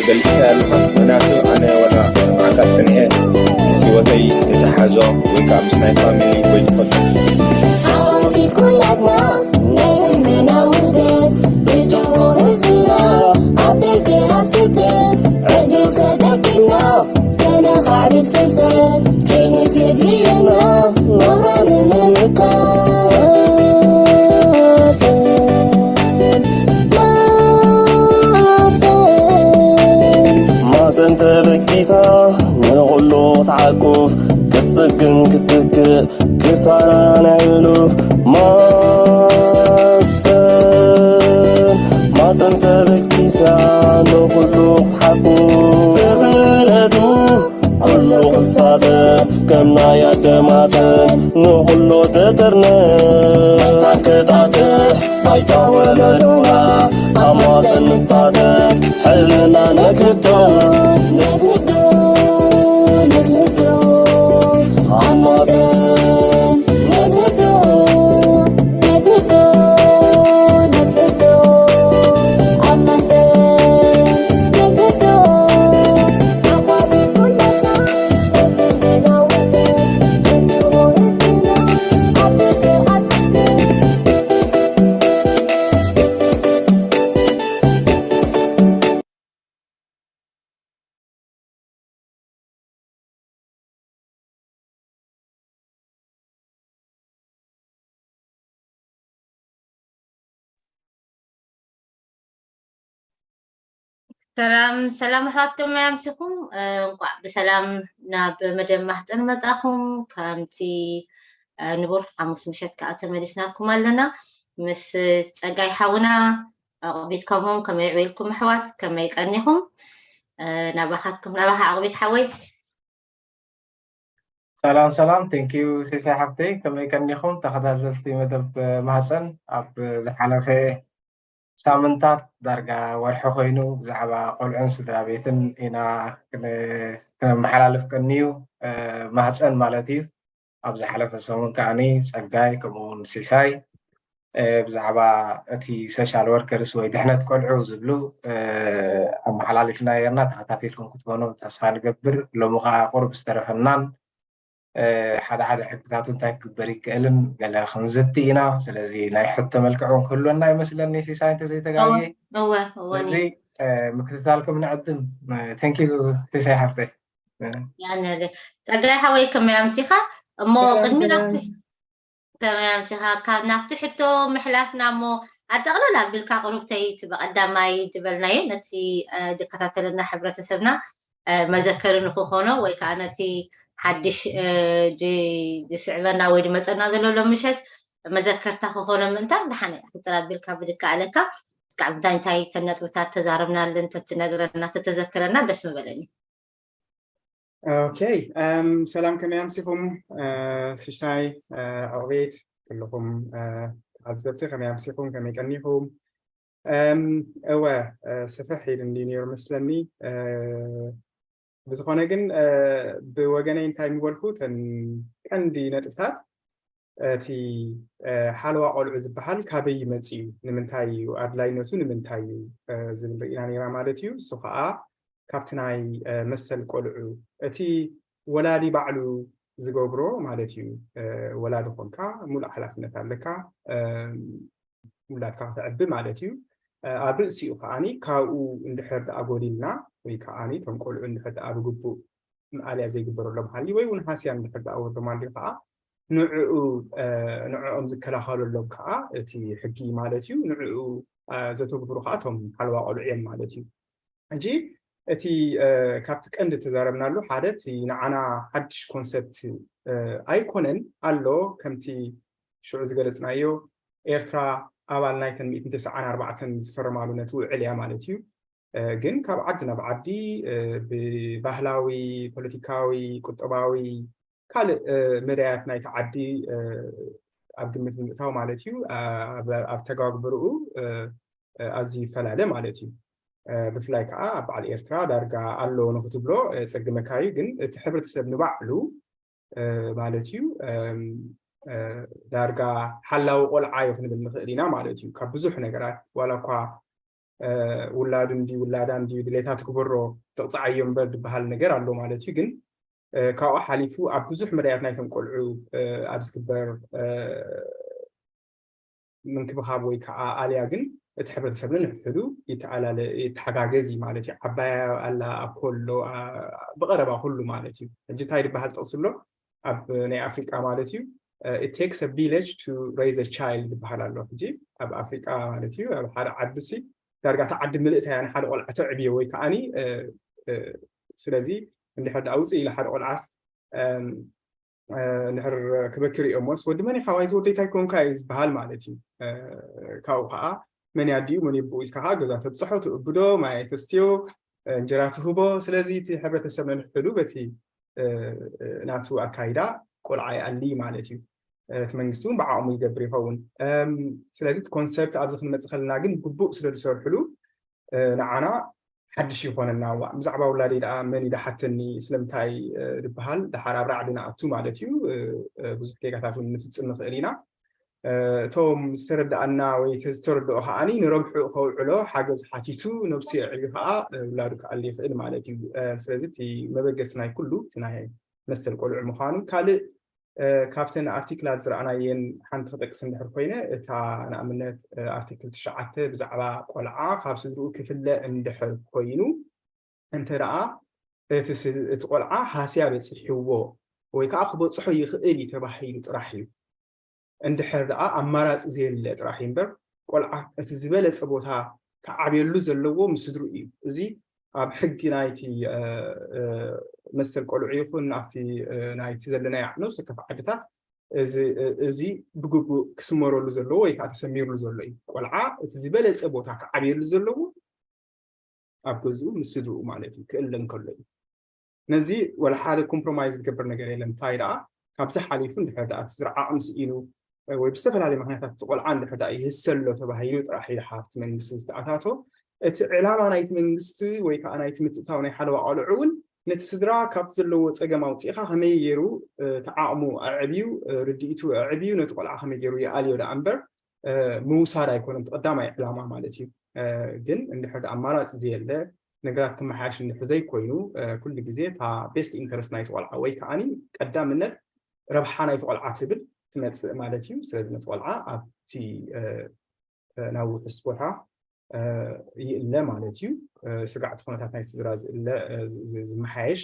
ገልጽካ ኣለኻ። ምኽንያቱ ኣነ ወላ መዓልታ ጸኒሐ ምስ ህይወተይ ዝተሓዞ ወይ ከዓ ምስ ናይ ፋሚሊ ወይ ትፈልጦ ሓቆፊት ኩላትና ናይ ህልምና ውህደት ብጅሆ ህዝብና ኣብ ደገ ኣብ ስደት ዕድል ተጠቂምና ከነኻዕብት ፍልጠት ከይንትድልየና ናብራ ንምምካት ማፀን ተበጊሳ ንኹሉ ክትዓቁፍ ክትፅግን ክትትክእ ክሳራ ናይ ሕሉፍ ማፀን ማፀን ተበጊሳ ንኹሉ ክትሓቁፍ ብኽእለቱ ኩሉ ክሳተፍ ከም ናይ ኣደማተን ንኹሉ ትጥርነፍ ክጣጥሕ ባይታ ወለዶና ኣብ ማፀን ንሳተፍ ሕልና ነክቶ ነክዶ ነክዶ ኣብ ማፀን ነክዶ ነክዶ ነክዶ ኣብ ማፀን ነክዶ ኣቋሚ ኩለና ሰላም ሰላም ኣሕዋት ከመይ ኣምሲኹም? እንቋዕ ብሰላም ናብ መደብ ማህፀን መፃኹም። ከምቲ ንቡር ሓሙስ ምሸት ከዓ ተመሊስናኩም ኣለና ምስ ፀጋይ ሓውና ኣቕቢት ከምኡም ከመይ ዕቤልኩም ኣሕዋት ከመይ ቀኒኹም? ናባኻትኩም ናባኻ ኣቕቢት ሓወይ። ሰላም ሰላም thank you ሲሳይ ሓፍተይ ከመይ ቀኒኹም ተኸታተልቲ መደብ ማህፀን ኣብ ዝሓለፈ ሳምንታት ዳርጋ ወርሒ ኮይኑ ብዛዕባ ቆልዑን ስድራ ቤትን ኢና ክነመሓላልፍ ቀንዩ ማህፀን ማለት እዩ ኣብ ዝሓለፈ ሰሙን ከዓኒ ፀጋይ ከምኡውን ሲሳይ ብዛዕባ እቲ social workers ወይ ድሕነት ቆልዑ ዝብሉ ኣመሓላሊፍና ነርና ተኸታቲልኩም ክትኮኑ ተስፋ ንገብር ሎሚ ከዓ ቁሩብ ዝተረፈናን ሓደ ሓደ ሕግታቱ እንታይ ክግበር ይክእልን ገለ ክንዝቲ ኢና ስለዚ ናይ ሕቶ መልክዕ እውን ክህልወና ይመስለኒ ሲሳይ እንተዘይተጋግየ ስለዚ ምክትታልኩም ንዕድም thank you ሲሳይ ሓፍተይ ያነሪ ፀጋይ ሓወይ ከመይ ኣምሲኻ እሞ ቅድሚ ናብቲ ከመይ ኣምሲኻ ካብ ናብቲ ሕቶ ምሕላፍና እሞ ኣጠቕለል ኣቢልካ ቁሩብተይ እቲ ብቐዳማይ ዝበልናዮ ነቲ ዝከታተለና ሕብረተሰብና መዘከሪ ንክኾኖ ወይ ከዓ ነቲ ሓድሽ ዝስዕበና ወይ ዝመፀና ዘሎ ሎምሸት መዘከርታ ክኾኖ ምእንታን ብሓነ ሕፅር ኣቢልካ ብድካ ኣለካ እስካዕ ብዳይ እንታይ ተነጥብታት ተዛረብናለን ተትነግረና ተተዘክረና ደስ ምበለኒ ኦኬ ሰላም ከመይ ኣምሲኹም ሽሻይ ዕቕቤት ኩልኹም ተዓዘብቲ ከመይ ኣምሲኹም ከመይ ቀኒኹም እወ ስፍሕ ኢሉ እንዲ ነይሩ መስለኒ ብዝኾነ ግን ብወገነይ እንታይ ምበልኩ ተን ቀንዲ ነጥብታት እቲ ሓለዋ ቆልዑ ዝበሃል ካበይ ይመፅ እዩ ንምንታይ እዩ ኣድላይነቱ ንምንታይ እዩ ዝብል ርኢና ነይራ ማለት እዩ እሱ ከዓ ካብቲ ናይ መሰል ቆልዑ እቲ ወላዲ ባዕሉ ዝገብሮ ማለት እዩ ወላዲ ኮንካ ሙሉእ ሓላፍነት ኣለካ ውላድካ ክተዕቢ ማለት እዩ ኣብ ርእሲኡ ከዓኒ ካብኡ እንድሕር ደኣ ጎዲልና ወይ ከዓኒ እቶም ቆልዑ እንድሕር ደኣ ብግቡእ ምኣልያ ዘይግበረሎም ሃልዩ ወይ እውን ሃስያ እንድሕር ደኣ ወርዶም ኣልዩ ከዓ ንዕኡ ንዕኦም ዝከላኸለሎም ከዓ እቲ ሕጊ ማለት እዩ ንዕኡ ዘተግብሩ ከዓ እቶም ሓለዋ ቆልዑ እዮም ማለት እዩ ሕጂ እቲ ካብቲ ቀንዲ ተዛረብናሉ ሓደ እቲ ንዓና ሓድሽ ኮንሰፕት ኣይኮነን ኣሎ ከምቲ ሽዑ ዝገለፅናዮ ኤርትራ ኣባል ናይተን ሚእትን ተስዓን ኣርባዕተን ዝፈረማሉ ነቲ ውዕል እያ ማለት እዩ ግን ካብ ዓዲ ናብ ዓዲ ብባህላዊ ፖለቲካዊ ቁጠባዊ ካልእ መዳያት ናይቲ ዓዲ ኣብ ግምት ብምእታው ማለት እዩ ኣብ ተጋግብርኡ ኣዝዩ ይፈላለ ማለት እዩ ብፍላይ ከዓ ኣብ በዓል ኤርትራ ዳርጋ ኣሎ ንክትብሎ ፀግመካ እዩ ግን እቲ ሕብረተሰብ ንባዕሉ ማለት እዩ ዳርጋ ሓላዊ ቆልዓ እዩ ክንብል ንኽእል ኢና ማለት እዩ ካብ ብዙሕ ነገራት ዋላ እኳ ውላዱ እንዲ ውላዳ እንዲ ድሌታ ትግበሮ ትቕፃዓዮ እምበር ዝበሃል ነገር ኣሎ ማለት እዩ። ግን ካብኡ ሓሊፉ ኣብ ብዙሕ መዳያት ናይቶም ቆልዑ ኣብ ዝግበር ምንክብኻብ ወይ ከዓ ኣልያ ግን እቲ ሕብረተሰብና ንሕዱ ይተሓጋገዝ እዩ ማለት እዩ። ዓባያ ኣላ፣ ኣኮሎ፣ ብቐረባ ኩሉ ማለት እዩ። ሕጂ እንታይ ዝበሃል ጥቕሲ ኣሎ ኣብ ናይ ኣፍሪቃ ማለት እዩ፣ it takes a village to raise a child ዝበሃል ኣሎ። ሕጂ ኣብ ኣፍሪቃ ማለት እዩ ኣብ ሓደ ዓዲ ሲ ዳርጋ እታ ዓዲ ምልእታ እያ ንሓደ ቆልዓ ተዕብዮ ወይ ከዓኒ ስለዚ እንድሕር ደኣ ውፅእ ኢለ ሓደ ቆልዓስ እንድሕር ክበኪ ሪኦሞስ፣ "ወዲ መን ኢኻ ዋይ ዝወደይ እንታይ ኮንካ?" እዩ ዝበሃል ማለት እዩ። ካብኡ ከዓ መን ኣዲኡ መን ይብኡ ኢልካ ከዓ ገዛ ተብፅሖ፣ ትእብዶ፣ ማይ ተስትዮ፣ እንጀራ ትህቦ። ስለዚ እቲ ሕብረተሰብ ነንሕዱ በቲ ናቱ ኣካይዳ ቆልዓ ይኣሊ ማለት እዩ። እቲ መንግስቲ እውን ብዓቕሙ ይገብር ይኸውን። ስለዚ እቲ ኮንሰፕት ኣብዚ ክንመፅእ ከለና ግን ግቡእ ስለ ዝሰርሕሉ ንዓና ሓድሽ ይኾነና። ዋ ብዛዕባ ውላደይ ደኣ መን እዩ ደሓተኒ ስለምንታይ ዝበሃል ደሓር ኣብ ራዕዲ ንኣቱ ማለት እዩ። ብዙሕ ጌጋታት እውን ንፍፅም ንኽእል ኢና። እቶም ዝተረዳኣና ወይ ዝተረድኦ ከዓኒ ንረብሑ ከውዕሎ ሓገዝ ሓቲቱ ነብሱ የዕቢ ከዓ ውላዱ ክኣሊ ይኽእል ማለት እዩ። ስለዚ እቲ መበገሲ ናይ ኩሉ እቲ ናይ መሰል ቆልዑ ምዃኑ ካልእ ካብተን ኣርቲክላት ዝረኣናየን ሓንቲ ክጠቅስ እንድሕር ኮይነ እታ ንኣብነት ኣርቲክል ትሽዓተ ብዛዕባ ቆልዓ ካብ ስድርኡ ክፍለ እንድሕር ኮይኑ እንተ ደኣ እቲ ቆልዓ ሃስያ በፂሕዎ ወይ ከዓ ክበፅሖ ይኽእል እዩ ተባሂሉ ጥራሕ እዩ እንድሕር ደኣ ኣማራፂ ዘየለ ጥራሕ እዩ እምበር ቆልዓ እቲ ዝበለፀ ቦታ ክዓብየሉ ዘለዎ ምስ ስድርኡ እዩ። እዚ ኣብ ሕጊ ናይቲ መሰል ቆልዑ ይኹን ኣብቲ ናይቲ ዘለናዮ ነብሰ ከፍ ዓድታት እዚ ብግቡእ ክስመረሉ ዘለዎ ወይ ከዓ ተሰሚርሉ ዘሎ እዩ። ቆልዓ እቲ ዝበለፀ ቦታ ክዓብየሉ ዘለዎ ኣብ ገዝኡ ምስ ስድርኡ ማለት እዩ ክእለ እንከሎ እዩ። ነዚ ወላ ሓደ ኮምፕሮማይዝ ዝገብር ነገር የለን። እንታይ ደኣ ካብዚ ሓሊፉ እንድሕር ደኣ እቲ ስድራ ዓቕሚ ስኢኑ ወይ ብዝተፈላለየ ምክንያታት እቲ ቆልዓ እንድሕር ደኣ ይህሰ ኣሎ ተባሂሉ ጥራሕ እዩ ደሓር እቲ መንግስቲ ዝተኣታቶ። እቲ ዕላማ ናይቲ መንግስቲ ወይ ከዓ ናይቲ ምትእታው ናይ ሓለዋ ቆልዑ እውን ነቲ ስድራ ካብ ዘለዎ ፀገም ኣውፂእኻ ከመይ ገይሩ እቲ ዓቕሙ ኣዕብዩ ርድኢቱ ኣዕብዩ ነቲ ቆልዓ ከመይ ገይሩ ይኣልዮ ደኣ እምበር ምውሳድ ኣይኮነን እቲ ቀዳማይ ዕላማ ማለት እዩ። ግን እንድሕር ኣማራፂ ዘየለ ነገራት ክመሓየሽ እንድሕር ዘይኮይኑ ኩሉ ግዜ እታ ቤስት ኢንተረስት ናይቲ ቆልዓ ወይ ከዓኒ ቀዳምነት ረብሓ ናይቲ ቆልዓ ትብል ትመፅእ ማለት እዩ። ስለዚ ነቲ ቆልዓ ኣብቲ ናብ ውሑስ ቦታ ይእለ ማለት እዩ። ስጋዕቲ ኩነታት ናይቲ ስድራ ዝእለ ዝመሓየሽ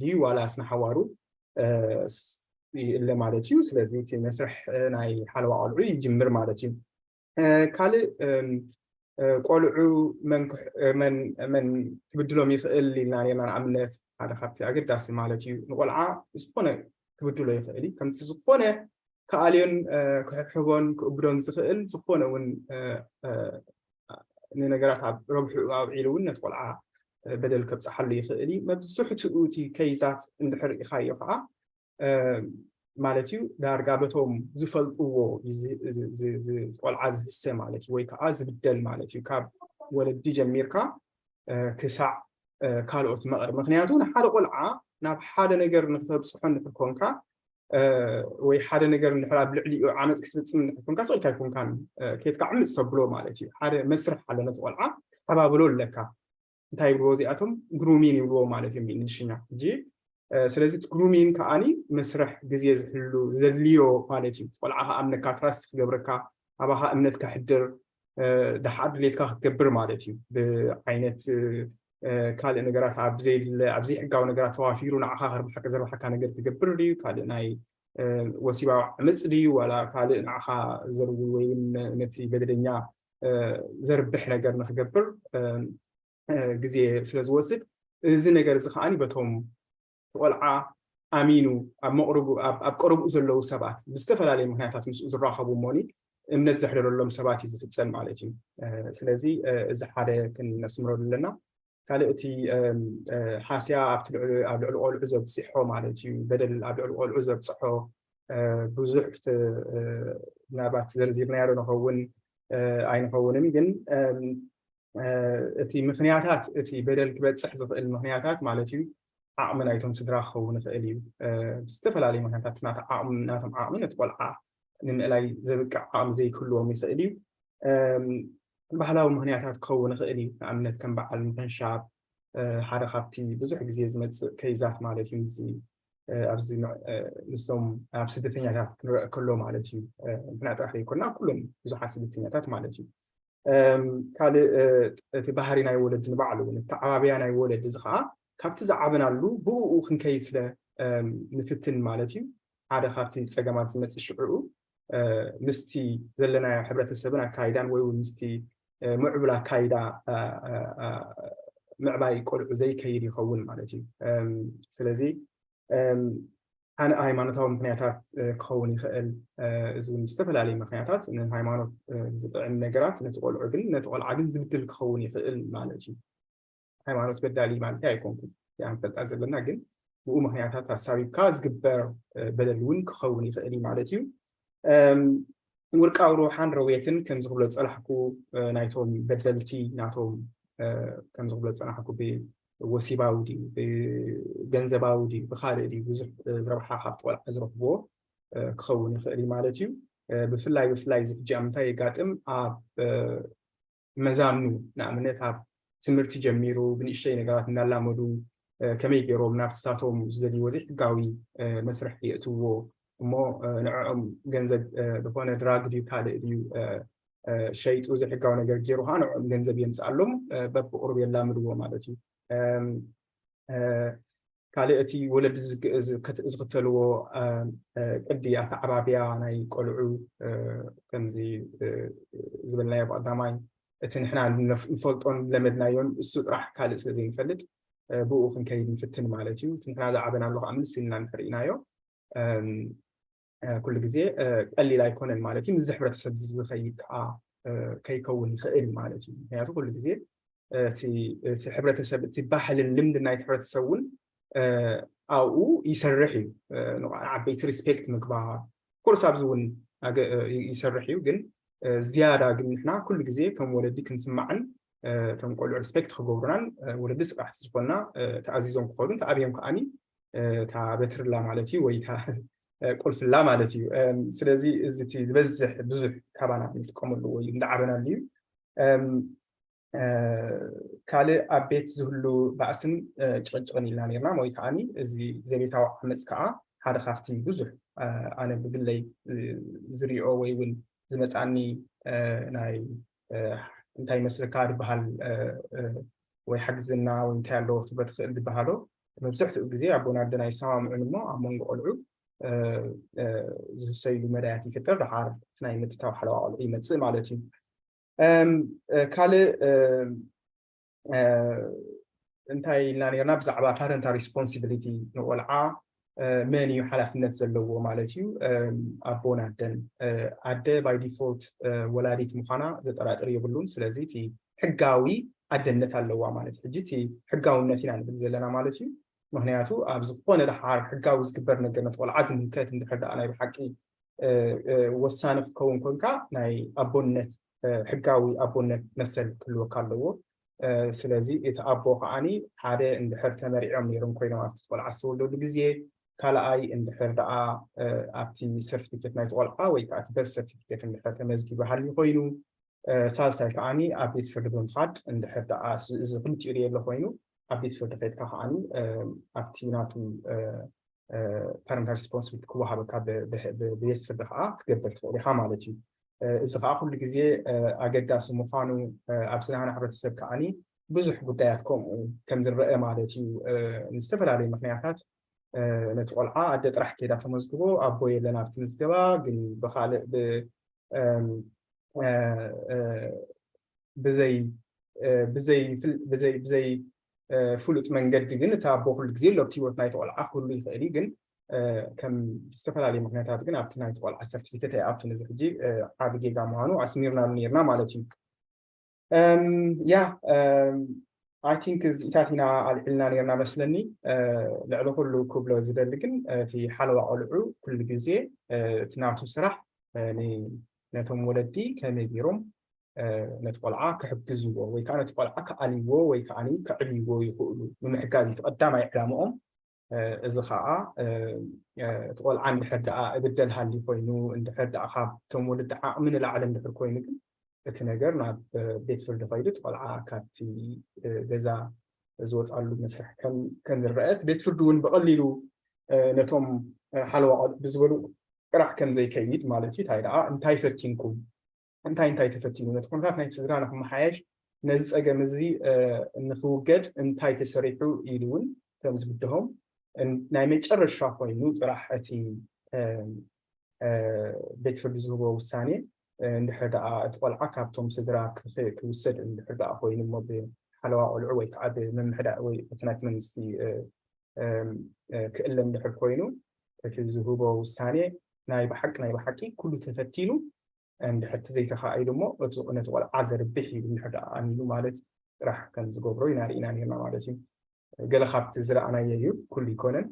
ድዩ ዋላስ ንሓዋሩ ይእለ ማለት እዩ። ስለዚ እቲ መስርሕ ናይ ሓለዋ ቆልዑ ይጅምር ማለት እዩ። ካልእ ቆልዑ መን ክብድሎም ይኽእል ኢልና ኔርና። ንኣብነት ሓደ ካብቲ ኣገዳሲ ማለት እዩ ንቆልዓ ዝኾነ ክብድሎ ይኽእል እዩ። ከምቲ ዝኾነ ክኣልዮን ክሕሕቦን ክእብዶን ዝኽእል ዝኾነ እውን ንነገራት ኣብ ረብሑ ኣውዒሉ እውን ነቲ ቆልዓ በደል ከብፅሓሉ ይኽእል እዩ። መብዝሕትኡ እቲ ከይዛት እንድሕር ኢኻዮ ከዓ ማለት እዩ ዳርጋ በቶም ዝፈልጥዎ ቆልዓ ዝህሰ ማለት እዩ ወይ ከዓ ዝብደል ማለት እዩ። ካብ ወለዲ ጀሚርካ ክሳዕ ካልኦት መቕር ምክንያቱ ንሓደ ቆልዓ ናብ ሓደ ነገር ንክተብፅሖ እንድሕር ኮንካ ወይ ሓደ ነገር እንድሕር ኣብ ልዕሊኡ ዓመፅ ክትፍፅም እንድሕር ኮንካ ስቕልካ ኣይኮንካን። ኬትካ ዕምፅ ተብሎ ማለት እዩ። ሓደ መስርሕ ኣሎ ነቲ ቆልዓ ተሓባብሎ ኣለካ። እንታይ ይብልዎ እዚኣቶም ግሩሚን ይብልዎ ማለት እዮም ብእንግሊሽኛ። ሕጂ ስለዚ እቲ ግሩሚን ከዓኒ መስርሕ ግዜ ዝሕሉ ዘድልዮ ማለት እዩ። ቆልዓ ከኣምነካ ትራስት ክገብረካ ኣባኻ እምነት ከሕድር ደሓር ድሌትካ ክትገብር ማለት እዩ። ብዓይነት ካልእ ነገራት ኣብ ዘይድለ ኣብ ዘይሕጋዊ ነገራት ተዋፊሩ ንዓኻ ከርብሓካ ዘርብሓካ ነገር ክገብር ድዩ ካልእ ናይ ወሲባዊ ዓመፅ ድዩ ዋላ ካልእ ንዓኻ ዘርዊ ወይ እውን ነቲ በደለኛ ዘርብሕ ነገር ንክገብር ግዜ ስለ ዝወስድ እዚ ነገር እዚ ከዓኒ በቶም ቆልዓ ኣሚኑ ኣብ መቕርቡ ኣብ ቀረብኡ ዘለዉ ሰባት ብዝተፈላለየ ምክንያታት ምስኡ ዝራኸቡ እሞኒ እምነት ዘሕደረሎም ሰባት እዩ ዝፍፀም ማለት እዩ። ስለዚ እዚ ሓደ ክነስምረሉ ኣለና። ካልእ እቲ ሃስያ ኣብ ልዕሊ ቆልዑ ዘብፅሖ ማለት እዩ በደል ኣብ ልዕሊ ቆልዑ ዘብፅሖ ብዙሕ ምናልባት ዘርዚርናዮ ዶ ንኸውን ኣይንኸውንን ግን እቲ ምክንያታት እቲ በደል ክበፅሕ ዝኽእል ምክንያታት ማለት እዩ ዓቕሚ ናይቶም ስድራ ክኸውን ይኽእል እዩ። ብዝተፈላለዩ ምክንያታት ናቶም ዓቕሚ ነቲ ቆልዓ ንምእላይ ዘብቅዕ ዓቕሚ ዘይክህልዎም ይኽእል እዩ። ባህላዊ ምኽንያታት ክኸውን ይኽእል እዩ። ንኣብነት ከም በዓል ምኽንሻብ ሓደ ካብቲ ብዙሕ ግዜ ዝመፅእ ከይዛት ማለት እዩ። እዚ ኣብዚ ምስዞም ኣብ ስደተኛታት ክንረአ ከሎ ማለት እዩ። ንሕና ጥራሕ ዘይኮና ኩሎም ብዙሓት ስደተኛታት ማለት እዩ። ካልእ እቲ ባህሪ ናይ ወለዲ ንባዕሉ እውን፣ ኣተዓባብያ ናይ ወለዲ፣ እዚ ከዓ ካብቲ ዝዓበናሉ ብኡ ክንከይድ ስለ ንፍትን ማለት እዩ። ሓደ ካብቲ ፀገማት ዝመፅእ ሽዕኡ ምስቲ ዘለናዮ ሕብረተሰብን ኣካይዳን ወይ እውን ምስቲ ምዕቡል ኣካይዳ ምዕባይ ቆልዑ ዘይከይድ ይኸውን ማለት እዩ። ስለዚ ሃይማኖታዊ ምኽንያታት ክኸውን ይኽእል። እዚ እውን ዝተፈላለዩ ምኽንያታት ንሃይማኖት ዝጥዕም ነገራት ነቲ ቆልዑ ግን ነቲ ቆልዓ ግን ዝብድል ክኸውን ይኽእል ማለት እዩ። ሃይማኖት በዳሊ ማለት ኣይኮንኩን፣ ያ ንፈልጣ ዘለና፣ ግን ብኡ ምኽንያታት ኣሳቢብካ ዝግበር በደል እውን ክኸውን ይኽእል እዩ ማለት እዩ። ውርቃዊ ሮሓን ረውየትን ከምዚ ክብሎ ዝፀናሕኩ ናይቶም በደልቲ ናቶም ከምዚ ክብሎ ዝፀናሕኩ ብወሲባዊ ድዩ ብገንዘባዊ ድዩ ብካልእ ድዩ ብዙሕ ዝረብሓ ካብቲ ቆልዓ ዝረኽብዎ ክኸውን ይኽእል እዩ ማለት እዩ። ብፍላይ ብፍላይ እዚ ሕጂ ኣብ ምንታይ የጋጥም? ኣብ መዛኑ ንኣብነት ኣብ ትምህርቲ ጀሚሩ ብንእሽተይ ነገራት እናላመዱ ከመይ ገይሮም ናብ ክሳቶም ዝደልይዎ ዘይሕጋዊ መስርሕ የእትዎ እሞ ንዕኦም ገንዘብ ዝኾነ ድራግ ድዩ ካልእ ድዩ ሸይጡ ዘይሕጋዊ ነገር ገይሩ ከዓ ንዕኦም ገንዘብ የምፅኣሎም በብቁሩብ የላምድዎ ማለት እዩ። ካልእ እቲ ወለዲ ዝክተልዎ ቅዲ ኣተዓባብያ ናይ ቆልዑ ከምዚ ዝበልናዮ ብቐዳማይ እቲ ንሕና ንፈልጦን ለመድናዮን እሱ ጥራሕ ካልእ ስለ ዘይንፈልጥ ብኡ ክንከይድ ንፍትን ማለት እዩ። እቲ ንሕና ዝዓበናሉ ከዓ ምልስ ኢልና እንድሕር ርኢናዮ ኩሉ ግዜ ቀሊል ኣይኮነን ማለት እዩ። ምስዚ ሕብረተሰብ ዝኸይድ ከዓ ከይከውን ይኽእል ማለት እዩ። ምክንያቱ ኩሉ ግዜ እቲ ሕብረተሰብ እቲ ባህልን ልምድን ናይቲ ሕብረተሰብ እውን ኣብኡ ይሰርሕ እዩ። ዓበይቲ ሪስፔክት ምግባር ኮርስ ኣብዚ እውን ይሰርሕ እዩ። ግን ዝያዳ ግን ንሕና ኩሉ ግዜ ከም ወለዲ ክንስማዕን እቶም ቆልዑ ሪስፔክት ክገብሩናን ወለዲ ስራሕ ዝኾንና ተኣዚዞም ክኸዱ ተኣብዮም ከዓኒ እታ በትርላ ማለት እዩ ወይ ቁልፍላ ማለት እዩ። ስለዚ እዚ ዝበዝሕ ብዙሕ ካባና ንጥቀመሉ ወይ እንዳዓበናሉ እዩ። ካልእ ኣብ ቤት ዝህሉ ባእስን ጭቕጭቕን ኢልና ነርና ወይ ከዓኒ እዚ ዘቤታዊ ዓመፅ ከዓ ሓደ ካብቲ ብዙሕ ኣነ ብግለይ ዝሪኦ ወይ እውን ዝመፃኒ ናይ እንታይ መስልካ ዝበሃል ወይ ሓግዝና ወይ እንታይ ኣለዎ ክትብሎ ትኽእል ዝበሃሎ መብዝሕትኡ ግዜ ኣቦን ኣደን ኣይሰማምዑን እሞ ኣብ መንጎ ቆልዑ ዝህሰይሉ መዳያት ይፍጠር። ደሓር እቲ ናይ ምትታው ሓለዋ ቆልዑ ይመፅእ ማለት እዩ። ካልእ እንታይ ኢልና ነርና ብዛዕባ ፓረንታል ሪስፖንሲቢሊቲ ንቆልዓ መን እዩ ሓላፍነት ዘለዎ ማለት እዩ። ኣቦን ኣደን። ኣደ ባይ ዲፎልት ወላዲት ምዃና ዘጠራጥር የብሉን። ስለዚ እቲ ሕጋዊ ኣደነት ኣለዋ ማለት ሕጂ እቲ ሕጋውነት ኢና ንብል ዘለና ማለት እዩ። ምክንያቱ ኣብ ዝኾነ ደሓር ሕጋዊ ዝግበር ነገር ነቲ ቆልዓ ዝምልከት እንድሕር ደኣ ናይ ብሓቂ ወሳኒ ክትከውን ኮንካ ናይ ኣቦነት ሕጋዊ ኣቦነት መሰል ክህልወካ ኣለዎ። ስለዚ እቲ ኣቦ ከዓኒ ሓደ እንድሕር ተመሪዖም ነይሮም ኮይኖም ኣብቲ ቆልዓ ዝተወልደሉ ግዜ፣ ካልኣይ እንድሕር ደኣ ኣብቲ ሰርቲፊኬት ናይቲ ቆልዓ ወይ ከዓ እቲ በርት ሰርቲፊኬት እንድሕር ተመዝጊቡ ሃልዩ ኮይኑ፣ ሳልሳይ ከዓኒ ኣብ ቤት ፍርዲ ብምኻድ እንድሕር ደኣ እዚ ክልቲኡ ድየሎ ኮይኑ ኣብ ቤት ፍርዲ ከድካ ከዓኒ ኣብቲ ናቱ ፓረንታል ሪስፖንስቢሊቲ ክወሃበካ ብቤት ፍርዲ ከዓ ክትገብር ትኽእል ኢኻ ማለት እዩ። እዚ ከዓ ኩሉ ግዜ ኣገዳሲ ምዃኑ ኣብዚ ናህና ሕብረተሰብ ከዓኒ ብዙሕ ጉዳያት ከምኡ ከም ዝረአ ማለት እዩ። ንዝተፈላለዩ ምክንያታት ነቲ ቆልዓ ኣደ ጥራሕ ከይዳ ተመዝግቦ ኣቦ የለን ኣብቲ ምዝገባ ግን ብካልእ ብዘይ ብዘይ ብዘይ ብዘይ ፍሉጥ መንገዲ ግን እቲ ኣቦ ኩሉ ግዜ ሎብቲ ህይወት ናይቲ ቆልዓ ክህሉ ይኽእል እዩ። ግን ከም ዝተፈላለዩ ምክንያታት ግን ኣብቲ ናይቲ ቆልዓ ሰርቲፊኬት ኣይኣቱን። እዚ ሕጂ ዓቢ ጌጋ ምዃኑ ኣስሚርናሉ ነርና ማለት እዩ። ያ I think እዚኢታት ኢና ኣልዒልና ነርና መስለኒ። ልዕሊ ኩሉ ክብሎ ዝደሊ ግን እቲ ሓለዋ ቆልዑ ኩሉ ግዜ እቲ ናቱ ስራሕ ነቶም ወለዲ ከመይ ገይሮም ነቲ ቆልዓ ክሕግዝዎ ወይ ከዓ ነቲ ቆልዓ ክኣልይዎ ወይ ከዓ ከዕብይዎ ይኽእሉ ንምሕጋዝ እቲ ቀዳማይ ዕላምኦም። እዚ ከዓ እቲ ቆልዓ እንድሕር ደኣ እብደል ሃልዩ ኮይኑ እንድሕር ደኣ ካብቶም ወለዲ ዓቕሚ ንላዕሊ እንድሕር ኮይኑ ግን እቲ ነገር ናብ ቤት ፍርዲ ከይዱ እቲ ቆልዓ ካብቲ ገዛ ዝወፃሉ መስርሕ ከም ዝረአ፣ እቲ ቤት ፍርዲ እውን ብቐሊሉ ነቶም ሓለዋ ቆልዑ ብዝበሉ ጥራሕ ከም ዘይከይድ ማለት እዩ። እንታይ ደኣ እንታይ ፈቲንኩም እንታይ እንታይ ተፈቲኑ ነቲ ኩነታት ናይቲ ስድራ ንክመሓየሽ ነዚ ፀገም እዚ ንክውገድ እንታይ ተሰሪሑ ኢሉ እውን ከም ዝብድሆም ናይ መጨረሻ ኮይኑ ጥራሕ እቲ ቤት ፍርዲ ዝህቦ ውሳኔ እንድሕር ደኣ እቲ ቆልዓ ካብቶም ስድራ ክውሰድ እንድሕር ደኣ ኮይኑ እሞ ብሓለዋ ቆልዑ ወይ ከዓ ብምምሕዳር ወይ እቲ ናይቲ መንግስቲ ክእለ እንድሕር ኮይኑ እቲ ዝህቦ ውሳኔ ናይ ብሓቂ ናይ ብሓቂ ኩሉ ተፈቲኑ እንድሕር ተዘይተኻኢሉ እሞ እቲ ነቲ ቆልዓ ዘርብሕ እዩ እንድሕር ደኣ ኣሚኑ ማለት ጥራሕ ከም ዝገብሮ ኢና ርኢና ነርና ማለት እዩ። ገለ ካብቲ ዝረኣናዮ እዩ፣ ኩሉ ይኮነን፣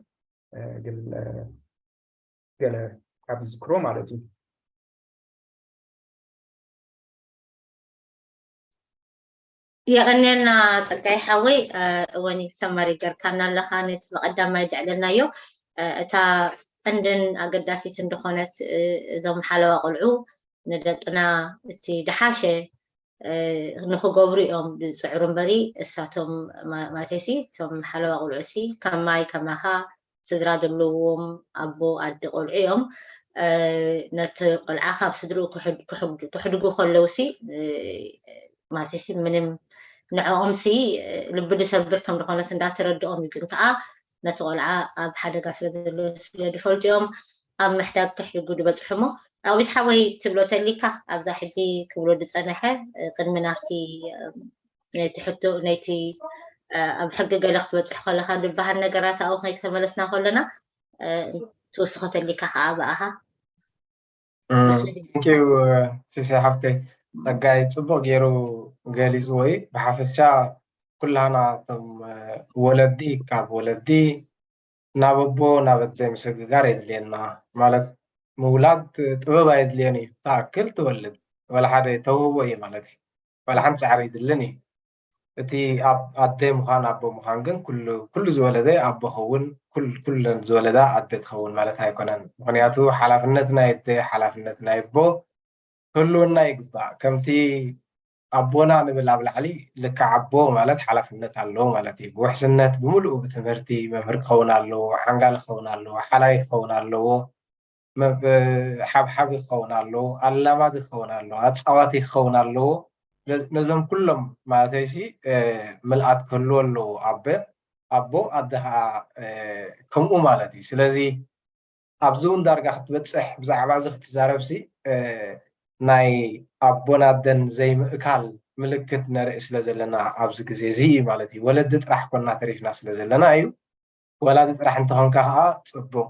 ግን ገለ ካብ ዝዝክሮ ማለት እዩ። የቐንየልና ጸጋይ ሓወይ። እወኒ ሰማሪ ገርካና ኣለኻ ነቲ ብቐዳማይ ዘዕለልናዮ። እታ ቀንድን ኣገዳሲት እንደኾነት እዞም ሓለዋ ቆልዑ ንደቅና እቲ ደሓሸ ንክገብሩ እዮም ዝፅዕሩ እምበሪ እሳቶም ማለተይሲ እቶም ሓለዋ ቆልዑ ሲ ከማይ ከማኻ ስድራ ዘለዎም ኣቦ ኣደ ቆልዑ እዮም። ነቲ ቆልዓ ካብ ስድርኡ ክሕድጉ ከለውሲ ማለተይሲ ምንም ንዕኦም ሲ ልቢ ዝሰብር ከም ዝኾነስ እንዳተረድኦም እዩ። ግን ከዓ ነቲ ቆልዓ ኣብ ሓደጋ ስለ ዘሎ ስለ ዝፈልጡ እዮም ኣብ ምሕዳግ ክሕድጉ ዝበፅሑ እሞ ራዊት ሓወይ ትብሎ ተሊካ ኣብዛ ሕጂ ክብሎ ዝፀነሐ ቅድሚ ናብቲ ነቲ ሕቶ ነቲ ኣብ ሕጊ ገለ ክትበፅሕ ከለካ ዝበሃል ነገራት ኣብኡ ከይተመለስና ከለና ትውስኮ ተሊካ ከዓ ብኣኻ ቴንኪዩ ሲሳይ ሓፍተይ ፀጋይ ፅቡቅ ገይሩ ገሊፅዎ እዩ ብሓፈሻ ኩላና እቶም ወለዲ ካብ ወለዲ ናብ ኣቦ ናብ ኣደ ምስግጋር የድልየና ማለት ምውላድ ጥበብ ኣየድልየን እዩ። ትኣክል ትወልድ ወላ ሓደ ተውህቦ እዩ ማለት እዩ። ወላ ሓንቲ ፃዕሪ ይድልን እዩ። እቲ ኣብ ኣደ ምዃን ኣቦ ምዃን ግን ኩሉ ዝወለደ ኣቦ ኸውን ኩለን ዝወለዳ ኣደ ትኸውን ማለት ኣይኮነን። ምክንያቱ ሓላፍነት ናይ ኣደ ሓላፍነት ናይ ኣቦ ክህልወና ይግባእ። ከምቲ ኣቦና ንብል ኣብ ላዕሊ ልክዕ ኣቦ ማለት ሓላፍነት ኣለዎ ማለት እዩ። ብውሕስነት ብምሉኡ ብትምህርቲ መምህር ክኸውን ኣለዎ፣ ሓንጋሊ ክኸውን ኣለዎ፣ ሓላይ ክኸውን ኣለዎ፣ ሓብሓቢ ክኸውን ኣለዎ፣ ኣላማዲ ክኸውን ኣለዎ፣ ኣፃዋቲ ክኸውን ኣለዎ። ነዞም ኩሎም ማለተይሲ ምልኣት ክህልዎ ኣለዎ። ኣበ ኣቦ ኣደ ከዓ ከምኡ ማለት እዩ። ስለዚ ኣብዚ እውን ዳርጋ ክትበፅሕ ብዛዕባ እዚ ክትዛረብሲ ናይ ኣቦን ኣደን ዘይምእካል ምልክት ነርኢ ስለ ዘለና ኣብዚ ግዜ እዚ እዩ ማለት እዩ። ወለዲ ጥራሕ ኮና ተሪፍና ስለ ዘለና እዩ። ወላዲ ጥራሕ እንተኾንካ ከዓ ፅቡቅ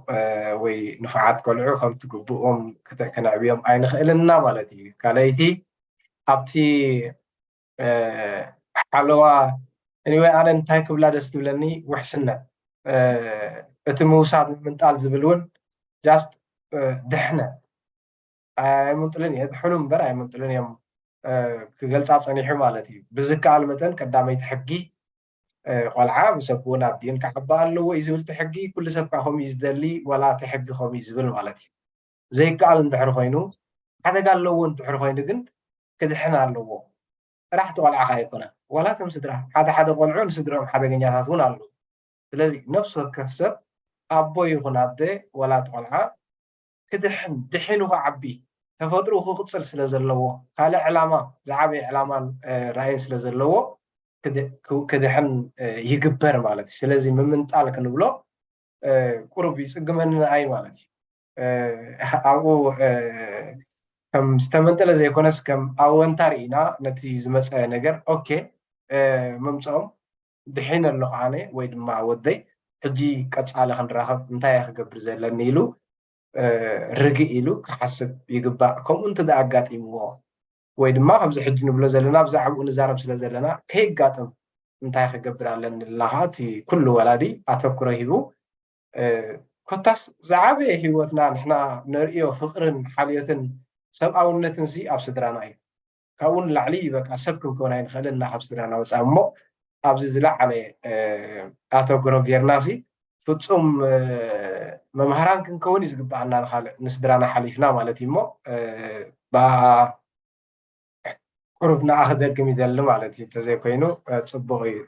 ወይ ንፉዓት ቆልዑ ከምቲ ግቡኦም ክነዕብዮም ኣይንኽእልን ኢና ማለት እዩ። ካልኣይቲ ኣብቲ ሓለዋ anyway ኣነ እንታይ ክብላ ደስ ትብለኒ ውሕስነት እቲ ምውሳድ ምምንጣል ዝብል እውን just ድሕነት ኣይምንጥሉን እየ ድሕኑ እምበር ኣይምንጥሉን እዮም ክገልፃ ፀኒሑ ማለት እዩ። ብዝከኣል መጠን ቀዳመይቲ ሕጊ ቆልዓ ምስ ኣቦኡን ኣዲኡን ክዓቢ ኣለዎ እዩ ዝብል እቲ ሕጊ። ኩሉ ሰብ ከዓ ከምኡ እዩ ዝደሊ ዋላ እቲ ሕጊ ከምኡ እዩ ዝብል ማለት እዩ። ዘይከኣል እንድሕር ኮይኑ ሓደጋ ኣለዎ እንድሕር ኮይኑ ግን ክድሕን ኣለዎ። ጥራሕ እቲ ቆልዓ ከዓ ኣይኮነን ዋላ እቶም ስድራ ሓደ ሓደ ቆልዑ ንስድርኦም ሓደገኛታት እውን ኣለዉ። ስለዚ ነፍሲ ወከፍ ሰብ ኣቦ ይኹን ኣደ ዋላ እቲ ቆልዓ ክድሕን ድሒኑ ክዓቢ ተፈጥርኡ ክቕፅል ስለ ዘለዎ ካልእ ዕላማ ዝዓበየ ዕላማን ራእይን ስለ ዘለዎ ክድሕን ይግበር ማለት እዩ። ስለዚ ምምንጣል ክንብሎ ቁሩብ ይፅግመኒ ንኣይ ማለት እዩ። ኣብኡ ከም ዝተመንጠለ ዘይኮነስ ከም ኣወንታ ርኢና ነቲ ዝመፀ ነገር ኦኬ ምምፅኦም ድሒነ ኣለኹ ኣነ ወይ ድማ ወደይ ሕጂ ቀፃሊ ክንራኸብ እንታይ እየ ክገብር ዘለኒ ኢሉ ርግእ ኢሉ ክሓስብ ይግባእ። ከምኡ እንተ ኣጋጢምዎ ወይ ድማ ከምዚ ሕጂ ንብሎ ዘለና ብዛዕባኡ ንዛረብ ስለ ዘለና ከይጋጥም እንታይ ክገብር ኣለኒ ኢልና ከዓ እቲ ኩሉ ወላዲ ኣተኩሮ ሂቡ ኮታስ ዝዓበየ ሂወትና ንሕና ነርእዮ ፍቅርን ሓልዮትን ሰብኣውነትን ሲ ኣብ ስድራና እዩ። ካብኡ ንላዕሊ በቃ ሰብ ክንከውን ኣይንኽእልን ኢና ካብ ስድራና ወፃኢ እሞ ኣብዚ ዝለዓለ ኣተኩሮ ጌርና ሲ ፍፁም መምሃራን ክንከውን እዩ ዝግበኣና ንካልእ ንስድራና ሓሊፍና ማለት እዩ እሞ ብኣ ቁሩብ ንዓ ክደግም ይደሊ ማለት እዩ። እንተዘይኮይኑ ጽቡቕ እዩ።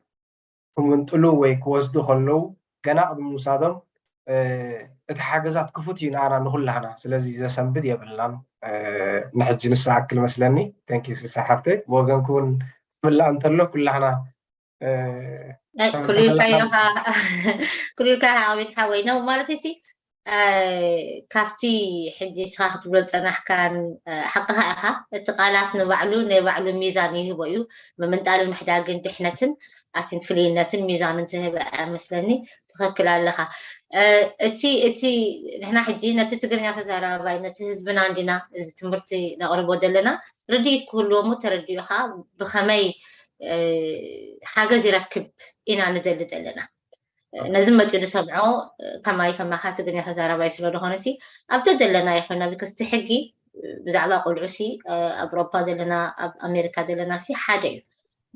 ክምንጥሉ ወይ ክወስዱ ከለዉ ገና ቅድሚ ምውሳዶም እቲ ሓገዛት ክፉት እዩ ንኣና ንኩላህና። ስለዚ ዘሰንብድ የብልናን። ንሕጂ ንሳ ኣክል መስለኒ። ተንኪ ስልሳ ሓፍተይ ብወገንኪ እውን ክምላእ እንተሎ ኩላህና ኩልልካ ኢኻ። ኩልልካ ኢኻ ኣቤት ሓወይ ነው ማለት ሲ ካብቲ ሕጂ ስኻ ክትብሎ ዝፀናሕካን ሓቅኻ ኢኻ። እቲ ቃላት ንባዕሉ ናይ ባዕሉ ሚዛን ይህቦ እዩ። ምምንጣልን ምሕዳግን ድሕነትን ኣትን ፍልይነትን ሚዛንን ትህበ መስለኒ። ትኽክል ኣለኻ። እቲ እቲ ንሕና ሕጂ ነቲ ትግርኛ ተዛራባይ ነቲ ህዝብና እንዲና እዚ ትምህርቲ ነቕርቦ ዘለና ርድኢት ክህልዎ እሞ ተረዲኡኻ ብኸመይ ሓገዝ ይረክብ ኢና ንደሊ ዘለና። ነዚ መፂኡ ዝሰምዖ ከማይ ከማኻ ትግርኛ ተዛራባይ ስለ ዝኾነ ሲ ኣብቲ ዘለና ይኮና because እቲ ሕጊ ብዛዕባ ቆልዑ ሲ ኣብ ኣውሮፓ ዘለና ኣብ ኣሜሪካ ዘለና ሲ ሓደ እዩ።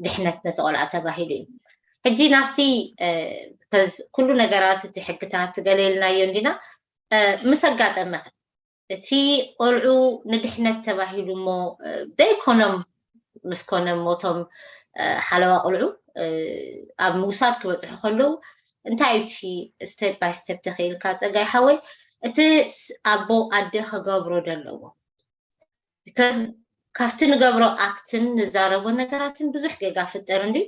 ድሕነት ነቲ ቆልዓ ተባሂሉ እዩ። ሕጂ ናብቲ ኩሉ ነገራት እቲ ሕግታት ገለየልናዮ እንዲና ምስ ኣጋጠመኸ እቲ ቆልዑ ንድሕነት ተባሂሉ እሞ ዘይኮኖም ምስ ኮነ ሞቶም ሓለዋ ቆልዑ ኣብ ምውሳድ ክበፅሑ ከለዉ እንታይ እዩ እቲ step by step ተኽኢልካ ፀጋይ ሓወይ እቲ ኣቦ ኣደ ክገብሮ ዘለዎ ካብቲ ንገብሮ ኣክትን ንዛረቦ ነገራትን ብዙሕ ጌጋ ፍጠር እንዲ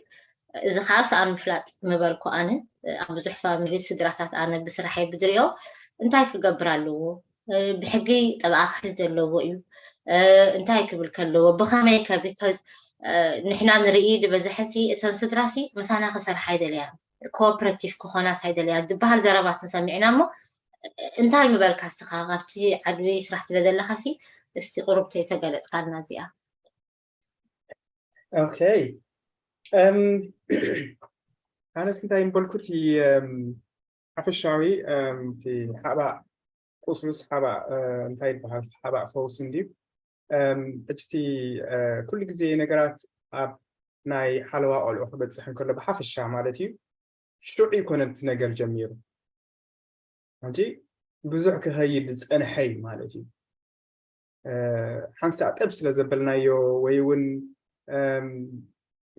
እዚ ከዓ ሰኣን ምፍላጥ ምበልኩ ኣነ ኣብ ብዙሕ ፋሚሊ ስድራታት ኣነ ብስራሐይ ብዝሪኦ እንታይ ክገብር ኣለዎ ብሕጊ ጠብኣ ክሕዝ ዘለዎ እዩ እንታይ ክብል ከለዎ ብኸመይ ከ because ንሕና ንርኢ ዝበዝሐ ሲ እተን ስድራ ሲ ምሳና ክሰርሓ ይደልያ cooperative ክኾናስ ኣይደልያ ዝበሃል ዘረባት ንሰሚዕና እሞ እንታይ ምበልካ እስኻ ካብቲ ዓድዊ ስራሕ ስለ ዘለኻ ሲ እስቲ ቁሩብ ተይተገለፅካልና እዚኣ okay ኣነስ እንታይ ምበልኩ እቲ ሓፈሻዊ እቲ ሓባእ ቁስሉስ ሓባእ እንታይ ይበሃል ሓባእ ፈውስ እንድዩ ሕጂ እቲ ኩሉ ግዜ ነገራት ኣብ ናይ ሓለዋ ቆልዑ ክበፅሕ እንከሎ ብሓፈሻ ማለት እዩ ሽዑ ይኮነ እቲ ነገር ጀሚሩ ሕጂ ብዙሕ ክኸይድ ዝፀንሐ እዩ ማለት እዩ ሓንሳእ ጠብ ስለ ዘበልናዮ ወይ እውን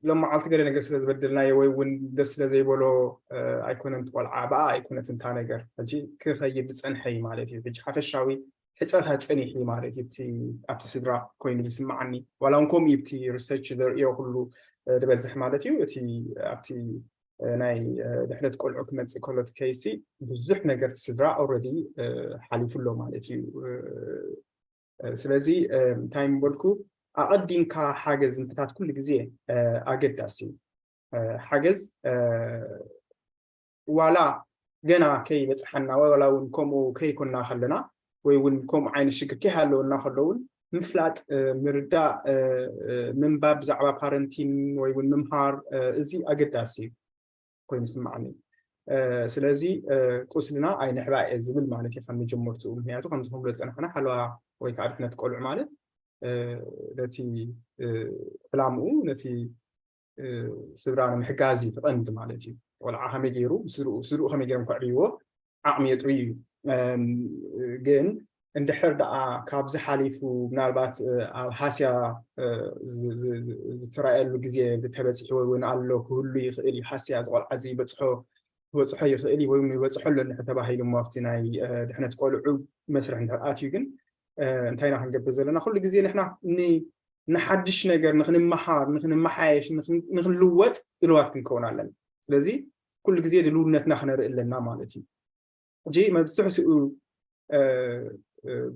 ሎመዓልቲ ገለ ነገር ስለ ዝበደልናዮ ወይ እውን ደስ ስለ ዘይበሎ ኣይኮነን ትቆልዓ ብኣ ኣይኮነት እንታ ነገር ሕጂ ክኸይድ ዝፀንሐ እዩ ማለት እዩ ሕጂ ሓፈሻዊ ሕፀታ ፀኒሕ እዩ ማለት እዩ ኣብቲ ስድራ ኮይኑ ዝስማዓኒ ዋላ እውን ከምኡ እዩ እቲ ሪሰርች ዘርእዮ ኩሉ ዝበዝሕ ማለት እዩ እቲ ኣብቲ ናይ ድሕነት ቆልዑ ክመፅእ ከሎ እቲ case ብዙሕ ነገር እቲ ስድራ already ሓሊፉ ኣሎ ማለት እዩ ስለዚ እንታይ ምበልኩ ኣቐዲምካ ሓገዝ ምሕታት ኩሉ ግዜ ኣገዳሲ እዩ ሓገዝ ዋላ ገና ከይበፅሓና ዋላ እውን ከምኡ ከይኮና ከለና ወይ እውን ከምኡ ዓይነት ሽግር ከይሃለወና ከሎ እውን ምፍላጥ ምርዳእ ምንባብ ብዛዕባ parenting ወይ እውን ምምሃር እዚ ኣገዳሲ እዩ ኮይኑ ስማዓኒ ስለዚ ቁስልና ኣይንሕባ እየ ዝብል ማለት እዩ ካብ መጀመርትኡ ምክንያቱ ከምዚ ክንብሎ ዝፀናሕና ሓለዋ ወይ ከዓ ድሕነት ቆልዑ ማለት ነቲ ዕላምኡ ነቲ ስድራ ንምሕጋዝ እዩ ትቐንዲ ማለት እዩ ቆልዓ ከመይ ገይሩ ስድኡ ከመይ ገይሮም ከዕብይዎ ዓቕሚ የጥርዩ እዩ ግን እንድሕር ደኣ ካብዚ ሓሊፉ ምናልባት ኣብ ሃስያ ዝተረኣየሉ ግዜ ዝተበፅሒ ወይ እውን ኣሎ ክህሉ ይኽእል እዩ ሃስያ ዝቆልዓ ዝበፅሖ ክበፅሖ ይኽእል እዩ ወይ ይበፅሖ ኣሎ እንድሕር ተባሂሉ እሞ ኣብቲ ናይ ድሕነት ቆልዑ መስርሕ እንድሕር ኣትዩ ግን እንታይ ኢና ክንገብር ዘለና ኩሉ ግዜ ንሕና ንሓድሽ ነገር ንክንመሃር ንክንመሓየሽ ንክንልወጥ ድልዋት ክንከውን ኣለና ስለዚ ኩሉ ግዜ ድልውነትና ክነርኢ ኣለና ማለት እዩ ሕጂ መብዝሕትኡ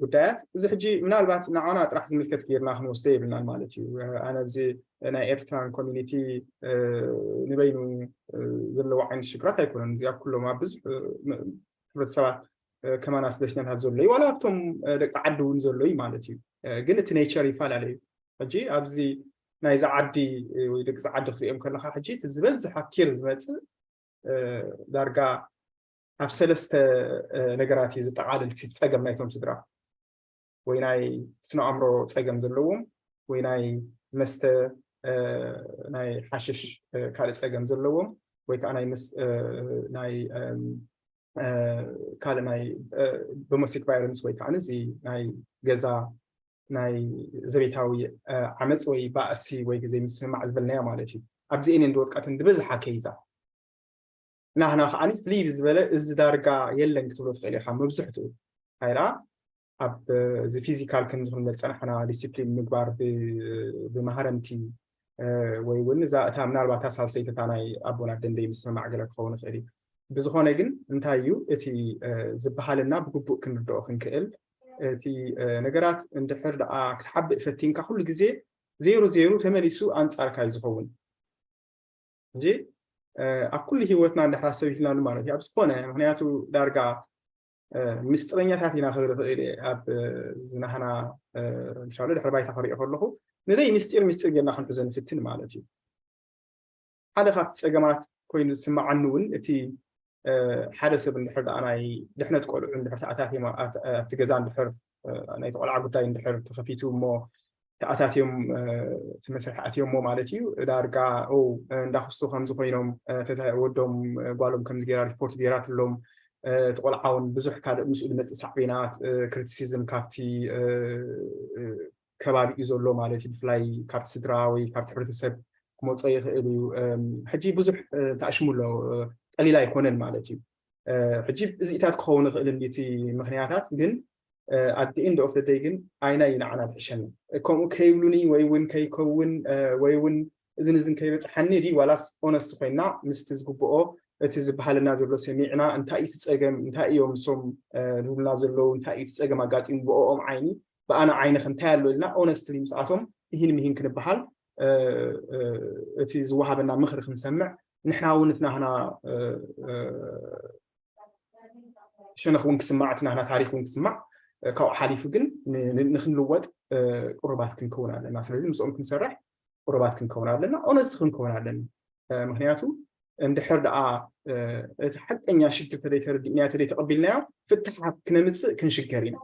ጉዳያት እዚ ሕጂ ምናልባት ንዓና ጥራሕ ዝምልከት ገይርና ክንወስዶ የብልናን ማለት እዩ ኣነ ኣብዚ ናይ ኤርትራን community ንበይኑ ዘለዎ ዓይነት ሽግራት ኣይኮነን እዚኣ ኩሎም ኣብ ብዙሕ ሕብረተሰባት ከማና ስደተኛታት ዘሎ እዩ ዋላ ኣብቶም ደቂ ዓዲ እውን ዘሎ እዩ ማለት እዩ ግን እቲ nature ይፈላለ እዩ ሕጂ ኣብዚ ናይዚ ዓዲ ወይ ደቂ ዓዲ ክሪኦም ከለካ ሕጂ እቲ ዝበዝሕ ኣኪር ዝመፅእ ዳርጋ ኣብ ሰለስተ ነገራት እዩ ዝጠቃልል እቲ ፀገም ናይቶም ስድራ ወይ ናይ ስነ ኣእምሮ ፀገም ዘለዎም ወይ ናይ መስተ ናይ ሓሽሽ ካልእ ፀገም ዘለዎም ወይ ከዓ ናይ ናይ ካልእ ናይ domestic violence ወይ ከዓ እዚ ናይ ገዛ ናይ ዘቤታዊ ዓመፅ ወይ ባእሲ ወይ ዘይምስምማዕ ዝበልናዮ ማለት እዩ። ኣብዚኤን እንድወጥቀትን ዝበዝሓ ከይዛ ናህና ከዓኒ ፍልይ ዝበለ እዚ ዳርጋ የለን ክትብሎ ትኽእል ኢኻ። መብዝሕትኡ ሃይራ ኣብ እዚ ፊዚካል ክንዝኹን መፀናሕና ዲሲፕሊን ምግባር ብማህረምቲ ወይ እውን እዛ እታ ምናልባት እታ ሳልሰይቲ እታ ናይ ኣቦና ደንደይ ምስምማዕ ገለ ክኸውን ይኽእል እዩ። ብዝኾነ ግን እንታይ እዩ እቲ ዝበሃልና ብግቡእ ክንርድኦ ክንክእል እቲ ነገራት እንድሕር ደኣ ክትሓብእ ፈቲንካ ኩሉ ግዜ ዜሩ ዜሩ ተመሊሱ ኣንጻርካ እዩ ዝኸውን እንጂ ኣብ ኩሉ ህይወትና እንድሕር ኣሰቢልናሉ ማለት እዩ ኣብ ዝኾነ ምክንያቱ ዳርጋ ምስጢረኛታት ኢና ክብል ይኽእል እየ ኣብ ዝናህና ምሻሉ ድሕሪ ባይታ ክሪኦ ከለኹ ንዘይ ምስጢር ምስጢር ጌርና ክንሕዞ ንፍትን ማለት እዩ ሓደ ካብቲ ፀገማት ኮይኑ ዝስምዓኒ እውን እቲ ሓደ ሰብ እንድሕር ደኣ ናይ ድሕነት ቆልዑ እንድሕር ተኣታትዮም ኣብቲ ገዛ እንድሕር ናይቲ ቆልዓ ጉዳይ እንድሕር ተኸፊቱ እሞ ተኣታትዮም እቲ መስርሒ ኣትዮሞ ማለት እዩ ዳርጋ እንዳክስቶ ከምዚ ኮይኖም ወዶም ጓሎም ከምዚ ገይራ ሪፖርት ገይራትሎም እቲ ቆልዓ እውን ብዙሕ ካልእ ምስኡ ዝመፅእ ሳዕቤናት ክሪቲሲዝም ካብቲ ከባቢኡ ዘሎ ማለት እዩ ብፍላይ ካብቲ ስድራ ወይ ካብቲ ሕብረተሰብ ክመፀ ይኽእል እዩ ሕጂ ብዙሕ ተኣሽሙ ኣሎ ቀሊል ኣይኮነን ማለት እዩ ሕጂ እዚኢታት ክኸውን ይኽእል እንዲ እቲ ምክንያታት ግን at the end of the day ግን ኣይና እዩ ንዓና ዝሕሸና ከምኡ ከይብሉኒ ወይ እውን ከይከውን ወይ እውን እዝን እዝን ከይበፅሓኒ ድዩ ዋላስ ኦነስት ኮይና ምስቲ ዝግብኦ እቲ ዝበሃልና ዘሎ ሰሚዕና እንታይ እዩ እቲ ፀገም እንታይ እዮም እሶም ዝብሉና ዘለዉ እንታይ እዩ እቲ ፀገም ኣጋጢሙ ብኦም ዓይኒ ብኣና ዓይንኸ እንታይ ኣሎ ኢልና ኦነስትሊ ምስኣቶም ይህን ምሂን ክንበሃል እቲ ዝወሃበና ምኽሪ ክንሰምዕ ንሕና እውን እቲ ናህና ሸነኽ እውን ክስማዕ እቲ ናህና ታሪክ እውን ክስማዕ ካብኡ ሓሊፉ ግን ንክንልወጥ ቅሩባት ክንከውን ኣለና ስለዚ ምስኦም ክንሰርሕ ቅሩባት ክንከውን ኣለና ኦነስት ክንከውን ኣለና ምክንያቱ እንድሕር ደኣ እቲ ሓቀኛ ሽግር ተደይተረዲእናዮ ተደይተቐቢልናዮ ፍታሕ ክነምፅእ ክንሽገር ኢና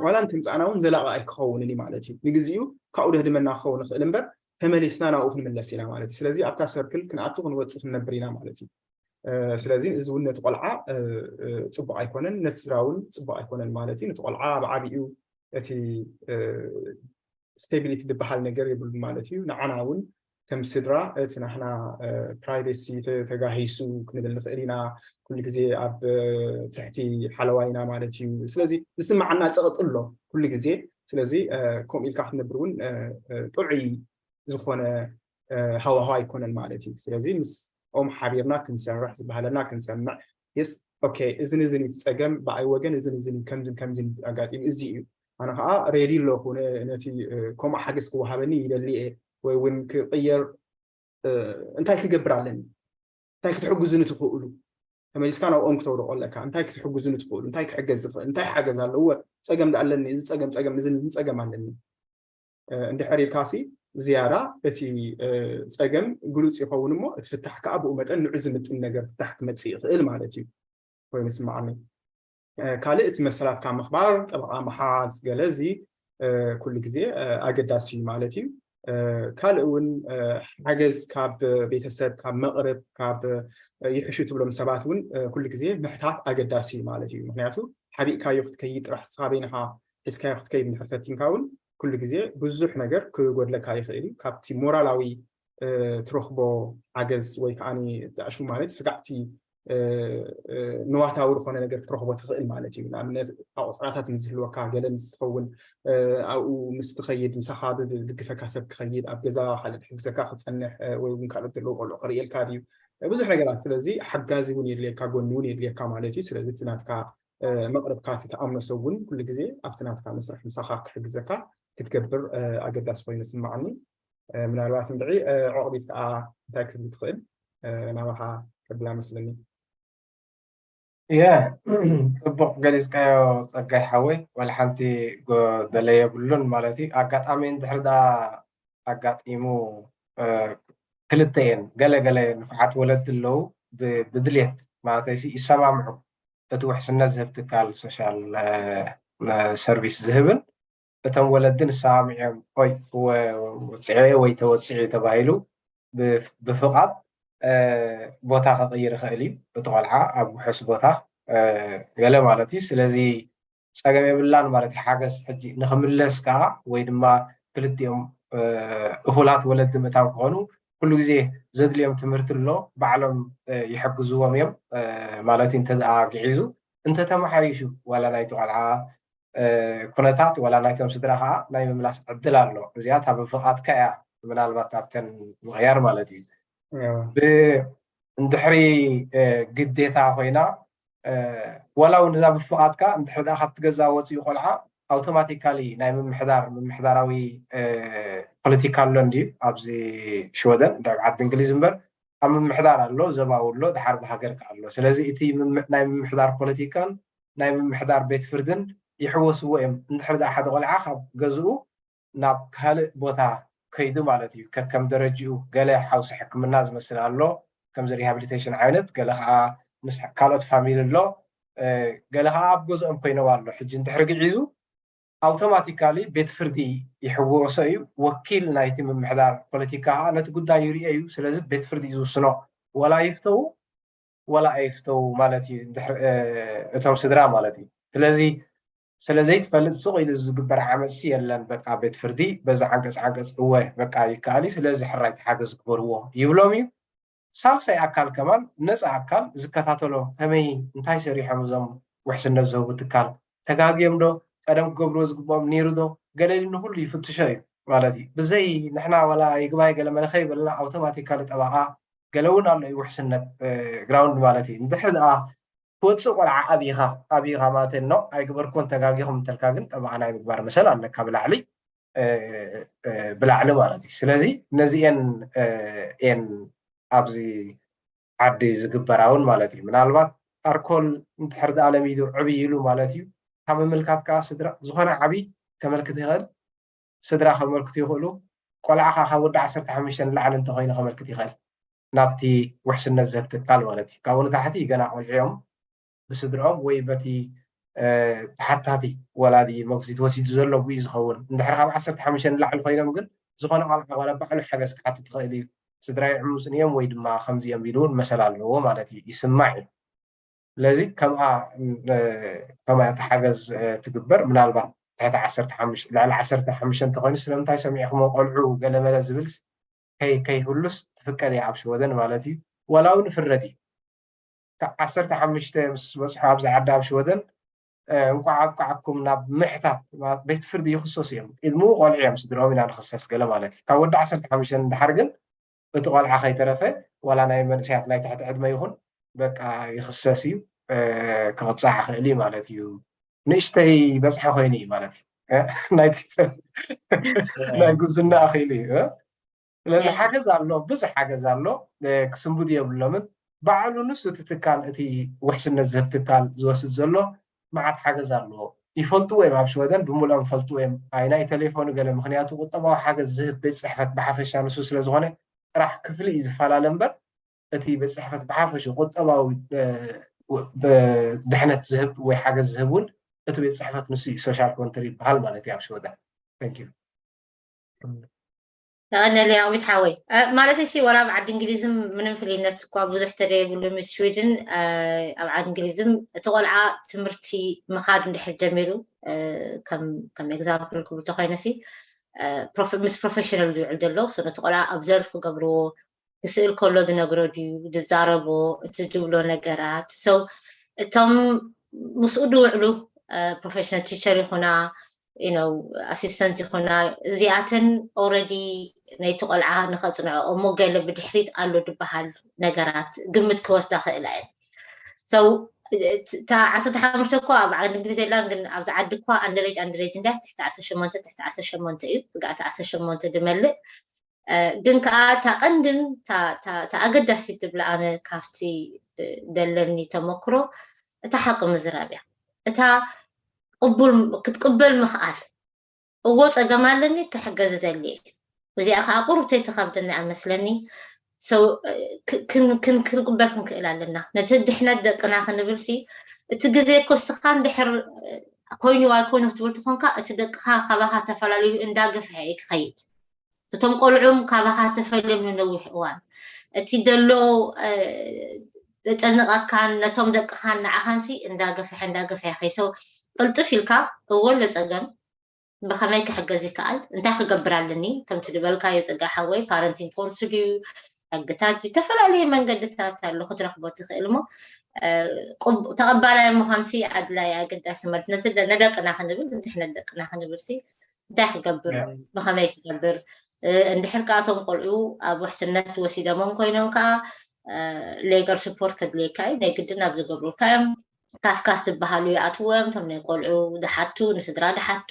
ዋላ እንተምፃእና እውን ዘላቒ ኣይክኸውንን እዩ ማለት እዩ ንግዚኡ ካብኡ ደህድመና ክኸውን ንኽእል እምበር ተመሊስና ናብኡ ክንምለስ ኢና ማለት እዩ ስለዚ ኣብታ ሰርክል ክንኣቱ ክንወፅእ ክንነብር ኢና ማለት እዩ ስለዚ እዚ እውን ነቲ ቆልዓ ፅቡቅ ኣይኮነን ነቲ ስድራ እውን ፅቡቅ ኣይኮነን ማለት እዩ ነቲ ቆልዓ ብዓብኡ እቲ ስቴቢሊቲ ዝበሃል ነገር የብሉ ማለት እዩ ንዓና እውን ከም ስድራ እቲ ናሕና ፕራይቬሲ ተጋሂሱ ክንብል ንኽእል ኢና ኩሉ ግዜ ኣብ ትሕቲ ሓለዋ ኢና ማለት እዩ ስለዚ ዝስምዓና ፀቕጢ ኣሎ ኩሉ ግዜ ስለዚ ከምኡ ኢልካ ክትነብር እውን ጥዑይ ዝኾነ ሃዋሃው ኣይኮነን ማለት እዩ ስለዚ ምስኦም ሓቢርና ክንሰርሕ ዝበሃለና ክንሰምዕ የስ ኦኬ እዝን እዝን እዩ ፀገም ብኣይ ወገን እዝን እዝን እዩ ከምዝን ከምዝን ኣጋጢሙ እዚ እዩ ኣነ ከዓ ሬዲ ኣለኹ ነቲ ከምኡ ሓገዝ ክወሃበኒ ይደሊ እየ ወይ እውን ክቅየር እንታይ ክገብር ኣለኒ እንታይ ክትሕግዙኒ ትኽእሉ ተመሊስካ ናብኦም ክተውርቆ ኣለካ እንታይ ክትሕግዙኒ ትኽእሉ እንታይ ክሕገዝ ዝኽእል እንታይ ሓገዝ ኣለዎ ፀገም ኣለኒ እዚ ፀገም ፀገም እዚ ፀገም ኣለኒ እንድሕር ኢልካሲ ዝያዳ እቲ ፀገም ግሉፅ ይኸውን እሞ እቲ ፍታሕ ከዓ ብኡ መጠን ንዑ ዝምጥን ነገር ፍታሕ ክመፅእ ይኽእል ማለት እዩ ኮይኑ ስምዓኒ ካልእ እቲ መሰላትካ ምኽባር ጠበቃ ምሓዝ ገለ እዚ ኩሉ ግዜ ኣገዳሲ እዩ ማለት እዩ ካልእ እውን ሓገዝ ካብ ቤተሰብ ካብ መቅርብ ካብ ይሕሹ ትብሎም ሰባት እውን ኩሉ ግዜ ምሕታት ኣገዳሲ እዩ ማለት እዩ ምክንያቱ ሓቢእካዮ ክትከይድ ጥራሕ ስኻ በይንኻ ሒዝካዮ ክትከይድ እንድሕር ፈቲንካ እውን ኩሉ ግዜ ብዙሕ ነገር ክጎድለካ ይኽእል እዩ ካብቲ ሞራላዊ ትረኽቦ ሓገዝ ወይ ከዓ ጣዕሹ ማለት ስጋዕቲ ንዋታዊ ዝኾነ ነገር ክትረኽቦ ትኽእል ማለት እዩ ንኣብነት ኣቁፅራታት ምስ ዝህልወካ ገለ ምስ ትኸውን ኣብኡ ምስ ትኸይድ ምሳኻ ዝድግፈካ ሰብ ክኸይድ ኣብ ገዛ ካልእ ክሕግዘካ ክፀንሕ ወይ እውን ካልኦት ዘለዉ ቆልዑ ክርእየልካ ድዩ ብዙሕ ነገራት ስለዚ ሓጋዚ እውን የድልየካ ጎኒ እውን የድልየካ ማለት እዩ ስለዚ እቲ ናትካ መቅረብካ እቲ ተኣምኖ ሰብ እውን ኩሉ ግዜ ኣብቲ ናትካ መስርሕ ምሳኻ ክሕግዘካ ክትገብር ኣገዳሲ ኮይኑ ይስምዓኒ ምናልባት እንድዒ ዑቕቢት ከዓ እንታይ ክትብል ትኽእል ናባኻ ከብላ መስለኒ የ ፅቡቅ ገሊፅካዮ ፀጋይ ሓወይ ዋላ ሓንቲ ጎደለ የብሉን ማለት እዩ ኣጋጣሚ እንድሕር ዳ ኣጋጢሙ ክልተ እየን ገለ ገለ ንፉዓት ወለዲ ኣለዉ ብድልየት ማለት ይሰማምዑ እቲ ውሕስነት ዝህብ ትካል ሶሻል ሰርቪስ ዝህብን እቶም ወለዲ ንሰማምዕ እዮም ኦይ ወፅዐ ወይ ተወፅዒ ተባሂሉ ብፍቓድ ቦታ ክቕይር ይኽእል እዩ እቲ ቆልዓ ኣብ ውሑስ ቦታ ገለ ማለት እዩ ስለዚ ጸገም የብላን ማለት እዩ። ሓገዝ ሕጂ ንኽምለስ ከዓ ወይ ድማ ክልቲኦም እኹላት ወለዲ ምእታው ክኾኑ ኩሉ ግዜ ዘድልዮም ትምህርቲ ኣሎ፣ ባዕሎም ይሕግዝዎም እዮም ማለት እዩ። እንተ ግዒዙ እንተተመሓይሹ ዋላ ናይቲ ቆልዓ ኩነታት ዋላ ናይቶም ስድራ ከዓ ናይ ምምላስ ዕድል ኣሎ። እዚኣ እታ ብፍቓድካ እያ፣ ምናልባት ኣብተን ምቕያር ማለት እዩ። እንድሕሪ ግዴታ ኮይና ዋላ እውን እዛ ብፍቓድካ እንድሕሪ ደኣ ካብቲ ገዛ ወፂኡ ቆልዓ ኣውቶማቲካሊ ናይ ምምሕዳር ምምሕዳራዊ ፖለቲካ ኣሎ እንድዩ ኣብዚ ሽወደን እንድሕሪ ዓዲ እንግሊዝ እምበር ኣብ ምምሕዳር ኣሎ፣ ዘባዊ ኣሎ፣ ድሓር ብሃገር ከ ኣሎ። ስለዚ እቲ ናይ ምምሕዳር ፖለቲካን ናይ ምምሕዳር ቤት ፍርድን ይሕወስዎ እዮም። እንድሕሪ ደኣ ሓደ ቆልዓ ካብ ገዝኡ ናብ ካልእ ቦታ ከይዱ ማለት እዩ። ከከም ደረጅኡ ገለ ሓውሲ ሕክምና ዝመስል ኣሎ፣ ከምዚ ሪሃብሊቴሽን ዓይነት፣ ገለ ከዓ ምስ ካልኦት ፋሚሊ ኣሎ፣ ገለ ከዓ ኣብ ገዝኦም ኮይነው ኣሎ። ሕጂ እንድሕሪ ግዒዙ ኣውቶማቲካሊ ቤት ፍርዲ ይሕወሶ እዩ። ወኪል ናይቲ ምምሕዳር ፖለቲካ ከዓ ነቲ ጉዳይ ይርኦ እዩ። ስለዚ ቤት ፍርዲ እዩ ዝውስኖ፣ ወላ ይፍተው ወላ ኣይፍተው ማለት እዩ። እቶም ስድራ ማለት እዩ። ስለዚ ስለ ዘይትፈልጥ ስቕ ኢሉ ዝግበር ዓመፅሲ የለን። በቃ ቤት ፍርዲ በዚ ዓንቀፅ ዓንቀፅ እወ በቃ ይከኣል እዩ፣ ስለዚ ሕራይ ተሓገዝ ግበርዎ ይብሎም እዩ። ሳልሳይ ኣካል ከማን ነፃ ኣካል ዝከታተሎ ከመይ እንታይ ሰሪሖም እዞም ውሕስነት ዝህቡ ትካል ተጋግዮም ዶ ቀደም ክገብርዎ ዝግብኦም ነይሩ ዶ ገለ ኢሉ ንኩሉ ይፍትሾ እዩ ማለት እዩ። ብዘይ ንሕና ዋላ ይግባይ ገለ መለኸ ይበልና ኣውቶማቲካሊ ጠበቓ ገለ እውን ኣሎ እዩ ውሕስነት ግራውንድ ማለት እዩ። እንድሕር ደኣ ክወፅእ ቆልዓ ኣብይኻ ኣብይኻ ማለት ኖ ኣይግበርኩን ተጋጊኹም እንተልካ ግን ጠበቓ ናይ ምግባር መሰል ኣለካ ብላዕሊ ብላዕሊ ማለት እዩ። ስለዚ ነዚኤን ኤን ኣብዚ ዓዲ ዝግበራ እውን ማለት እዩ። ምናልባት ኣርኮል እንድሕር ደኣ ለሚዱ ዕብይ ኢሉ ማለት እዩ ካብ ምምልካት ከዓ ስድራ ዝኾነ ዓብይ ከመልክት ይኽእል። ስድራ ከመልክቱ ይኽእሉ። ቆልዓ ከዓ ካብ ወዲ ዓሰርተ ሓሙሽተ ንላዕሊ እንተኮይኑ ከመልክት ይኽእል ናብቲ ውሕስነት ዝህብ ትካል ማለት እዩ። ካብኡ ንታሕቲ ገና ቆልዑ እዮም ብስድርኦም ወይ በቲ ተሓታቲ ወላዲ መግዚት ወሲዱ ዘሎ ብኡ ዝኸውን። እንድሕር ካብ ዓሰርተ ሓሙሽተ ንላዕሊ ኮይኖም ግን ዝኾነ ቆልዓ ዋላ ባዕሉ ሓገዝ ክሓትት ይኽእል እዩ። ስድራይ ዕሙፅን እዮም ወይ ድማ ከምዚ እዮም ኢሉ እውን መሰል ኣለዎ ማለት እዩ፣ ይስማዕ እዩ። ስለዚ ከምኣ ከምኣ ተሓገዝ ትግበር። ምናልባት ትሕቲ ዓሰርተ ሓሙሽተ ልዕሊ ዓሰርተ ሓሙሽተ እንተኮይኑ ስለምንታይ ሰሚዕኩሞ ቆልዑ ገለመለ ዝብልስ ከይህሉስ ትፍቀድ እያ ኣብ ሽወደን ማለት እዩ። ዋላ እውን ፍረድ እዩ። ዓሰርተ ሓሙሽተ ምስ በፅሑ ኣብዚ ዓዲ ኣብ ሽወደን እንኳዕ ኣብቃዓኩም ናብ ምሕታት ቤት ፍርዲ ይኽሰሱ እዮም። ቅድምኡ ቆልዑ እዮም ስድርኦም ኢና ንኽሰስ ገለ ማለት እዩ። ካብ ወዲ ዓሰርተ ሓሙሽተ እንድሓር ግን እቲ ቆልዓ ከይተረፈ ዋላ ናይ መንእሰያት ናይ ትሕቲ ዕድመ ይኹን በቃ ይኽሰስ እዩ፣ ክቕፃዕ ይኽእል እዩ ማለት እዩ። ንእሽተይ በፅሐ ኮይኑ እዩ ማለት እዩ። ናይ ጉብዝና ኣኽኢሉ እዩ። ስለዚ ሓገዝ ኣሎ፣ ብዙሕ ሓገዝ ኣሎ፣ ክስንብዱ የብሎምን። ባዕሉ ንሱ እቲ ትካል እቲ ውሕስነት ዝህብ ትካል ዝወስድ ዘሎ መዓት ሓገዝ ኣለዎ። ይፈልጥዎ እዮም ኣብ ሽወደን ብምልኦም ይፈልጥዎ እዮም። ኣይ ናይ ቴሌፎኑ ገለ ምክንያቱ ቁጠባዊ ሓገዝ ዝህብ ቤት ፅሕፈት ብሓፈሻ ንሱ ስለ ዝኾነ ጥራሕ ክፍሊ እዩ ዝፈላለ እምበር እቲ ቤት ፅሕፈት ብሓፈሽኡ ቁጠባዊ ድሕነት ዝህብ ወይ ሓገዝ ዝህብ እውን እቲ ቤት ፅሕፈት ንሱ እዩ ሶሻል ኮንትሪ ይበሃል ማለት እዩ ኣብ ሽወደን። ተቐነለይ ኣዊት ሓወይ። ማለት ሲ ወላ ኣብ ዓዲ እንግሊዝም ምንም ፍልይነት እኳ ብዙሕ ተደየብሉ ምስ ሽዊድን ኣብ ዓዲ እንግሊዝም እቲ ቆልዓ ትምህርቲ ምኻድ እንድሕር ጀሚሩ ከም ኤግዛምፕል ክብል ተኮይነ ሲ ምስ ፕሮፌሽናል ዝውዕል ዘሎ ነቲ ቆልዓ ኦብዘርቭ ክገብርዎ ክስእል ከሎ ዝነግሮ ድዩ ዝዛረቦ እቲ ዝብሎ ነገራት ሰው እቶም ምስኡ ዝውዕሉ ፕሮፌሽናል ቲቸር ይኹና you know assistant ይኹና እዚኣተን already ነይቲ ቆልዓ ንኸፅንዖ እሞ ገለ ብድሕሪት ኣሎ ዝበሃል ነገራት ግምት ክወስዳ ክእላ እየን so እታ ዓሰርተ ሓሙሽተ እኮ ኣብ ዓዲ እንግሊዝ የላን ግን ኣብዚ ዓዲ እኳ ኣንደሬጅ ኣንደሬጅ እንዳ ትሕቲ ዓሰርተ ሸሞንተ ትሕቲ ዓሰርተ ሸሞንተ እዩ ስጋዕቲ ዓሰርተ ሸሞንተ ድመልእ ግን ከዓ እታ ቀንድን እታ ኣገዳሲት ትብላ ኣነ ካብቲ ደለኒ ተመክሮ እታ ሓቂ ምዝራብ እያ እታ ክትቅበል ምኽኣል እዎ ፀገም ኣለኒ ክሕገዝ እደሊ እየ እዚኣ ከዓ ቁሩብ ተይትኸብደኒ ኣመስለኒ ክንቅበል ክንክእል ኣለና ነቲ ድሕነት ደቅና ክንብል ሲ እቲ ግዜ እኮ እስኻ እንድሕር ኮይኑ ኣይኮይኑ ክትብል ትኾንካ እቲ ደቅኻ ካባኻ ተፈላለዩ እንዳገፍሐ እዩ ክኸይድ እቶም ቆልዑም ካባኻ ተፈልዮም ንነዊሕ እዋን እቲ ደሎ ዘጨንቐካን ነቶም ደቅኻን ንዓኻንሲ እንዳገፍሐ እንዳገፍሐ ከይሰው ቅልጥፍ ኢልካ እወ ኣሎ ጸገም ብኸመይ ክሕገዝ ይከኣል እንታይ ክገብር ኣለኒ ከምቲ ዝበልካዮ ጸጋ ሓወይ ፓረንቲንግ ኮርስ ድዩ ሕግታት ድዩ ዝተፈላለየ መንገድታት ኣሎ ክትረኽቦ ትኽእል እሞ ተቐባላይ ምዃንሲ ኣድላይ ኣገዳሲ ማለት ነዚ ነደቅና ክንብል ንድሕነት ደቅና ክንብልሲ እንታይ ክገብር ብኸመይ ክገብር እንድሕር ከኣቶም ቆልዑ ኣብ ውሕስነት ወሲደሞም ኮይኖም ከዓ ሌገር ስፖርት ከድልየካ እዩ ናይ ግድን ኣብ ዝገብሩልካ እዮም ካፍካስ ዝበሃሉ ይኣትዉ እዮም እቶም ናይ ቆልዑ ዝሓቱ ንስድራ ዝሓቱ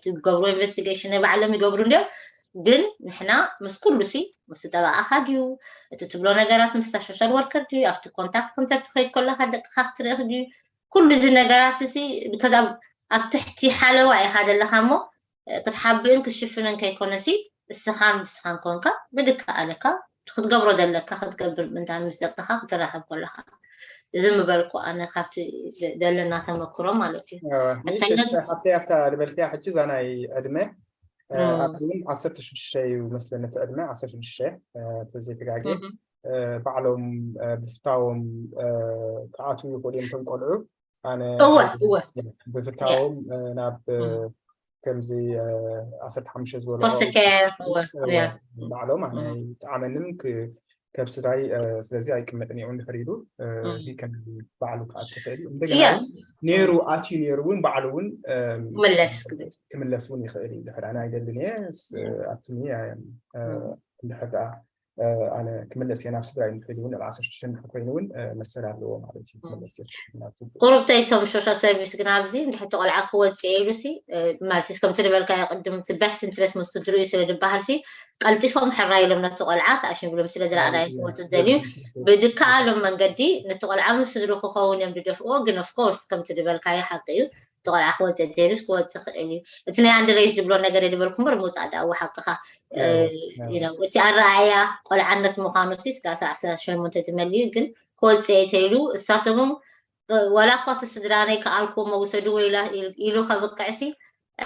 ዝገብሩ ኢንቨስቲጌሽን ናይ ባዕሎም ይገብሩ እንዲዮም ግን ንሕና ምስ ኩሉ ሲ ምስ ጠበቃኻ ድዩ እቲ ትብሎ ነገራት ምስታ ሶሻል ወርከር ድዩ ኣብቲ ኮንታክት ክንተ ትኸይድ ከለካ ደቅካ ክትርኢ ድዩ ኩሉ እዚ ነገራት እዚ because ኣብ ኣብ ትሕቲ ሓለዋ ኢኻ ዘለኻ እሞ ክትሓብእን ክትሽፍንን ከይኮነሲ እስኻን ብስኻን ኮንካ ብድካ ኣለካ ክትገብሮ ዘለካ ክትገብር ምንታን ምስ ደቅኻ ክትራኸብ ከለኻ እዚ ምበልኩ ኣነ ካብቲ ዘለና ተመክሮ ማለት እዩ ሓብተይ ኣብታ ዝበልክያ ሕጂ እዛ ናይ ዕድመ ኣብዚ እውን ዓሰርተ ሽዱሽተ እዩ መስለኒ እቲ ዕድመ ዓሰርተ ሽዱሽተ ተዘይተጋጌ ባዕሎም ብፍታዎም ክኣትዉ ይኽእሉ እዮም እቶም ቆልዑ ኣነ እወ እወ ብፍታዎም ናብ ከምዚ ዓሰርተ ሓሙሽተ ዝበሎ foster care እወ yeah ባዕሎም ኣነ ይጠዓመንን ካብ ስድራይ ስለዚ ኣይቅመጥን እዩ እንድሕር ኢሉ እዚ ከም ባዕሉ ክኣቱ ይኽእል እዩ እንደገና እውን ነይሩ ኣትዩ ነይሩ እውን ባዕሉ እውን ክምለስ ክብል ክምለስ እውን ይኽእል እዩ ድሕር ኣነ ኣይደልን እየ ኣብትኒ እንድሕር ደኣ ኣነ ክምለስ እየ ናብ ስድራይ እንድሕር ኢሉ እውን ኣብ ዓሰርተ ሽዱሽተ እንድሕር ኮይኑ እውን መሰል ኣለዎ ማለት እዩ ክምለስ እየ ናብ ስድራይ። ቁሩብ ተይቶም ሶሻል ሰርቪስ ግን ኣብዚ እንድሕር እቲ ቆልዓ ክወፅእ ኢሉ ሲ ማለት እዩ ከምቲ ዝበልካዮ ቅድም እቲ best interest ምስ ስድርኡ ስለ ዝበሃል ሲ ቀልጢፎም ሕራይ ኢሎም ነቲ ቆልዓ ተኣሽም ብሎም ስለ ዝረኣናዮ ክወፁ ዝደልዩ ብዝከኣሎም መንገዲ ነቲ ቆልዓ ምስ ስድርኡ ክኸውን እዮም ዝደፍእዎ ግን of course ከምቲ ዝበልካዮ ሓቂ እዩ እቲ ቆልዓ ክወፅእ እንተይሉስ ክወፅእ ክእል እዩ እቲ ናይ under age ዝብሎ ነገር የድበልኩ እምበር ምውፃእ ደኣ እዎ ሓቅኻ you know እቲ ኣረኣእያ ቆልዓነት ምዃኑ ሲ ስጋ ዓሰርተ ሸሞንተ ዝመልዩ ግን ክወፅእ እየ ተይሉ እሳቶም ዋላ እኳ እቲ ስድራ ናይ ከኣልኩዎ መውሰድዎ ኢላ ኢሉ ከብቅዕሲ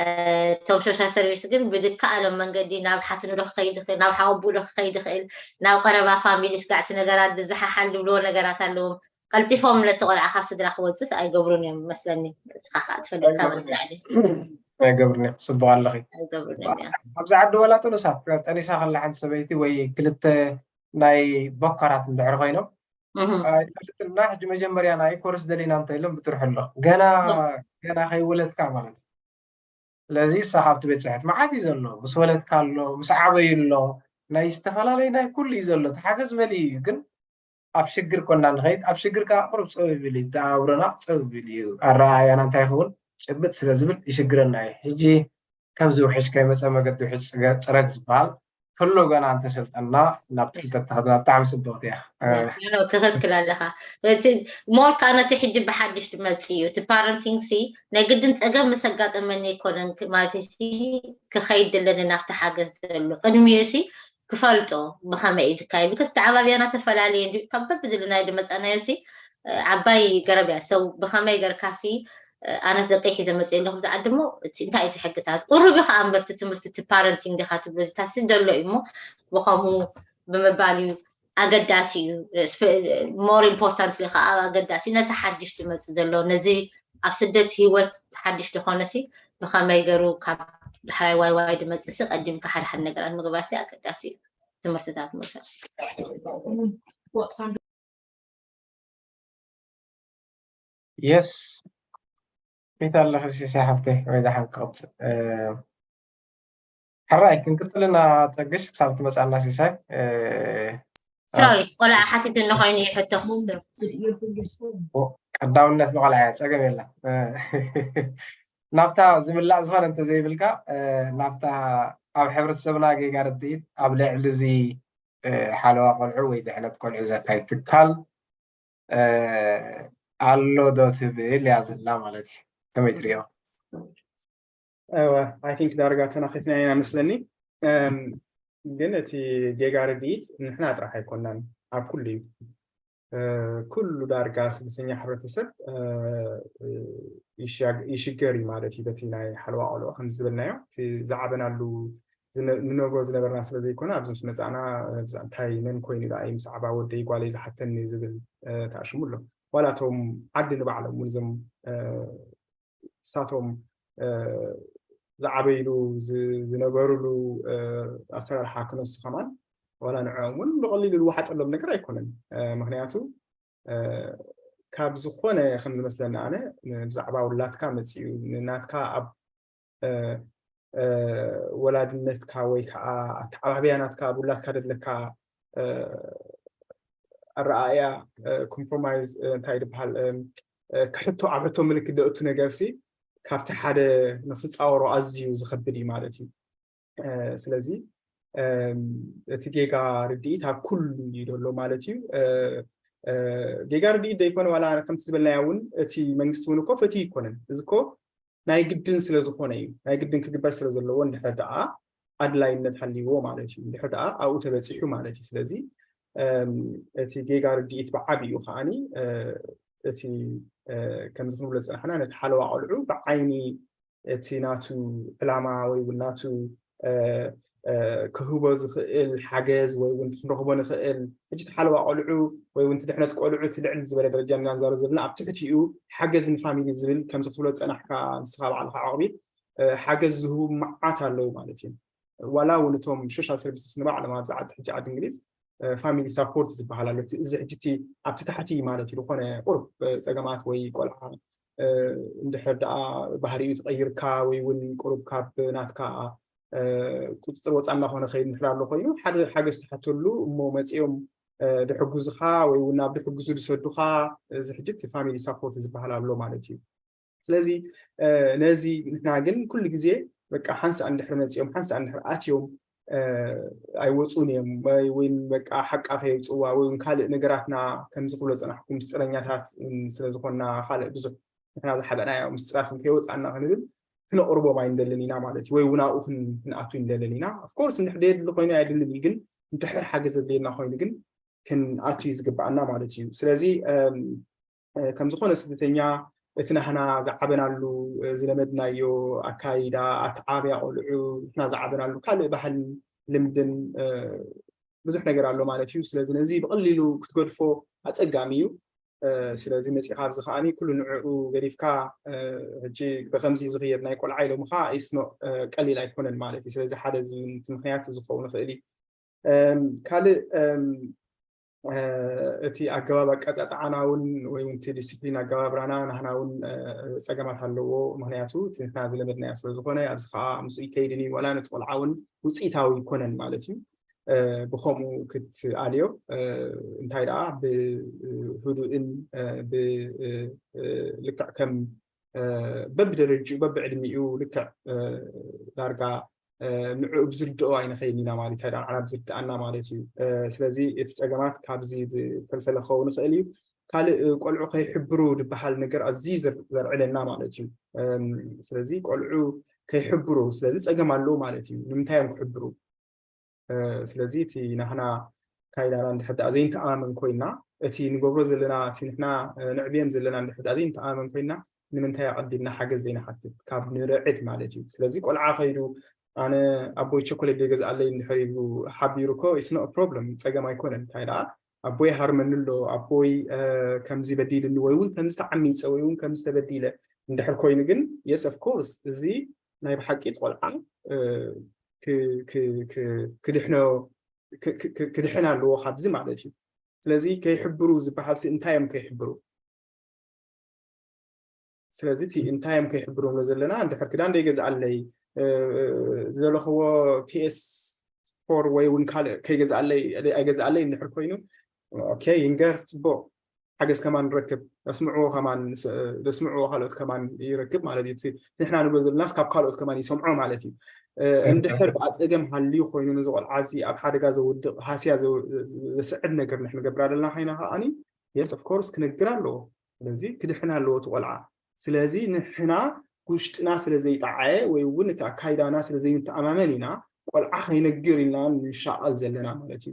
እቶም ሶሻል ሰርቪስ ግን ብዝከኣሎም መንገዲ ናብ ሓትኑ ዶ ክኸይድ ይኽእል ናብ ሓወብኡ ዶ ክኸይድ ይኽእል ናብ ቀረባ ፋሚሊ ስጋዕቲ ነገራት ዝዘሓሓል ዝብልዎ ነገራት ኣለዎም ቀልጢፎም ነቲ ቆልዓ ካብ ስድራ ክወፅስ ኣይገብሩን እዮም መስለኒ እስኻ ከዓ ትፈልጥ ካብ ላዕሊ ኣይገብሩን እዮም ፅቡቅ ኣለኺ ኣይገብሩን እዮም ኣብዚ ዓዲ ወላ ጥኑሳት ጠኒሳ ከላ ሓንቲ ሰበይቲ ወይ ክልተ ናይ በኳራት እንድሕር ኮይኖም ኣይፈልጥና ሕጂ መጀመርያ ናይ ኮርስ ደሊና እንተ ኢሎም ብጥርሑ ኣሎ ገና ገና ከይወለድካ ማለት እዩ ስለዚ እሳ ካብቲ ቤት ፅሕት መዓት እዩ ዘሎ ምስ ወለድካ ኣሎ ምስ ዓበዩ ኣሎ ናይ ዝተፈላለዩ ናይ ኩሉ እዩ ዘሎ ተሓገዝ መሊ እዩ ግን ኣብ ሽግር ኮና ንኸይድ ኣብ ሽግር ከዓ ቅሩብ ፀብብ ኢሉ እዩ ተኣብሮና ፀብብ ኢሉ እዩ ኣረኣያና እንታይ ይኸውን ጭብጥ ስለ ዝብል ይሽግረና እዩ ሕጂ ከምዚ ውሕጅ ከይመፀ መገዲ ውሕጅ ፅረግ ዝበሃል ከሎ ገና እንተሰልጠና ናብ ትፍልጠት ተኸድና ብጣዕሚ ፅብቕቲ እያ ትኽክል ኣለኻ ሞር ከዓ ነቲ ሕጂ ብሓድሽ ድመፅ እዩ እቲ ፓረንቲንግ ሲ ናይ ግድን ፀገም ምስ ኣጋጠመኒ ኣይኮነን ማለት ክኸይድ ደለኒ ናብቲ ሓገዝ ዘሎ ቅድሚኡ ሲ ክፈልጦ ብኸመይ እዩ ዝካየድ because ተዓባብያና ተፈላለየ እንዲ ካብ በብዝልናዮ ድመፃናዮ ሲ ዓባይ ገረብ እያ ሰው ብኸመይ ገርካ ሲ ኣነስ ደቀይ ሒዘ መፅእ ኣለኹ ዝዓዲ እሞ እንታይ እዩ ሕግታት ቁሩብ እዩ ከዓ እምበርቲ ትምህርቲ እቲ ፓረንቲንግ ዲካ ትብሎ ዝታሲ ዘሎ እዩ እሞ ብኸምኡ ብምባል እዩ ኣገዳሲ እዩ more importantly ከዓ ኣገዳሲ እዩ ነቲ ሓድሽ ድመፅእ ዘሎ ነዚ ኣብ ስደት ሂወት ሓድሽ ዝኾነ ሲ ብኸመይ ገሩ ካብ ዳሕራይ ዋይ ዋይ ድመፅእ ሲ ቀዲምካ ሓደ ሓደ ነገራት ምግባር ሲ ኣገዳሲ እዩ ትምህርትታት ምውሳድ yes ከመይ ኣለኺ ሲሳይ ሓፍተይ ወይ ደሓን ክቐፅል ሕራይ ክንቅፅልና ፀግሽ ክሳብ ትመፃና ሲሳይ sorry ቆልዓ ሓቲት እንኾይኑ ይሕቶ ቀዳምነት ንቆልዓ እያ ፀገም የለን ናብታ ዝምላእ ዝኾነ እንተዘይብልካ ናብታ ኣብ ሕብረተሰብና ጌጋ ርድኢት ኣብ ልዕሊ እዚ ሓለዋ ቆልዑ ወይ ድሕነት ቆልዑ ዘካይድ ትካል ኣሎ ዶ ትብል እያ ዘላ ማለት እዩ ከመይ ትሪኦ I think ዳርጋ ተናኺፍና ኢና መስለኒ ግን እቲ ጌጋ ርድኢት ንሕና ጥራሕ ኣይኮናን ኣብ ኩሉ እዩ ኩሉ ዳርጋ ስደተኛ ሕብረተሰብ ይሽገር እዩ ማለት እዩ በቲ ናይ ሓለዋ ቆልዑ ከም ዝበልናዮ እቲ ዝዓበናሉ ንነብሮ ዝነበርና ስለ ዘይኮነ ኣብዚ ምስ መፃእና እንታይ መን ኮይኑ ዳ እዩ ምስ ዓባ ወደይ ጓለይ ዝሓተኒ ዝብል ተኣሽሙ ኣሎ ዋላ እቶም ዓዲ ንባዕሎም እውን እዞም እሳቶም ዝዓበይሉ ዝነበሩሉ ኣሰራርሓ ክነሱ ከማን ዋላ ንዕኦም እውን ብቐሊሉ ዝወሓጠሎም ነገር ኣይኮነን። ምክንያቱ ካብ ዝኾነ ከም ዝመስለኒ ኣነ ብዛዕባ ውላድካ መፅኡ ንናትካ ኣብ ወላድነትካ ወይ ከዓ ኣተዓባብያ ናትካ ኣብ ውላድካ ደለካ ኣረኣእያ ኮምፕሮማይዝ እንታይ ዝበሃል ክሕቶ ኣብ ሕቶ ምልክት ደእቱ ነገር ሲ ካብቲ ሓደ ንክትፃወሮ ኣዝዩ ዝኸብድ እዩ ማለት እዩ። ስለዚ እቲ ጌጋ ርድኢት ኣብ ኩሉ እዩ ዘሎ ማለት እዩ። ጌጋ ርድኢት ደይኮነ ዋላ ከምቲ ዝበልናዮ እውን እቲ መንግስቲ እውን እኮ ፈትዩ ይኮነን። እዚ እኮ ናይ ግድን ስለ ዝኾነ እዩ። ናይ ግድን ክግበር ስለ ዘለዎ እንድሕር ደኣ ኣድላይነት ሃልይዎ ማለት እዩ። እንድሕር ደኣ ኣብኡ ተበፂሑ ማለት እዩ። ስለዚ እቲ ጌጋ ርድኢት ብዓብኡ ከዓኒ እቲ ከምዚ ክንብሎ ዝፀናሕና ነቲ ሓለዋ ቆልዑ ብዓይኒ እቲ ናቱ ዕላማ ወይ እውን ናቱ ክህቦ ዝኽእል ሓገዝ ወይ እውን ክንረኽቦ ንኽእል ሕጂ ተሓለዋ ቆልዑ ወይ እውን ድሕነት ቆልዑ እቲ ልዕል ዝበለ ደረጃ እናንዛሩ ዘለና ኣብ ትሕቲኡ ሓገዝ ንፋሚሊ ዝብል ከምዚ ክትብሎ ዝፀናሕካ ንስኻ ባዕልካ ዓቕቢ ሓገዝ ዝህቡ መዓት ኣለዉ ማለት እዩ። ዋላ እውን እቶም ሶሻል ሰርቪስስ ንባዕሎም ኣብዚ ዓዲ ሕጂ ዓዲ እንግሊዝ ፋሚሊ ሳፖርት ዝበሃል ኣሎ። እዚ ሕጂ ኣብቲ ታሕቲ ማለት እዩ ዝኾነ ቁርብ ፀገማት ወይ ቆልዓ እንድሕር ደኣ ባህሪኡ ተቐይርካ ወይ እውን ቁሩብ ካብ ናትካ ቁፅፅር ወፃ እናኾነ ከይድ እንድሕር ኣሎ ኮይኑ ሓደ ሓገዝ ትሓተሉ እሞ መፂኦም ድሕጉዝኻ ወይ እውን ናብ ድሕግዙ ዝሰዱኻ እዚ ሕጂ እቲ ፋሚሊ ሳፖርት ዝበሃል ኣሎ ማለት እዩ። ስለዚ ነዚ ንሕና ግን ኩሉ ግዜ በቃ ሓንሳእ እንድሕር መፂኦም ሓንሳእ እንድሕር ኣትዮም ኣይወፁን እዮም ወይ በቃ ሓቃ ከየውፅዋ ወይ ካልእ ነገራትና ከምዚ ክብሎ ፀናሕኩ ምስጢረኛታት ስለዝኮና ካልእ ብዙሕ ንሕና ዝሓበናዮ ምስጢራት ከየወፃና ክንብል ክነቕርቦም ኣይንደልን ኢና ማለት እዩ። ወይ እውን ኣብኡ ክንኣቱ ኣይንደልን ኢና። ኦፍኮርስ እንድሕር ደየድሊ ኮይኑ ኣይድልን እዩ፣ ግን እንድሕር ሓገዝ ዘድልየና ኮይኑ ግን ክንኣቱ እዩ ዝግብኣና ማለት እዩ። ስለዚ ከም ዝኾነ ስደተኛ እቲ ናህና ዝዓበናሉ ዝለመድናዮ ኣካይዳ ኣተዓብያ ቆልዑ ንሕና ዝዓበናሉ ካልእ ባህልን ልምድን ብዙሕ ነገር ኣሎ ማለት እዩ። ስለዚ ነዚ ብቐሊሉ ክትገድፎ ኣፀጋሚ እዩ። ስለዚ መፂኻ ኣብዚ ከዓኒ ኩሉ ንዕኡ ገዲፍካ ሕጂ ብከምዚ ዝኽየድ ናይ ቆልዓ ኢሎምኻ ኢስኖ ቀሊል ኣይኮነን ማለት እዩ። ስለዚ ሓደ እዚ ምክንያት ዝኸውን ይኽእል እዩ። ካልእ እቲ ኣገባብ ኣቀፃፅዓና እውን ወይ እውን እቲ ዲስፕሊን ኣገባብራና ናህና እውን ፀገማት ኣለዎ። ምክንያቱ እቲ ንሕና ዝለመድናዮ ስለ ዝኾነ ኣብዚ ከዓ ምስኡ ይከይድን እዩ ዋላ ነቲ ቆልዓ እውን ውፅኢታዊ ይኮነን ማለት እዩ። ብከምኡ ክትኣልዮ እንታይ ደኣ ብህዱእን ብልክዕ ከም በብደረጅኡ በብዕድሚኡ ልክዕ ዳርጋ ንዕኡ ብዝርድኦ ኣይንኸይን ኢና ማለት እዩ። ንዓና ብዝርድኣና ማለት እዩ። ስለዚ እቲ ፀገማት ካብዚ ዝፈልፈለ ክኸውን ይኽእል እዩ። ካልእ ቆልዑ ከይሕብሩ ዝበሃል ነገር ኣዝዩ ዘርዕለና ማለት እዩ። ስለዚ ቆልዑ ከይሕብሩ ስለዚ ፀገም ኣለዎ ማለት እዩ። ንምንታይ እዮም ክሕብሩ? ስለዚ እቲ ናህና ካይዳና እንድሕር ደኣ ዘይንተኣማመን ኮይና እቲ ንገብሮ ዘለና እቲ ንሕና ንዕብየም ዘለና እንድሕር ደኣ ዘይንተኣማመን ኮይና ንምንታይ ኣቐዲምና ሓገዝ ዘይንሓትት ካብ ንርዕድ ማለት እዩ። ስለዚ ቆልዓ ከይዱ ኣነ ኣቦይ ቸኮሌት ዘይገዝኣለይ እንድሕር ኢሉ ሓቢሩ እኮ it's not problem፣ ፀገም ኣይኮነን። እንታይ ደኣ ኣቦይ ሃርመኒ ኣሎ ኣቦይ ከምዚ በዲልኒ ወይ እውን ከምዚ ተዓሚፀ ወይ እውን ከምዚ ተበዲለ እንድሕር ኮይኑ ግን yes of course እዚ ናይ ብሓቂ ቆልዓ ክድሕኖ ክድሕን ኣለዎ ካብዚ ማለት እዩ። ስለዚ ከይሕብሩ ዝበሃል ሲ እንታይ እዮም ከይሕብሩ? ስለዚ እቲ እንታይ እዮም ከይሕብሩ ንብሎ ዘለና እንድሕር ክዳን ደይገዝኣለይ ዘለኽዎ ፒኤስ ፎር ወይ እውን ካልእ ከይገዝኣለይ ኣይገዝኣለይ እንድሕር ኮይኑ ኦኬ ይንገር ፅቡቅ ሓገዝ ከማን ንረክብ፣ ደስምዕዎ ከማን ደስምዕዎ ካልኦት ከማን ይረክብ ማለት እዩ። ንሕና ንብሎ ዘለናስ ካብ ካልኦት ከማን ይሰምዖ ማለት እዩ። እንድሕር ብኣፀገም ሃልዩ ኮይኑ ነዚ ቆልዓ እዚ ኣብ ሓደጋ ዘውድቕ ሃስያ ዘስዕብ ነገር ንሕ ንገብር ኣለና ኮይና ከዓኒ yes of course ክነግር ኣለዎ። ስለዚ ክድሕን ኣለዎ እቲ ቆልዓ። ስለዚ ንሕና ውሽጥና ስለ ዘይጠዓየ ወይ እውን እቲ ኣካይዳና ስለ ዘይንተኣማመን ኢና ቆልዓ ከይነግር ኢልና ንሻቐል ዘለና ማለት እዩ።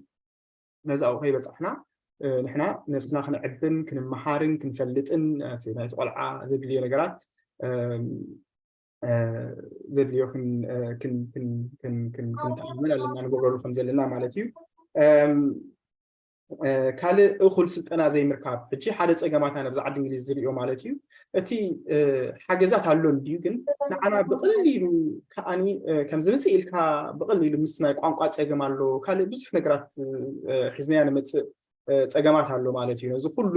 ነዚ ኣብኡ ከይበፃሕና ንሕና ነብስና ክንዕብን ክንመሃርን ክንፈልጥን ናይቲ ቆልዓ ዘድልዮ ነገራት ዘድልዮ ክንተኣማመን ኣለና ንገብረሉ ከም ዘለና ማለት እዩ። ካልእ እኹል ስልጠና ዘይምርካብ፣ ሕጂ ሓደ ጸገማት ኣነ ብዛ ዓዲ እንግሊዝ ዝርእዮ ማለት እዩ። እቲ ሓገዛት ኣሎ እንድዩ፣ ግን ንዓና ብቐሊሉ ከኣኒ ከም ዝምጽእ ኢልካ ብቐሊሉ ምስ ናይ ቋንቋ ጸገም ኣሎ፣ ካልእ ብዙሕ ነገራት ሒዝናዮ ንመጽእ ጸገማት ኣሎ ማለት እዩ። ነዚ ኩሉ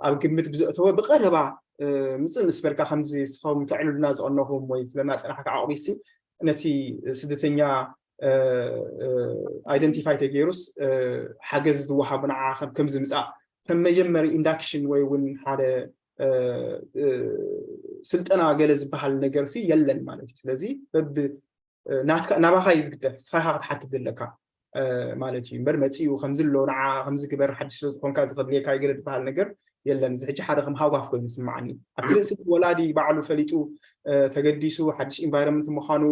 ኣብ ግምት ብዘእተወ ብቐረባ ምጽእ ምስ በልካ ከምዚ ንስኹም ተዕልሉና ዝቐነኹም ወይ ትብለና ጸናሕካ ዓቕቢሲ ነቲ ስደተኛ ኣይደንቲፋይ ተገይሩስ ሓገዝ ዝወሃቡ ንዓ ከም ዝምፃእ ከም መጀመሪ ኢንዳክሽን ወይ እውን ሓደ ስልጠና ገለ ዝበሃል ነገር ሲ የለን ማለት እዩ። ስለዚ በብ ናባኻ እዩ ዝግደፍ፣ ስኻኻ ክትሓትት ዘለካ ማለት እዩ እምበር መፂኡ ከምዚ ኣሎ ንዓ ከምዚ ግበር ሓድሽ ስለዝኮንካ ዝኸድልየካ ገለ ዝበሃል ነገር የለን። እዚ ሕጂ ሓደ ከም ሃጓፍ ኮይኑ ይስምዓኒ። ኣብቲ ርእሲ እቲ ወላዲ ባዕሉ ፈሊጡ ተገዲሱ ሓድሽ ኢንቫይሮንመንት ምዃኑ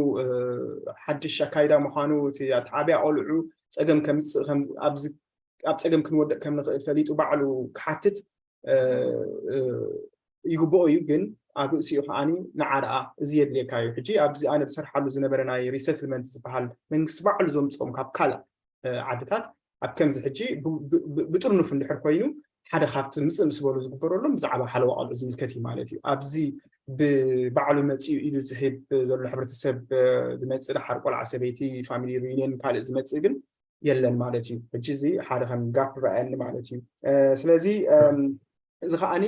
ሓድሽ ኣካይዳ ምዃኑ እቲ ኣተዓብያ ቆልዑ ፀገም ከምፅእ ኣብ ፀገም ክንወድቕ ከም ንኽእል ፈሊጡ ባዕሉ ክሓትት ይግብኦ እዩ። ግን ኣብ ርእሲኡ ከዓኒ ንዓ ደኣ እዚ የድልየካ እዩ። ሕጂ ኣብዚ ኣነ ዝሰርሓሉ ዝነበረ ናይ ሪሰትልመንት ዝበሃል መንግስቲ ባዕሉ ዘምፅኦም ካብ ካልእ ዓድታት ኣብ ከምዚ ሕጂ ብጥርኑፍ እንድሕር ኮይኑ ሓደ ካብቲ ምፅእ ምስ በሉ ዝግበረሎም ብዛዕባ ሓለዋ ቆልዑ ዝምልከት እዩ ማለት እዩ። ኣብዚ ብባዕሉ መፅኡ ኢሉ ዝህብ ዘሎ ሕብረተሰብ ዝመፅእ ደሓር ቆልዓ ሰበይቲ ፋሚሊ ሪዩኒየን ካልእ ዝመፅእ ግን የለን ማለት እዩ። ሕጂ እዚ ሓደ ከም ጋፕ ረኣየኒ ማለት እዩ። ስለዚ እዚ ከዓኒ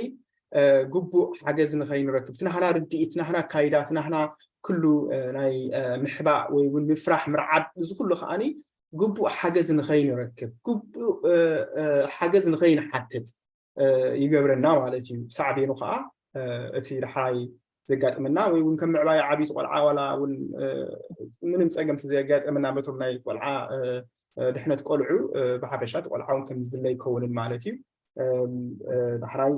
ግቡእ ሓገዝ ንኸይንረክብ ትናህና ርድኢት ትናህና ኣካይዳ ትናህና ኩሉ ናይ ምሕባእ ወይ እውን ምፍራሕ ምርዓድ እዚ ኩሉ ከዓኒ ግቡእ ሓገዝ ንኸይንረክብ ግቡእ ሓገዝ ንኸይንሓትት ይገብረና ማለት እዩ። ሳዕቤኑ ከዓ እቲ ድሓይ ዘጋጥመና ወይ እውን ከም ምዕባይ ዓብይቲ ቆልዓ ዋላ እውን ምንም ፀገም ዘጋጠመና በቶም ናይ ቆልዓ ድሕነት ቆልዑ ብሓፈሻ እቲ ቆልዓ እውን ከም ዝድለ ይከውንን ማለት እዩ። ዳሕራይ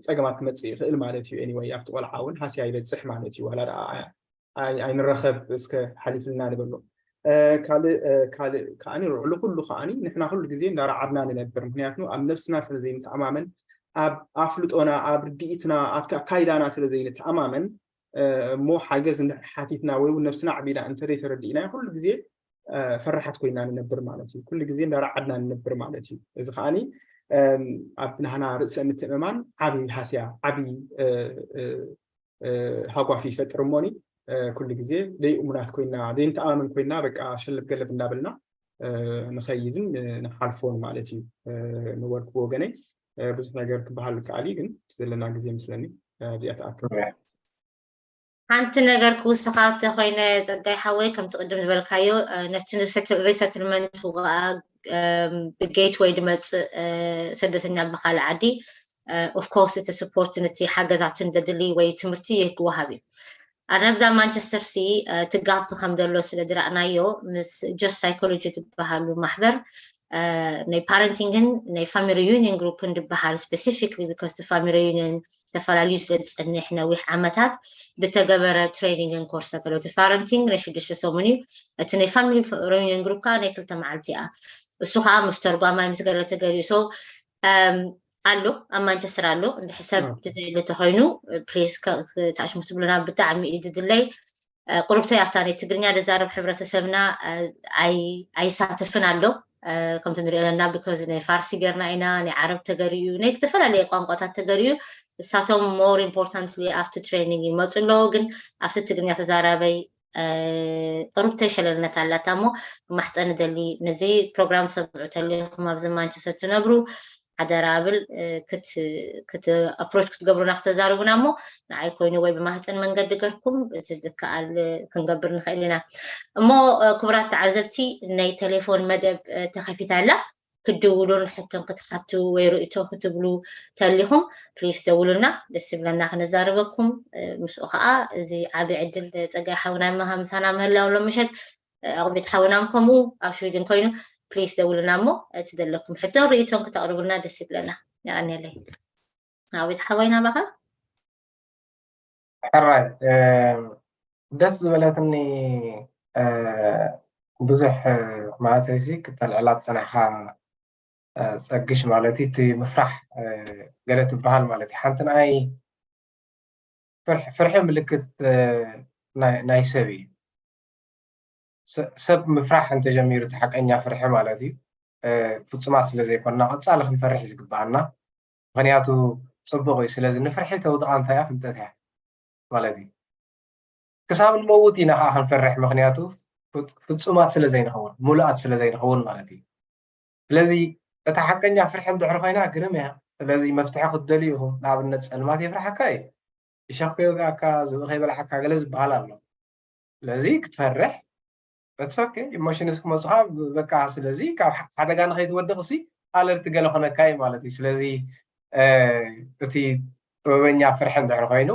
ፀገማት ክመፅእ ይኽእል ማለት እዩ። ኤኒወይ ኣብቲ ቆልዓ እውን ሃስያ ይበፅሕ ማለት እዩ። ዋላ ደኣ ኣይንረኸብ እስከ ሓሊፍልና ንበሎ። ካልእ ካልእ ከዓኒ ልዕሊ ኩሉ ከዓኒ ንሕና ኩሉ ግዜ እንዳረዓድና ንነብር። ምክንያቱ ኣብ ነብስና ስለ ዘይንተኣማመን፣ ኣብ ኣፍልጦና፣ ኣብ ርድኢትና፣ ኣብቲ ኣካይዳና ስለ ዘይንተኣማመን እሞ ሓገዝ እንድሕር ሓቲትና ወይ እውን ነብስና ኣዕቢና እንተዘይተረዲእናዮ ኩሉ ግዜ ፈራሓት ኮይና ንነብር ማለት እዩ። ኩሉ ግዜ እንዳረዓድና ንነብር ማለት እዩ። እዚ ከዓኒ ኣብ ናህና ርእሰ ምትእምማን ዓብዪ ሃስያ ዓብዪ ሃጓፍ ይፈጥር እሞኒ ኩሉ ግዜ ደይእሙናት ኮይና ደይንተኣማመን ኮይና በቃ ሸለብ ገለብ እንዳበልና ንኸይድን ንሓልፎን ማለት እዩ። ንወልኩ ወገነይ ብዙሕ ነገር ክበሃል ከኣል ግን ዘለና ግዜ ምስለኒ ኣብዚኣ ተኣክብ። ሓንቲ ነገር ክውስኻ እንተኮይነ ፀጋይ ሓወይ ከምቲ ቅድም ዝበልካዮ ነቲ ሪሰትልመንት ብጌት ወይ ድመፅእ ስደተኛ ብካል ዓዲ ኦፍኮርስ እቲ ስፖርት ንቲ ሓገዛትን ዘድሊ ወይ ትምህርቲ ይህግወሃብ እዩ። ኣነ ብዛ ማንቸስተር ሲ እቲ ጋፕ ከም ዘሎ ስለ ዝረእናዮ ምስ ጀስት ሳይኮሎጂ ዝበሃሉ ማሕበር ናይ ፓረንቲንግን ናይ ፋሚሊ ሪዩኒየን ግሩፕን ዝበሃል ስፔሲፊክሊ ቢካዝ እቲ ፋሚሊ ሪዩኒየን ዝተፈላለዩ ስለ ዝፀንሕ ነዊሕ ዓመታት ብተገበረ ትሬኒንግን ኮርስ ተሎ እቲ ፓረንቲንግ ናይ ሽዱሽተ ሰሙን እዩ። እቲ ናይ ፋሚሊ ሪዩኒየን ግሩፕ ከዓ ናይ ክልተ መዓልቲ እያ። እሱ ከዓ ምስ ተርጓማይ ምስ ገለ ተገሪኡ ሰው ኣሎ ኣብ ማንቸስተር ኣሎ እንድሕሰብ ዝደሊ ተኮይኑ ፕሊስ ተኣሽሙ ትብሉና ብጣዕሚ እዩ ድድለይ። ቁሩብተይ ኣብታ ናይ ትግርኛ ዝዛረብ ሕብረተሰብና ኣይሳተፍን ኣሎ ከምቲ ንሪኦ ዘለና ቢኮዝ ናይ ፋርሲ ገርና ኢና ናይ ዓረብ ተገሪኡ ናይ ዝተፈላለየ ቋንቋታት ተገሪኡ እሳቶም ሞር ኢምፖርታንትሊ ኣብቲ ትሬኒንግ ይመፁ ኣለዉ ግን ኣብቲ ትግርኛ ተዛራበይ ቁሩብተይ ሸለልነት ኣላታ እሞ ክማሕፀን ደሊ ነዚ ፕሮግራም ሰምዑ ተሊኹም ኣብዚ ማንቸስተር ትነብሩ ሓደራ ብል ክት ኣፕሮች ክትገብሩና ክተዛርቡና እሞ ንዓይ ኮይኑ ወይ ብማህፀን መንገዲ ገርኩም እቲ ዝከኣል ክንገብር ንኽእል ኢና እሞ ክቡራት ተዓዘብቲ ናይ ቴሌፎን መደብ ተኸፊታ ኣላ ክትድውሉን ሕቶን ክትሓቱ ወይ ርእቶ ክትብሉ ተሊኹም ፕሊስ ደውሉና ደስ ይብለና ክነዛርበኩም ምስኡ ከዓ እዚ ዓብዪ ዕድል ፀጋይ ሓውና ምሳና ምህላው ሎም ምሸት ኣቕቢት ሓውናም ከምኡ ኣብ ሽዊድን ኮይኑ ፕሊስ ደውሉና እሞ እቲ ዘለኩም ሕቶ ርእቶን ክተቕርቡልና ደስ ይብለና። የቐንየለይ። ኣቕቢት ሓወይ ናባኻ። ሕራይ ደስ ዝበለትኒ ብዙሕ ማለት እዚ ክተልዕላ ዝፀናሕካ ፀግሽ ማለት እቲ ምፍራሕ ገለ ትበሃል ማለት እዩ። ሓንቲ ንኣይ ፍርሒ ምልክት ናይ ሰብ እዩ። ሰብ ምፍራሕ እንተጀሚሩ፣ እቲ ሓቀኛ ፍርሒ ማለት እዩ፣ ፍፁማት ስለ ዘይኮንና ቀፃሊ ክንፈርሕ እዩ ዝግበኣና። ምክንያቱ ፅቡቕ እዩ። ስለዚ ንፍርሒ ተውድቓ እንታይ እያ? ፍልጠት እያ ማለት እዩ። ክሳብ ንመውት ኢና ከዓ ክንፈርሕ፣ ምክንያቱ ፍፁማት ስለ ዘይንኸውን፣ ሙሉኣት ስለ ዘይንኸውን ማለት እዩ። ስለዚ እታ ሓቀኛ ፍርሒ እንድሕር ኮይና ግርም እያ። ስለዚ መፍትሒ ክትደልዩ ኢኹም። ንኣብነት ፀልማት የፍርሓካ እዩ፣ እሾኽ ከይወግኣካ፣ ዝብኢ ከይበልዓካ ገለ ዝበሃል ኣሎ። ስለዚ ክትፈርሕ it's okay ኢሞሽንስ ክመፁኻ በቃ። ስለዚ ካብ ሓደጋ ንኸይትወድቕ ሲ ኣለርት ገለ ኮነካ እዩ ማለት እዩ። ስለዚ እቲ ጥበበኛ ፍርሒ እንድሕር ኮይኑ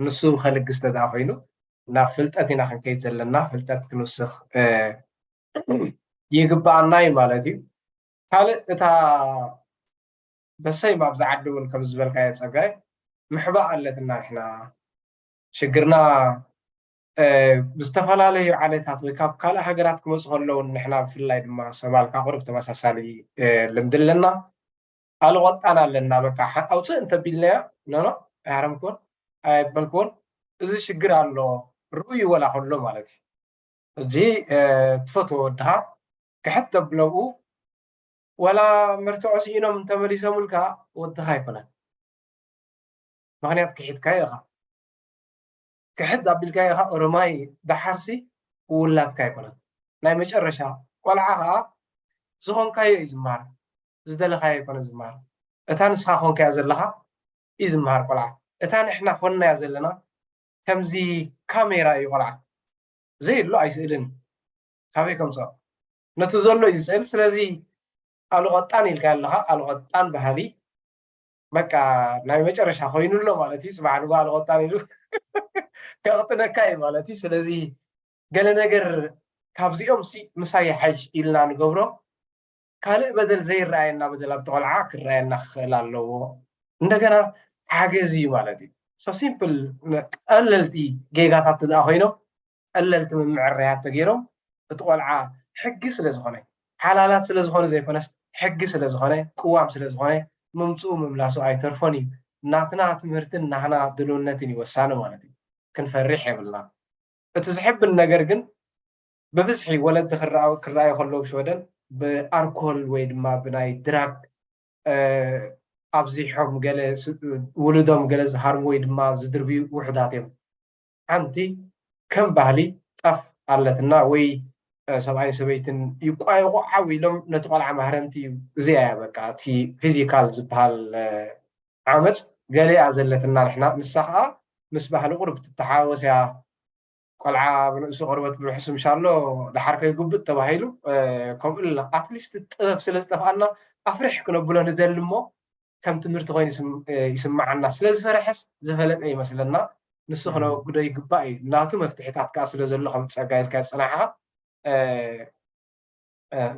ንሱ ከልግስ ተደኣ ኮይኑ ናብ ፍልጠት ኢና ክንከይድ ዘለና። ፍልጠት ክንውስኽ ይግበኣና እዩ ማለት እዩ። ካልእ እታ ደሰይ ኣብዚ ዓዲ እውን ከም ዝበልካዮ ፀጋይ ምሕባእ ኣለትና። ንሕና ሽግርና ብዝተፈላለዩ ዓሌታት ወይ ካብ ካልእ ሃገራት ክመፁ ከለውን ንሕና ብፍላይ ድማ ሶማል ካብ ቁሩብ ተመሳሳሊ ልምዲ ኣለና። ኣልቆጣን ኣለና። በቃ ኣውፅእ እንተቢልናዮ ኖኖ ኣይሃረምክዎን ኣይበልክዎን። እዚ ሽግር ኣሎ ርኡይ ወላ ከሎ ማለት እዩ። ሕጂ ትፈትዎ ወድኻ ክሕት ተብለብኡ ዋላ መርትዖ ስኢኖም እንተመሊሶምልካ ወድኻ ኣይኮነን። ምክንያት ክሒድካዮ ኢኻ። ክሕት ኣቢልካዮ ኢኻ ኦሮማይ ደሓርሲ ውላድካ ኣይኮነን። ናይ መጨረሻ ቆልዓ ከዓ ዝኾንካዮ እዩ ዝመሃር፣ ዝደለኻዮ ኣይኮነ ዝመሃር። እታ ንስኻ ኮንካያ ዘለኻ እዩ ዝመሃር ቆልዓ። እታ ንሕና ኮንናያ ዘለና ከምዚ ካሜራ እዩ ቆልዓ። ዘየሎ ኣይስእልን። ካበይ ከምፅኦ? ነቲ ዘሎ እዩ ዝስእል። ስለዚ ኣልቆጣን ኢልካ ኣለኻ። ኣልቆጣን ባህሊ በቃ ናይ መጨረሻ ኮይኑ ኣሎ ማለት እዩ። ፅባሕ ንጎ ኣልቆጣን ኢሉ ከቕጥነካ እዩ ማለት እዩ። ስለዚ ገለ ነገር ካብዚኦም ሲ ምሳይ ይሓይሽ ኢልና ንገብሮ ካልእ በደል ዘይረኣየና በደል ኣብቲ ቆልዓ ክረኣየና ክኽእል ኣለዎ። እንደገና ሓገዝ እዩ ማለት እዩ። So simple ቀለልቲ ጌጋታት ትደኣ ኮይኖም ቀለልቲ ምምዕረያት ተገይሮም እቲ ቆልዓ ሕጊ ስለ ዝኾነ ሓላላት ስለ ዝኾነ ዘይኮነስ ሕጊ ስለ ዝኾነ ቅዋም ስለ ዝኾነ ምምፅኡ ምምላሱ ኣይተርፎን እዩ። ናትና ትምህርትን ናህና ድልውነትን እዩ ወሳኒ ማለት እዩ። ክንፈርሕ የብልና። እቲ ዝሕብን ነገር ግን ብብዝሒ ወለዲ ክረኣዩ ከለዉ ሽወደን ብኣርኮል ወይ ድማ ብናይ ድራግ ኣብዚሖም ገለ ውሉዶም ገለ ዝሃርሙ ወይ ድማ ዝድርብዩ ውሑዳት እዮም። ሓንቲ ከም ባህሊ ጣፍ ኣለትና ወይ ሰብኣይን ሰበይትን ይቋየቑ ዓው ኢሎም ነቲ ቆልዓ ማህረምቲ እዩ። እዚኣ እያ በቃ እቲ ፊዚካል ዝበሃል ዓመፅ ገለ እያ ዘለትና ንሕና። ንሳ ከዓ ምስ ባህሊ ቁሩብ ትተሓወስ እያ። ቆልዓ ብንእሱ ቆርበት ብርሑስ ምሻሎ ደሓር ከይጉብጥ ተባሂሉ ከምኡ ኢልና ኣትሊስት ጥበብ ስለ ዝጠፍኣና ኣፍርሕ ክነብሎ ንደሊ እሞ ከም ትምህርቲ ኮይኑ ይስምዓና። ስለ ዝፈረሐስ ዝፈለጠ ይመስለና። ንሱ ክነወግዶ ይግባእ እዩ። ናቱ መፍትሒታት ከዓ ስለ ዘሎ ከም ፀጋ ኢልካ ዝፀናሕኻ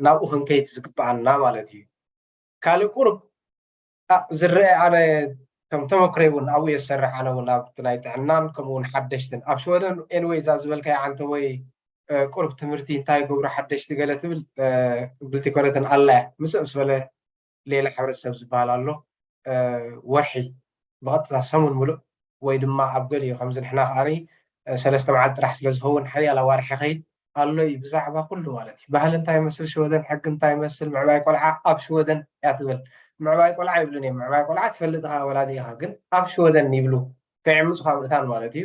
ናብኡ ክንከይድ ዝግበኣና ማለት እዩ። ካልእ ቁሩብ ዝረአ ኣነ ከም ተመክሮይ እውን ኣብኡ እየ ዝሰርሕ ኣነ እውን ኣብቲ ናይ ጥዕናን ከምኡ እውን ሓደሽትን ኣብ ሽወደን ኤንወይ እዛ ዝበልካዮ ዓንተ ወይ ቁሩብ ትምህርቲ እንታይ ይገብሩ ሓደሽቲ ገለ ትብል ብልቲ ኮነትን ኣላ እያ ምፅእ ምስ በለ ሌላ ሕብረተሰብ ዝበሃል ኣሎ ወርሒ ብቐጥታ ሰሙን ሙሉእ ወይ ድማ ኣብ ገሊኡ ከምዚ ንሕና ከዓኒ ሰለስተ መዓልቲ ጥራሕ ስለ ዝኸውን ሓያል ኣዋርሕ ይኸይድ ኣሎ እዩ ብዛዕባ ኩሉ ማለት እዩ። ባህሊ እንታይ ይመስል ሽወደን፣ ሕጊ እንታይ ይመስል፣ ምዕባይ ቆልዓ ኣብ ሽወደን እያ ትብል። ምዕባይ ቆልዓ ይብሉን እዮም። ምዕባይ ቆልዓ ትፈልጥ ኢኻ ወላዲ ኢኻ፣ ግን ኣብ ሽወደን ይብሉ ከየዕምፁኻ ምእታን ማለት እዩ።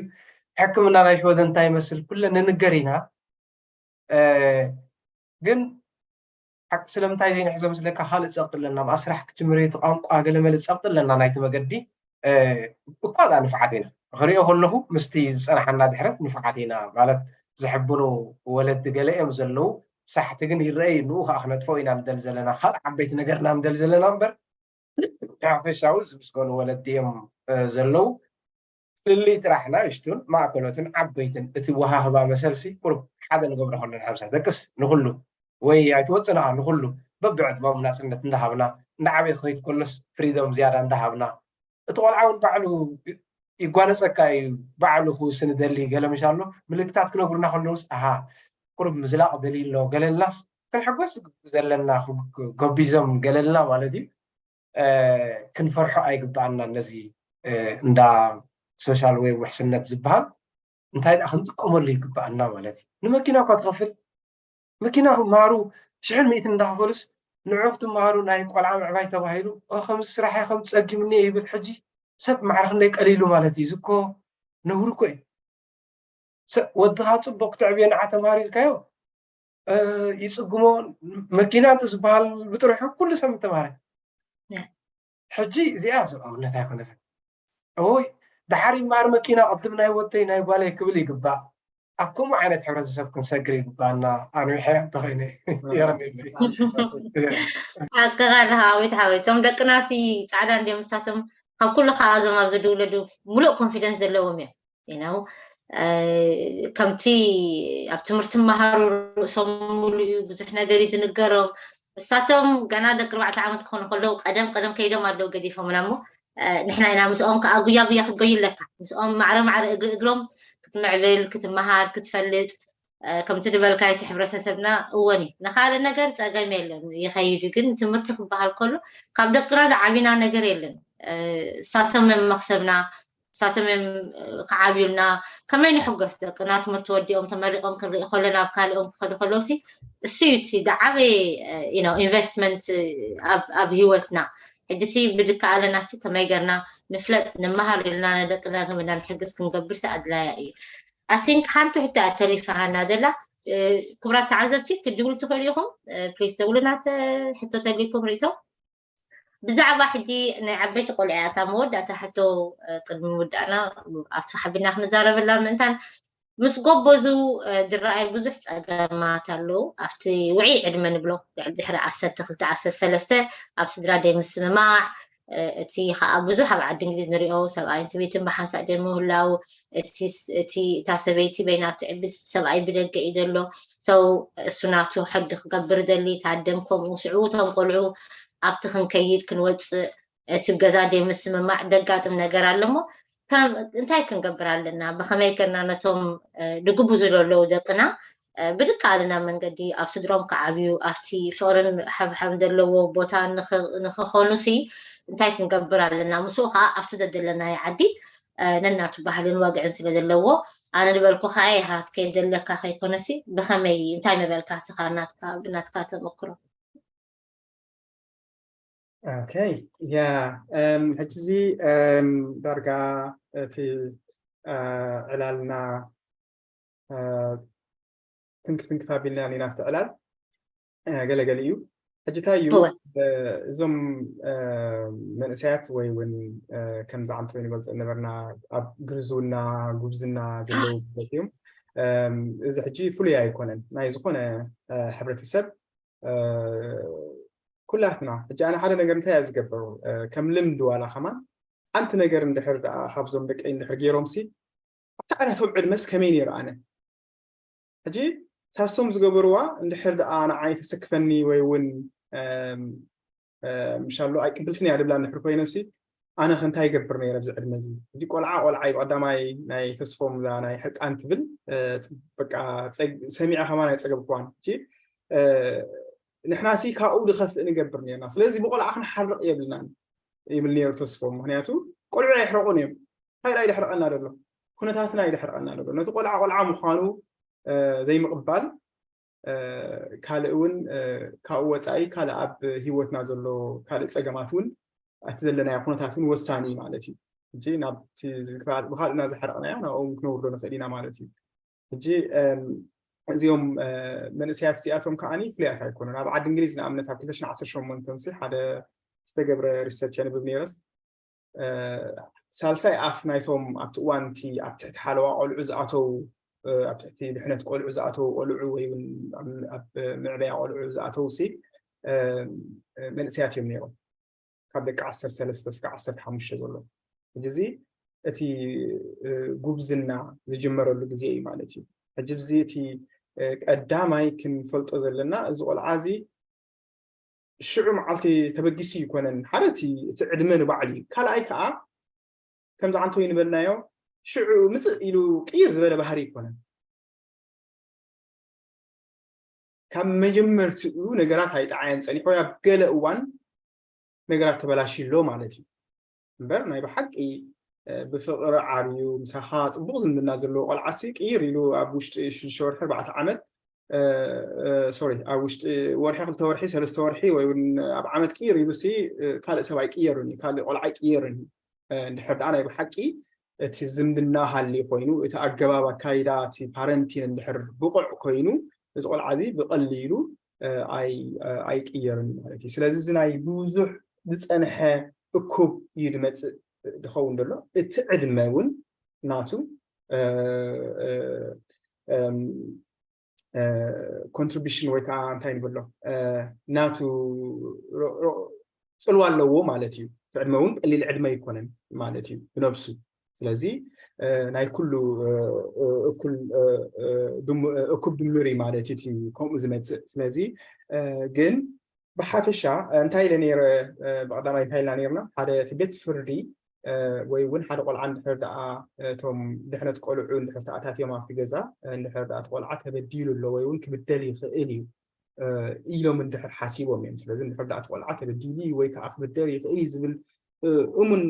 ሕክምና ናይ ሽወደን እንታይ ይመስል ኩለን ንንገር ኢና። ግን ሓቂ ስለምንታይ ዘይንሕዞ ምስለካ ካልእ ፀቕጢ ኣለና ብኣ ስራሕ ክትጅምር እቲ ቋንቋ ገለመለ ፀቕጢ ኣለና ናይቲ መገዲ እኳ ዛ ንፍዓት ኢና ክሪኦ ከለኹ ምስቲ ዝፀናሓና ድሕረት ንፍዓት ኢና ማለት ዘሕብኑ ወለዲ ገለ እዮም ዘለዉ ሳሕቲ ግን ይረአይ ንኡ ከዓ ክነጥፈው ኢና ንደል ዘለና ካልእ ዓበይቲ ነገርና ንደል ዘለና እምበር ሓፈሻዊ ዝምስገኑ ወለዲ እዮም ዘለዉ ፍልልይ ጥራሕ ናእሽቱን ማእከሎትን ዓበይትን እቲ ወሃህባ መሰልሲ ቁሩብ ሓደ ንገብሮ ከለና ሓምሳ ደቅስ ንኩሉ ወይ ኣይትወፅእና ንኩሉ በብዕድሞም ናፅነት እንዳሃብና እንዳዓበየ ክኸይድ ከሎስ ፍሪዶም ዝያዳ እንዳሃብና እቲ ቆልዓ እውን ባዕሉ ይጓነፀካ እዩ ባዕሉ ክውስን ደሊ ገለ ምሽ ኣሎ ምልክታት ክነግሩና ከለውስ ኣሃ ቁሩብ ምዝላቕ ደሊ ኣሎ ገለልናስ ክንሕጎስ ዘለና ገቢዞም ገለልና ማለት እዩ ክንፈርሖ ኣይግበኣና ነዚ እንዳ ሶሻል ወይ ውሕስነት ዝበሃል እንታይ ደኣ ክንጥቀመሉ ይግባኣና ማለት እዩ። ንመኪና እኳ ትኸፍል፣ መኪና ክመሃሩ ሽሕን ሚእትን እንዳኸፈሉስ፣ ንዑ ክትመሃሩ ናይ ቆልዓ ምዕባይ ተባሂሉ፣ ኦ፣ ከምዚ ስራሕ እየ፣ ከምዚ ጸጊምኒ እየ ይብል። ሕጂ ሰብ ማዕረ ክንደይ ቀሊሉ ማለት እዩ። እዚ እኮ ነውሪ እኮ እዩ። ሰብ፣ ወድኻ ጽቡቕ ክትዕብዮ ንዓ ተምሃር ኢልካዮ፣ እ፣ ይጽግሞ። መኪና እንተ ዝበሃል ብጥርሑ ኩሉ ሰብ ምተምሃረ። ያ። ሕጂ እዚኣ ሰብኣውነት ኣይኮነትን። ኦይ፣ ደሓር ይመሃር መኪና፣ ቅድም ናይ ወደይ ናይ ጓለይ ክብል ይግባእ። ኣብ ከምኡ ዓይነት ሕብረተሰብ ክንሰግር ይግባኣና። ኣንዊሐ እንተኾይነ የቐንየለይ። ሓቅኻ ኣለኻ ኣቤት ሓወይ። እቶም ደቅናሲ ጻዕዳ እንድዮም፣ ንሳቶም ካብ ኩሉ ካብ እዞም ኣብዚ ዝውለዱ ሙሉእ ኮንፊደንስ ዘለዎም እዮም። You know፣ እ፣ ከምቲ ኣብ ትምህርቲ መሃሩ ርእሶም ሙሉእ እዩ፣ ብዙሕ ነገር እዩ ዝንገሮም። እሳቶም ገና ደቂ ኣርባዕተ ዓመት ክኾኑ ከለዉ ቀደም ቀደም ከይዶም ኣለዉ ገዲፎምና እሞ፣ እ፣ ንሕና ኢና ምስኦም ከዓ ጉያ ጉያ ክትጎይ ኣለካ። ምስኦም ማዕረ ማዕረ እግሪ እግሮም ክትምዕብል፣ ክትመሃር፣ ክትፈልጥ፣ እ፣ ከምቲ ዝበልካዮ እቲ ሕብረተሰብና እወን እዩ። ንኻልእ ነገር ጸገም የለን፣ ይኸይድ እዩ። ግን ትምህርቲ ክበሃል ከሎ ካብ ደቅና ዝዓቢና ነገር የለን። እ፣ እሳቶም እዮም መኽሰብና፣ እሳቶም እዮም፣ እ፣ ክዓብዩልና። ከመይ ንሕጎስ ደቅና ትምህርቲ ወዲኦም ተመሪቖም ክንርኢ ከለና ኣብ ካልኦም ክኸዱ ከለውሲ እሱ እዩ እቲ ዝዓበየ፣ እ፣ you know፣ ኢንቨስትመንት፣ እ፣ ኣብ፣ ኣብ ህይወትና። ሕጂ ሲ ብድካ ኣለና ሲ ከመይ ገርና ንፍለጥ ንመሃር ኢልና ንደቅና ገመዳ ንሕግዝ ክንገብር ሲ ኣድላያ እዩ። I think ሓንቲ ሕቶ እያ ተሪፋሃና ዘላ። እ፣ ክቡራት ተዓዘብቲ ክትድውሉ ትኽእሉ ኢኹም። እ፣ ፕሊስ ደውሉና፣ ተ-፣ ሕቶ ተልይኩም ርእቶ። ብዛዕባ ሕጂ ናይ ዓበይቲ ቆልዑ እያ እታ መወዳእታ ሕቶ፣ እ፣ ቅድሚ ምውዳእና ኣስፋሕ ኣቢልና ክንዛረበላ ምእንታን ምስ ጎበዙ፣ እ፣ ዝረኣይ ብዙሕ ጸገማት ኣለዉ። ኣብቲ ውዑይ ዕድመ ንብሎ፣ ልዕሊ ድሕሪ ዓሰርተ ክልተ ዓሰርተ ሰለስተ ኣብ ስድራ ደይ ምስምማዕ፣ እ፣ እቲ ኸኣ ብዙሕ ኣብ ዓዲ እንግሊዝ ንሪኦ፣ ሰብኣይን ሰበይትን ብሓንሳእ ደይ ምህላው፣ እቲ ስ-፣ እቲ፣ እታ ሰበይቲ በይና ትዕቢ፣ ሰብኣይ ብደገ እዩ ዘሎ። So እሱ ናቱ ሕጊ ክገብር ደሊ፣ እታ ኣደ ከምኡ፣ ሽዑ እቶም ቆልዑ ኣብቲ ክንከይድ ክንወጽእ፣ እቲ ገዛ ደይ ምስምማዕ ደጋጥም ነገር ኣሎ እሞ፣ ከም፣ እንታይ ክንገብር ኣለና? ብኸመይ ገርና ነቶም፣ እ፣ ድግብዙ ዘለዉ ደቅና፣ እ፣ ብድካልና መንገዲ ኣብ ስድሮም ክዓብዩ፣ ኣብቲ ፍቕርን ሓብሓብን ዘለዎ ቦታ ንኽ-፣ ንኽኾኑሲ እንታይ ክንገብር ኣለና? ምስኡ ኸዓ ኣብቲ ዘደለናዮ ዓዲ፣ እ፣ ነናቱ ባህልን ወግዕን ስለ ዘለዎ፣ ኣነ ዝበልኩኻ እየ፣ ሃት ከይደለካ ከይኮነሲ፣ ብኸመይ፣ እንታይ ምበልካ ንስኻ ናትካ፣ ብናትካ ተመክሮ? ኦኬ፣ ያ፣ እም፣ ሕጂ እዚ፣ እም፣ ዳርጋ እቲ፣ እ፣ ዕላልና፣ እ፣ ትንክፍ ትንክፍ ኣቢልና ኢና ኣብቲ ዕላል፣ እ፣ ገለ ገለ እዩ። ሕጂ እንታይ እዩ፣ እወ። እ፣ እዞም፣ እ፣ መንእሰያት ወይ እውን፣ እ፣ ከምዚ ዓንተ ወይ ንገልጾ ነበርና፣ ኣብ ግርዝውና፣ ጉብዝና ዘለዉ ማለት እዮም። እም፣ እዚ ሕጂ ፍሉይ ኣይኮነን። ናይ ዝኾነ፣ እ፣ ሕብረተሰብ፣ እ፣ ኩላትና፣ ሕጂ ኣነ ሓደ ነገር እንታይ እየ ዝገብር፣ እ፣ ከም ልምዲ ዋላ ከማን፣ ሓንቲ ነገር እንድሕር ደኣ ካብዞም ደቀይ እንድሕር ገይሮምሲ፣ ኣብታ ዕለቶም ዕድመስ ከመይ ነይሩ ኣነ? ሕጂ ታሶም ዝገበርዋ እንድሕር ደኣ ንዓይ ተሰክፈኒ ወይ እውን፣ እም፣ እ፣ ምሻሎ ኣይቅብልትን እያ ድብላ እንድሕር ኮይነሲ፣ ኣነ ከ እንታይ ይገብር ነይረ ኣብዚ ዕድመ እዚ? ሕጂ ቆልዓ ቆልዓ እዩ፣ ቀዳማይ ናይ ተስፎም እዛ ናይ ሕርቃን ትብል፣ እ፣ በቃ ጸግ-፣ ሰሚዐ ከማን ኣይጸገብክዋን። ሕጂ፣ እ፣ ንሕናሲ ካብኡ ዝኸፍእ ንገብር ነርና። ስለዚ ብቆልዓ ክንሓርቕ የብልናን ይብል ነይሩ ተስፎም። ምኽንያቱ ቆልዑ ኣይሕረቑን እዮም። እንታይ ደኣ ይደሕርቐና ዘሎ? ኩነታትና ይደሕርቐና ዘሎ። ነቲ ቆልዓ ቆልዓ ምዃኑ፣ እ፣ ዘይምቕባል፣ እ፣ ካልእ እውን፣ እ፣ ካብኡ ወጻኢ ካልእ ኣብ ህይወትና ዘሎ ካልእ ጸገማት እውን፣ እቲ ዘለናዮ ኩነታት እውን ወሳኒ እዩ ማለት እዩ። ሕጂ ናብቲ ዝ-፣ ብኻልእና ዝሓረቕናዮ ናብኡ እውን ክነውርዶ ንኽእል ኢና ማለት እዩ። ሕጂ፣ እም፣ እዚኦም፣ እ፣ መንእሰያት እዚኣቶም ከዓኒ ፍሉያት ኣይኮኑን። ኣብ ዓዲ እንግሊዝ ንኣብነት ኣብ ክልተ ሽሕን ዓሰርተ ሸሞንተን ሲ ሓደ ዝተገብረ ሪሰርች የንብብ ነይረስ፣ እ፣ ሳልሳይ ኣፍ ናይቶም ኣብቲ እዋን እቲ ኣብ ትሕቲ ሓለዋ ቆልዑ ዝኣተው፣ እ፣ ኣብ ትሕቲ ድሕነት ቆልዑ ዝኣተው ቆልዑ ወይ እውን ኣብ፣ ኣብ ምዕበያ ቆልዑ ዝኣተው ሲ፣ እ፣ መንእሰያት እዮም ነይሮም። ካብ ደቂ ዓሰርተ ሰለስተ እስከ ዓሰርተ ሓሙሽተ ዘሎ። ሕጂ እዚ እቲ፣ እ፣ ጉብዝና ዝጅመረሉ ግዜ እዩ ማለት እዩ። ሕጂ እዚ እቲ፣ እ፣ ቀዳማይ ክንፈልጦ ዘለና፣ እዚ ቆልዓ እዚ ሽዑ መዓልቲ ተበጊሱ ይኮነን፣ ሓደ እቲ፣ እቲ ዕድመ ንባዕሉ እዩ። ካልኣይ ከዓ ከምዚ ዓንቶ ይንበልናዮ፣ ሽዑ ምፅእ ኢሉ ቅይር ዝበለ ባህሪ ይኮነን። ካብ መጀመርትኡ ነገራት ኣይጠዓየን ጸኒሑ፣ ኣብ ገለ እዋን ነገራት ተበላሽዩ ኣሎ ማለት እዩ። እምበር ናይ ብሓቂ ብፍቕሪ ዓብዩ ምሳኻ ጽቡቕ ዝምድና ዘለዎ ቆልዓሲ ቅይር ኢሉ ኣብ ውሽጢ ሽዱሽተ ወርሒ ኣርባዕተ ዓመት ሶሪ ኣብ ውሽጢ ወርሒ ክልተ ወርሒ ሰለስተ ወርሒ ወይ እውን ኣብ ዓመት ቅይር ኢሉ ሲ ካልእ ሰብ ኣይቅየርን እዩ፣ ካልእ ቆልዓ ኣይቅየርን እዩ። እንድሕር ደኣ ናይ ብሓቂ እቲ ዝምድና ሃልዩ ኮይኑ እቲ ኣገባብ ኣካይዳ እቲ ፓረንቲን እንድሕር ብቑዕ ኮይኑ እዚ ቆልዓ እዚ ብቐሊሉ ኣይቅየርን ማለት እዩ። ስለዚ እዚ ናይ ብዙሕ ዝፀንሐ እኩብ እዩ ዝመፅእ ዝኸውን ዘሎ። እቲ ዕድመ እውን ናቱ ኮንትሪቢሽን ወይ ከዓ እንታይ ንብሎ ናቱ ፅልዋ ኣለዎ ማለት እዩ። ዕድመ እውን ቀሊል ዕድመ ኣይኮነን ማለት እዩ ብነብሱ። ስለዚ ናይ ኩሉ እኩብ ድምር እዩ ማለት እዩ ከምኡ ዝመፅእ። ስለዚ ግን ብሓፈሻ እንታይ ኢለ ነይረ፣ ብቐዳማይ እንታይ ኢልና ነይርና፣ ሓደ እቲ ቤት ፍርዲ ወይ እውን ሓደ ቆልዓ እንድሕር ደኣ እቶም ድሕነት ቆልዑ እንድሕር ተኣታትዮም ኣብቲ ገዛ እንድሕር ደኣ እቲ ቆልዓ ተበዲሉ ኣሎ ወይ እውን ክብደል ይኽእል እዩ ኢሎም እንድሕር ሓሲቦም እዮም። ስለዚ እንድሕር ደኣ እቲ ቆልዓ ተበዲሉ እዩ ወይ ከዓ ክብደል ይኽእል እዩ ዝብል እሙን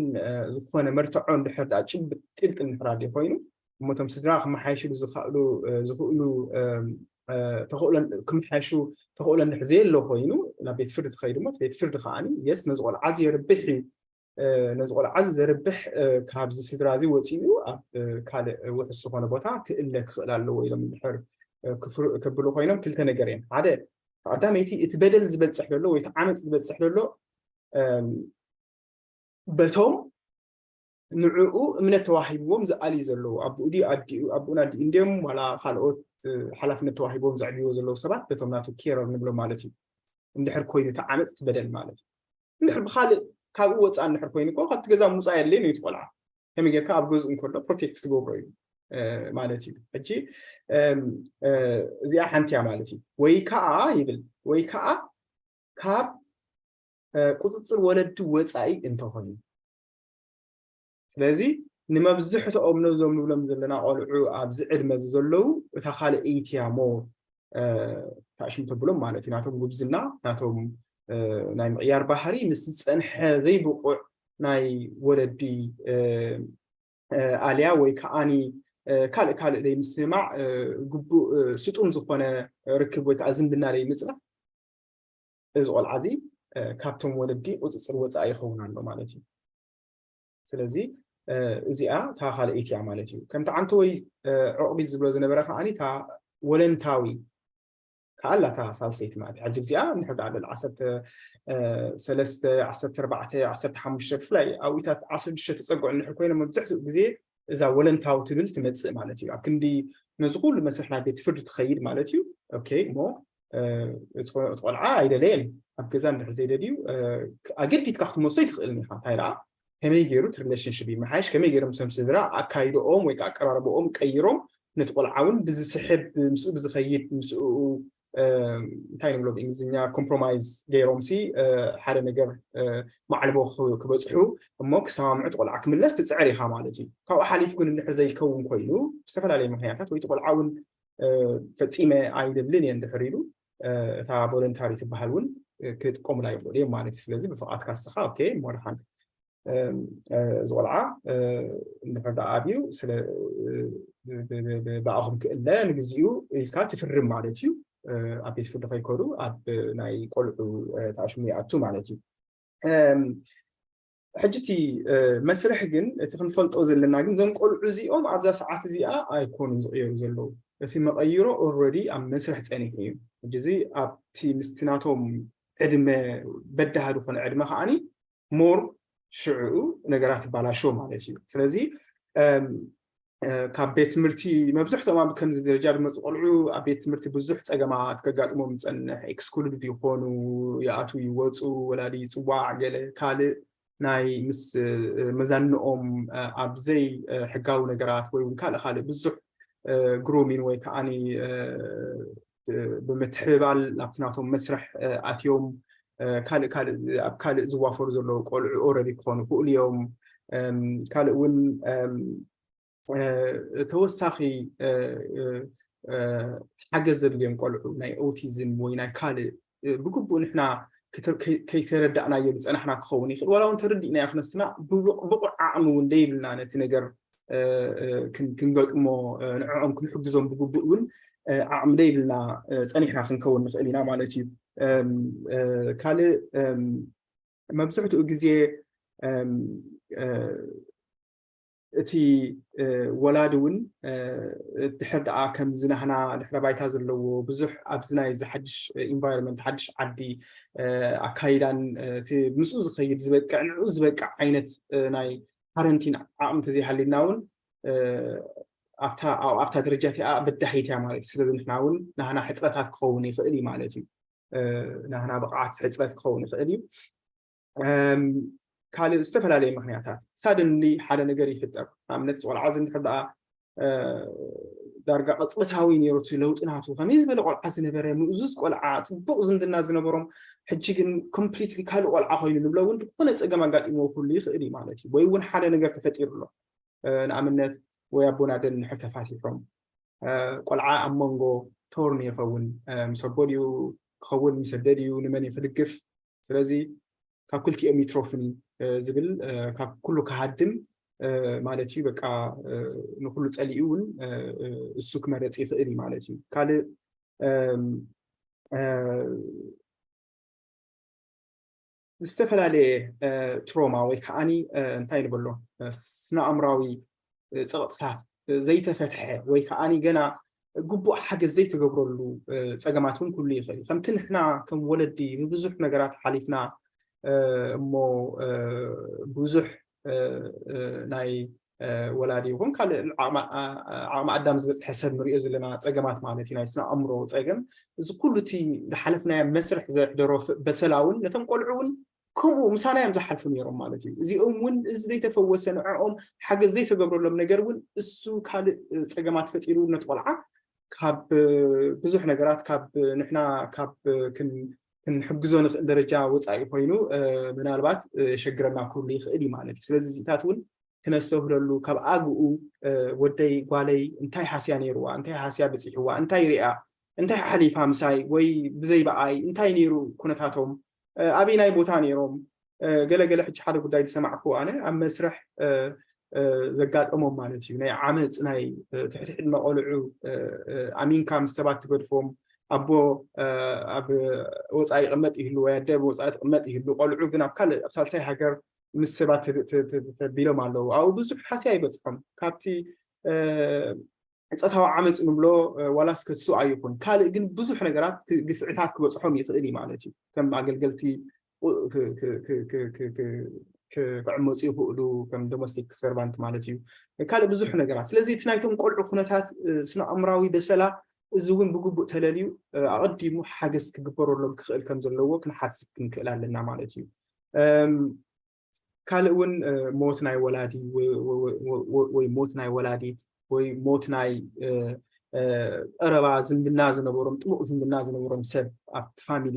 ዝኾነ መርትዖ እንድሕር ደኣ ጭብጥ ጥልጥል እንድሕር ኣድልዩ ኮይኑ እሞ እቶም ስድራ ክመሓየሽሉ ዝኽእሉ ዝኽእሉ ተኽእሎ ክመሓየሹ ተኽእሎ እንድሕር ዘየሎ ኮይኑ ናብ ቤት ፍርዲ ትኸይድ እሞ ቤት ፍርዲ ከዓኒ የስ ነዚ ቆልዓ እዚ የርብሕ እዩ ነዚ ቆልዓ እዚ ዘርብሕ ካብዚ ስድራ እዚ ወፂኡ ኣብ ካልእ ውሕስ ዝኾነ ቦታ ክእለ ክኽእል ኣለዎ ኢሎም እንድሕር ከብሉ ኮይኖም ክልተ ነገር እዮም። ሓደ ቀዳመይቲ እቲ በደል ዝበፅሕ ዘሎ ወይ እቲ ዓመፅ ዝበፅሕ ዘሎ በቶም ንዕኡ እምነት ተዋሂብዎም ዝኣልዩ ዘለዉ ኣቡኡ ድዩ ኣዲኡ ኣቡኡን ኣዲኡ እንድዮም ዋላ ካልኦት ሓላፍነት ተዋሂብዎም ዘዕብይዎ ዘለዉ ሰባት በቶም ናቱ ኬረር ንብሎ ማለት እዩ። እንድሕር ኮይኑ እቲ ዓመፅ እቲ በደል ማለት እዩ። እንድሕር ብካልእ ካብኡ ወፃእ እንድሕር ኮይኑ እኮ ካብቲ ገዛ ምውፃእ የድልየን እዩ እቲ ቆልዓ። ከመይ ጌርካ ኣብ ገዝኡ እንከሎ ፕሮቴክት ትገብሮ እዩ ማለት እዩ። ሕጂ እዚኣ ሓንቲ እያ ማለት እዩ። ወይ ከዓ ይብል ወይ ከዓ ካብ ቁፅፅር ወለዲ ወፃኢ እንተኾይኑ ስለዚ ንመብዝሕትኦም ነዞም ንብሎም ዘለና ቆልዑ ኣብዚ ዕድመ እዚ ዘለዉ እታ ካልኣይቲ እያ ሞ ታእሽም ተብሎም ማለት እዩ። ናቶም ጉብዝና ናቶም ናይ ምቕያር ባህሪ ምስ ዝፀንሐ ዘይብቑዕ ናይ ወለዲ ኣልያ ወይ ከዓኒ ካልእ ካልእ ዘይምስምማዕ ግቡእ ስጡም ዝኾነ ርክብ ወይ ከዓ ዝምድና ዘይምፅናሕ እዚ ቆልዓ እዚ ካብቶም ወለዲ ቁፅፅር ወፃኢ ይኸውን ኣሎ ማለት እዩ። ስለዚ እዚኣ እታ ካልኣይቲ እያ ማለት እዩ። ከምቲ ዓንተወይ ዑቕቢት ዝብሎ ዝነበረ ከዓኒ እታ ወለንታዊ ከኣላ እታ ሳልሰይቲ ማለት እዩ። ሕጂ እዚኣ እንድሕር ደኣ ልዕሊ ዓሰርተ ሰለስተ ዓሰርተ ኣርባዕተ ዓሰርተ ሓሙሽተ ብፍላይ ኣብኡታት ዓሰርተ ሽዱሽተ ተፀግዑ እንድሕር ኮይኖም መብዝሕትኡ ግዜ እዛ ወለንታዊ ትብል ትመፅእ ማለት እዩ። ኣብ ክንዲ ነዚ ኩሉ መስርሕ ናይ ቤት ፍርዲ ትኸይድ ማለት እዩ። ኦኬ እሞ እቲ ቆልዓ ኣይደለየን ኣብ ገዛ እንድሕር ዘይደልዩ ኣገዲድካ ክትመልሶ ይትኽእልን ኢኻ። እንታይ ደኣ ከመይ ገይሩ እቲ ሪሌሽንሽፕ ይመሓየሽ፣ ከመይ ገይሮም ሰም ስድራ ኣካይድኦም ወይ ከዓ ኣቀራርባኦም ቀይሮም ነቲ ቆልዓ እውን ብዝስሕብ ምስኡ ብዝኸይድ ምስኡ እንታይ ንብሎ ብእንግሊዝኛ ኮምፕሮማይዝ ገይሮም ሲ ሓደ ነገር ማዕልቦ ክበፅሑ እሞ ክሰማምዑ እቲ ቆልዓ ክምለስ ትፅዕር ኢኻ ማለት እዩ። ካብኡ ሓሊፉ ግን እንድሕር ዘይከውን ኮይኑ ብዝተፈላለየ ምክንያታት ወይ እቲ ቆልዓ እውን ፈፂመ ኣይደልን እየ እንድሕር ኢሉ እታ ቮለንታሪ ትበሃል እውን ክጥቀሙላ ይኽእሉ እዮም ማለት እዩ። ስለዚ ብፍቓድካ ንስኻ ኦኬ እሞ ደሓን እዚ ቆልዓ እንድሕር ደኣ ኣብዩ ስለ ብኣኹም ክእለ ንግዚኡ ኢልካ ትፍርም ማለት እዩ። ኣብ ቤት ፍርዲ ከይከዱ ኣብ ናይ ቆልዑ ተኣሽሙ ይኣቱ ማለት እዩ። ሕጂ እቲ መስርሕ ግን እቲ ክንፈልጦ ዘለና ግን እዞም ቆልዑ እዚኦም ኣብዛ ሰዓት እዚኣ ኣይኮኑን ዝቕየሩ ዘለዉ። እቲ መቐይሮ ኦልረዲ ኣብ መስርሕ ፀኒሑ እዩ። ሕጂ እዚ ኣብቲ ምስቲ ናቶም ዕድመ በዳህ ዝኾነ ዕድመ ከዓኒ ሞር ሽዕኡ ነገራት ይባላሾ ማለት እዩ። ስለዚ ካብ ቤት ትምህርቲ መብዝሕትኦም ኣብ ከምዚ ደረጃ ዝመፁ ቆልዑ ኣብ ቤት ትምህርቲ ብዙሕ ፀገማት ከጋጥሞም ይፀንሕ። ኤክስክሉድ ይኾኑ፣ ይኣትዉ ይወፁ፣ ወላዲ ይፅዋዕ፣ ገለ ካልእ ናይ ምስ መዛንኦም ኣብ ዘይ ሕጋዊ ነገራት ወይ እውን ካልእ ካልእ ብዙሕ ግሩሚን ወይ ከዓኒ ብምትሕብባል ናብቲ ናቶም መስርሕ ኣትዮም ካልእ ካልእ ኣብ ካልእ ዝዋፈሩ ዘለዉ ቆልዑ ኦረዲ ክኾኑ ይኽእሉ እዮም። ካልእ እውን ተወሳኺ ሓገዝ ዘድልዮም ቆልዑ ናይ ኦቲዝም ወይ ናይ ካልእ ብግቡእ ንሕና ከይተረዳእናዮ ዝፀናሕና ክኸውን ይኽእል። ዋላ እውን ተረዲእናዮ ክነስና ብቑዕ ዓቕሚ እውን ደይብልና ነቲ ነገር ክንገጥሞ ንዕኦም ክንሕግዞም ብግቡእ እውን ዓቕሚ ደይብልና ፀኒሕና ክንከውን ንኽእል ኢና ማለት እዩ። ካልእ መብዝሕትኡ ግዜ እቲ ወላዲ እውን ድሕር ደኣ ከምዚ ናህና ድሕረ ባይታ ዘለዎ ብዙሕ ኣብዚ ናይ እዚ ሓድሽ ኢንቫይሮንመንት ሓድሽ ዓዲ ኣካይዳን እቲ ምስኡ ዝኸይድ ዝበቅዕ ንዕኡ ዝበቅዕ ዓይነት ናይ ፓረንቲን ዓቕሚ እንተዘይሃልዩና እውን ኣብታ ደረጃ እቲኣ በዳሂት እያ ማለት እዩ። ስለዚ ንሕና እውን ናህና ሕፅረታት ክኸውን ይኽእል እዩ ማለት እዩ። ናህና ብቕዓት ሕፅረት ክኸውን ይኽእል እዩ። ካልእ ዝተፈላለየ ምኽንያታት ሳደንሊ ሓደ ነገር ይፍጠር። ንኣብነት ቆልዓ እዚ እንድሕር ደኣ ዳርጋ ቅፅበታዊ ነይሩ እቲ ለውጢ ናቱ። ከመይ ዝበለ ቆልዓ ዝነበረ ምእዙዝ ቆልዓ፣ ፅቡቕ ዝምድና ዝነበሮም፣ ሕጂ ግን ኮምፕሊትሊ ካልእ ቆልዓ ኮይኑ ንብሎ እውን ዝኾነ ፀገም ኣጋጢምዎ ክህሉ ይኽእል እዩ ማለት እዩ። ወይ እውን ሓደ ነገር ተፈጢሩ ኣሎ። ንኣብነት ወይ ኣቦን ኣደን እንድሕር ተፋቲሖም ቆልዓ ኣብ መንጎ ቶርን ይኸውን። ምስ ኣቦ ድዩ ክኸውን፣ ምስ ኣደ ድዩ፣ ንመን እዩ ክድግፍ? ስለዚ ካብ ክልቲኦም ይትረፉኒ ዝብል፣ ካብ ኩሉ ክሃድም ማለት እዩ። በቃ ንኩሉ ጸሊኡ እውን እሱ ክመረጽ ይኽእል እዩ ማለት እዩ። ካልእ ዝተፈላለየ ትሮማ ወይ ከዓኒ እንታይ ንበሎ፣ ስነ ኣእምራዊ ፀቕጥታት ዘይተፈትሐ ወይ ከዓኒ ገና ግቡእ ሓገዝ ዘይተገብረሉ ፀገማት እውን ክህሉ ይኽእል እዩ። ከምቲ ንሕና ከም ወለዲ ብብዙሕ ነገራት ሓሊፍና እሞ ብዙሕ ናይ ወላዲ ይኹን ካልእ ዓቕሚ ኣዳም ዝበፅሐ ሰብ ንሪኦ ዘለና ፀገማት ማለት እዩ፣ ናይ ስነ ኣእምሮ ፀገም። እዚ ኩሉ እቲ ዝሓለፍናዮ መስርሕ ዘሕደሮ በሰላ እውን ነቶም ቆልዑ እውን ከምኡ ምሳና እዮም ዝሓልፉ ነይሮም ማለት እዩ። እዚኦም እውን እዚ ዘይተፈወሰ ንዕኦም ሓገዝ ዘይተገብረሎም ነገር እውን እሱ ካልእ ፀገማት ፈጢሩ ነቲ ቆልዓ ካብ ብዙሕ ነገራት ካብ ንሕና ካብ ክንሕግዞ ንኽእል ደረጃ ወፃኢ ኮይኑ ምናልባት የሸግረና ክህሉ ይኽእል እዩ ማለት እዩ። ስለዚ እዚታት እውን ክነስተውህለሉ ካብ ኣግኡ ወደይ ጓለይ እንታይ ሓስያ ነይርዋ፣ እንታይ ሓስያ በፂሕዋ፣ እንታይ ሪኣ፣ እንታይ ሓሊፋ ምሳይ ወይ ብዘይ በኣይ እንታይ ነይሩ ኩነታቶም፣ ኣበይናይ ቦታ ነይሮም፣ ገለ ገለ ሕጂ ሓደ ጉዳይ ዝሰማዕኩ ኣነ ኣብ መስርሕ ዘጋጠሞም ማለት እዩ ናይ ዓመፅ ናይ ትሕቲ ዕድመ ቆልዑ ኣሚንካ ምስ ሰባት ትገድፎም፣ ኣቦ ኣብ ወፃኢ ይቕመጥ ይህሉ ወይ ኣደ ኣብ ወፃኢ ትቕመጥ ይህሉ፣ ቆልዑ ግን ኣብ ካልእ ኣብ ሳልሳይ ሃገር ምስ ሰባት ተቢሎም ኣለዉ። ኣብኡ ብዙሕ ሓስያ ይበፅሖም ካብቲ ፆታዊ ዓመፅ ንብሎ ዋላ እስከ እሱ ኣይኹን ካልእ ግን ብዙሕ ነገራት ግፍዕታት ክበፅሖም ይኽእል እዩ ማለት እዩ። ከም ኣገልገልቲ ክዕመፁ ይኽእሉ ከም ዶሜስቲክ ሰርቫንት ማለት እዩ። ካልእ ብዙሕ ነገራት። ስለዚ እቲ ናይቶም ቆልዑ ኩነታት ስነ ኣእምራዊ በሰላ እዚ እውን ብግቡእ ተለልዩ ኣቐዲሙ ሓገዝ ክግበረሎም ክኽእል ከም ዘለዎ ክንሓስብ ክንክእል ኣለና ማለት እዩ። ካልእ እውን ሞት ናይ ወላዲ ወይ ሞት ናይ ወላዲት ወይ ሞት ናይ ቀረባ ዝምድና ዝነበሮም ጥቡቕ ዝምድና ዝነበሮም ሰብ ኣብቲ ፋሚሊ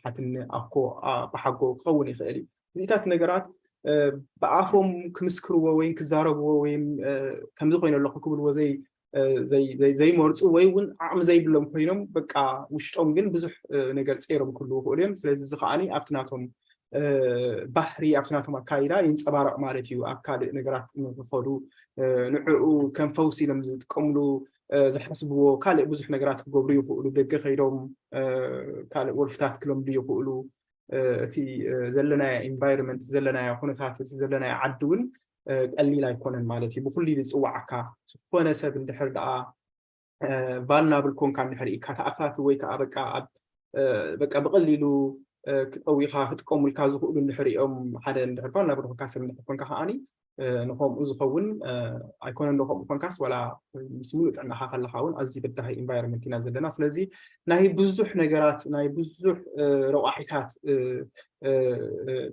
ሓትነ ኣኮ ኣባሓጎ ክኸውን ይኽእል እዩ። እዚታት ነገራት ብኣፎም ክምስክርዎ ወይ ክዛረብዎ ወይ ከምዚ ኮይኑ ኣለኹ ክብልዎ ዘይመርፁ ወይ እውን ዓቕሚ ዘይብሎም ኮይኖም በቃ ውሽጦም ግን ብዙሕ ነገር ፀይሮም ክህልዉ ይኽእሉ እዮም። ስለዚ እዚ ከዓኒ ኣብቲ ናቶም ባህሪ ኣብቲ ናቶም ኣካይዳ ይንፀባረቕ ማለት እዩ። ኣብ ካልእ ነገራት ንክኸዱ ንዕኡ ከም ፈውሲ ኢሎም ዝጥቀምሉ ዝሓስብዎ ካልእ ብዙሕ ነገራት ክገብሩ ይኽእሉ። ደገ ከይዶም ካልእ ወልፍታት ክለምዱ ይኽእሉ። እቲ ዘለናዮ ኢንቫይሮንመንት ዘለናዮ ኩነታት እቲ ዘለናዮ ዓዲ እውን ቀሊል ኣይኮነን ማለት እዩ። ብኩሉ ዝፅዋዓካ ዝኾነ ሰብ እንድሕር ደኣ ቫልናብል ኮንካ እንድሕር ኢካ ተኣፋፊ ወይ ከዓ በቃ ኣብ በቃ ብቀሊሉ ክጠዊካ ክጥቀሙልካ ዝኽእሉ እንድሕር እዮም ሓደ እንድሕር ቫልናብል ኮንካ ሰብ እንድሕር ኮንካ ከዓኒ ንከምኡ ዝኸውን ኣይኮነን ዶ ከምኡ ኮንካስ ዋላ ምስ ሙሉእ ጥዕናኻ ከለኻ እውን ኣዝዩ በዳሂ ኢንቫይሮንመንት ኢና ዘለና። ስለዚ ናይ ብዙሕ ነገራት ናይ ብዙሕ ረቋሒታት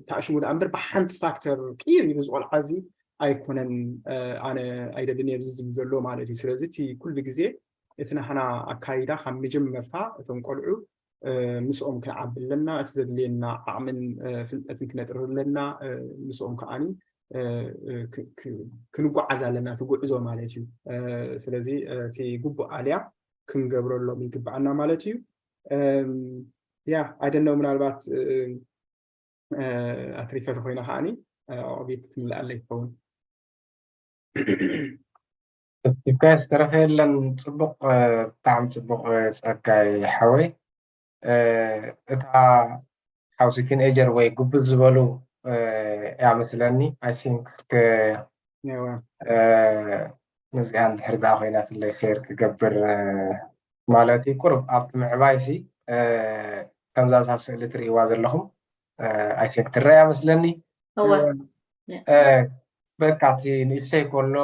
ተኣሽሙ ደኣ እምበር ብሓንቲ ፋክተር ቅይር ኢሉ ዝቆልዓ እዚ ኣይኮነን ኣነ ኣይደልን እየ ኣብዚ ዝብል ዘሎ ማለት እዩ። ስለዚ እቲ ኩሉ ግዜ እቲ ናህና ኣካይዳ ካብ መጀመርታ እቶም ቆልዑ ምስኦም ክንዓቢ ኣለና። እቲ ዘድልየና ዓቕምን ፍልጠትን ክነጥሪ ኣለና። ምስኦም ከዓኒ ክንጓዓዝ ኣለና እቲ ጉዕዞ ማለት እዩ። ስለዚ እቲ ግቡእ ኣልያ ክንገብረሎም ይግብኣና ማለት እዩ። yeah, I don't know, ምናልባት ኣትሪፈ ተኮይነ ከዓኒ ኣዕብየ ክትምልኣለይ ትኸውን። ኢብካዮ ዝተረፈ የለን። ፅቡቅ፣ ብጣዕሚ ፅቡቅ ጸጋይ ሓወይ። እታ ሓውሲ ቲንኤጀር ወይ ጉብዝ ዝበሉ እያ መስለኒ። I think እስከ ነዚኣ እንድሕር ደኣ ኮይናትለይ ሸር ክገብር ማለት እዩ። ቁሩብ ኣብቲ ምዕባይ ሲ ከምዛ እዛ ስእሊ ትርእይዋ ዘለኹም I think ትረኣ መስለኒ። በቃ እቲ ንእሽተይ ከሎ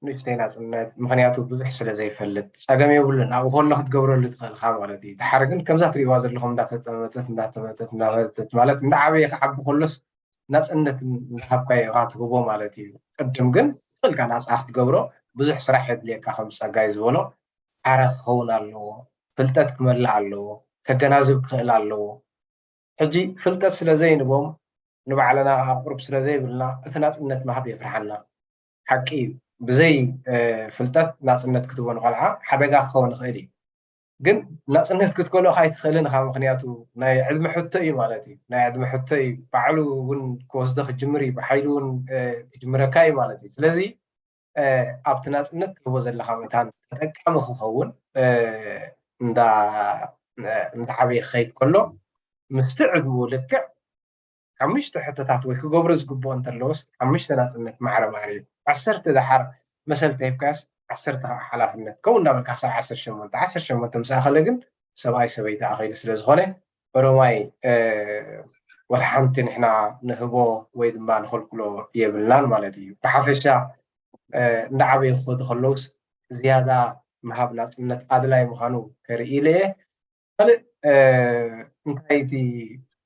ንእሽተይ ናፅነት፣ ምክንያቱ ብዙሕ ስለ ዘይፈልጥ ፀገም የብሉን። ኣብኡ ከሎ ክትገብረሉ ትኽእልካ ማለት እዩ። ድሓር ግን ከምዛ ትርእይዋ ዘለኹም እንዳተጠመተት እንዳተመተት እንዳመተት ማለት እንዳዓበየ ክዓቢ ከሎስ ናፅነት እንዳሃብካዮ ኢኻ ትህቦ ማለት እዩ። ቅድም ግን ትኽእልካ ናፃ ክትገብሮ ብዙሕ ስራሕ የድልየካ። ከም ፀጋይ ዝበሎ ሓራ ክኸውን ኣለዎ፣ ፍልጠት ክመልእ ኣለዎ፣ ከገናዝብ ክኽእል ኣለዎ። ሕጂ ፍልጠት ስለ ዘይንቦም ንባዕልና ኣቕርብ ስለ ዘይብልና እቲ ናፅነት ምሃብ የፍርሓና። ሓቂ እዩ፣ ብዘይ ፍልጠት ናፅነት ክትቦ ንቆልዓ ሓደጋ ክኸውን ይኽእል እዩ። ግን ናፅነት ክትከልኦ ኣይትኽእልን ኢኻ፣ ምክንያቱ ናይ ዕድመ ሕቶ እዩ ማለት እዩ። ናይ ዕድመ ሕቶ እዩ፣ ባዕሉ እውን ክወስዶ ክጅምር እዩ፣ ብሓይሉ እውን ክጅምረካ እዩ ማለት እዩ። ስለዚ ኣብቲ ናፅነት ትህቦ ዘለካ መታን ተጠቃሚ ክኸውን እንዳዓበየ ክኸይድ ከሎ ምስቲ ዕድምኡ ልክዕ ሓሙሽተ ሕቶታት ወይ ክገብሮ ዝግብኦ እንተለዎስ ሓሙሽተ ናፅነት ማዕረ ማዕረ እዩ። ዓሰርተ ደሓር መሰል ተሂብካዮስ ዓሰርተ ከዓ ሓላፍነት ከምኡ እንዳበልካ ክሳብ ዓሰርተ ሸሞንተ ዓሰርተ ሸሞንተ ምስ ኣኸለ ግን ሰብኣይ ሰበይቲ ኣኸይሉ ስለ ዝኾነ ኦሮማይ ወላ ሓንቲ ንሕና ንህቦ ወይ ድማ ንኸልክሎ የብልናን ማለት እዩ። ብሓፈሻ እንዳዓበዩ ክኸዱ ከለውስ ዝያዳ ምሃብ ናፅነት ኣድላይ ምዃኑ ከርኢ ኢለ እየ። ካልእ እንታይ እቲ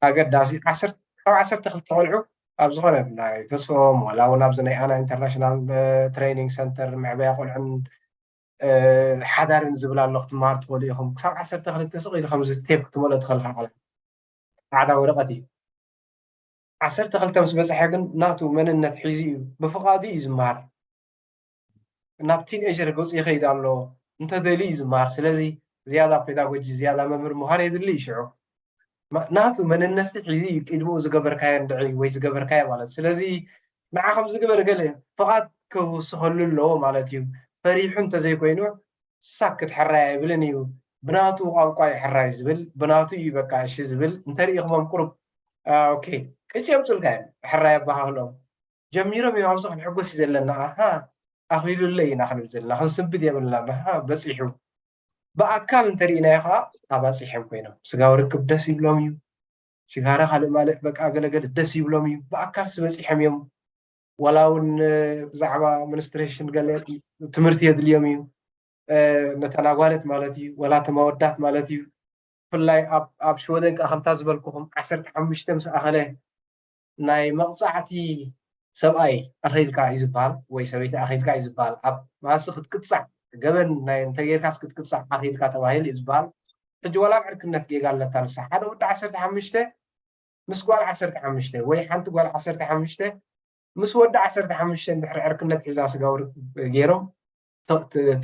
ኣገዳሲ ካብ ዓሰርተ ክልተ ቆልዑ ኣብ ዝኾነ ናይ ተስፎም ዋላ እውን ኣብዚ ናይ ኣና ኢንተርናሽናል ትሬኒንግ ሰንተር መዕበያ ቆልዑን ሓዳርን ዝብል ኣሎ ክትመሃር ትኽእሉ ኢኹም። ክሳብ ዓሰርተ ክልተ ስቕ ኢሉ ከምዚ ቴፕ ክትመልኦ ትኽእል ኢኻ። ጻዕዳ ወረቐት እዩ። ዓሰርተ ክልተ ምስ በጽሐ ግን ናቱ መንነት ሒዙ እዩ፣ ብፍቓዱ እዩ ዝመሃር። ናብ ቲንኤጀር ገጹ ይኸይድ ኣሎ፣ እንተደልዩ እዩ ዝመሃር። ስለዚ ዝያዳ ፔዳጎጂ፣ ዝያዳ መምህር ምዃን የድሊ እዩ ሽዑ። ናቱ መንነት ሒዙ እዩ ቅድምኡ ዝገበርካዮ እንድዒ ወይ ዝገበርካዮ ማለት። ስለዚ ንዓ ከምዚ ግበር ገለ ፍቓድ ክውስኸሉ ኣለዎ ማለት እዩ። ፈሪሑ እንተዘይኮይኑ ሳክት ሕራይ ኣይብልን እዩ። ብናቱ ቋንቋ እዩ ሕራይ ዝብል፣ ብናቱ እዩ በቃ እሺ ዝብል። እንተሪኢኽሞም ቁሩብ ኦኬ ቅጭ የምፅልካ እዮም። ሕራይ ኣባሃህሎም ጀሚሮም እዮም። ኣብዚ ክንሕጎስ እዩ ዘለና። ኣሃ ኣኺሉለይ ኢና ክንብል ዘለና። ክንስንብድ የብልናን። ኣሃ በፂሑ። ብኣካል እንተሪእናዮ ከዓ ኣባፂሖም ኮይኖም ስጋዊ ርክብ ደስ ይብሎም እዩ። ሽጋራ ካልእ ማለት በቃ ገለገለ ደስ ይብሎም እዩ። ብኣካል ስበፂሖም እዮም። ዋላ እውን ብዛዕባ ሚኒስትሬሽን ገለ ትምህርቲ የድልዮም እዩ። ነተን ኣጓለት ማለት እዩ፣ ዋላ እቶም ኣወዳት ማለት እዩ። ብፍላይ ኣብ ሽወደን ከዓ ከምታ ዝበልኩኹም ዓሰርተ ሓሙሽተ ምስ ኣኸለ ናይ መቕፃዕቲ ሰብኣይ ኣኺልካ እዩ ዝበሃል ወይ ሰበይቲ ኣኺልካ እዩ ዝበሃል። ኣብ ማሲ ክትቅፃዕ ገበን ናይ እንተጌርካስ ክትቅፃዕ ኣኺልካ ተባሂሉ እዩ ዝበሃል። ሕጂ ዋላ ኣብ ዕርክነት ጌጋ ኣለካ ንሳ ሓደ ወዲ ዓሰርተ ሓሙሽተ ምስ ጓል ዓሰርተ ሓሙሽተ ወይ ሓንቲ ጓል ዓሰርተ ሓሙሽተ ምስ ወዲ ዓሰርተ ሓሙሽተ እንድሕር ዕርክነት ሒዛ ስጋዊ ርክብ ገይሮም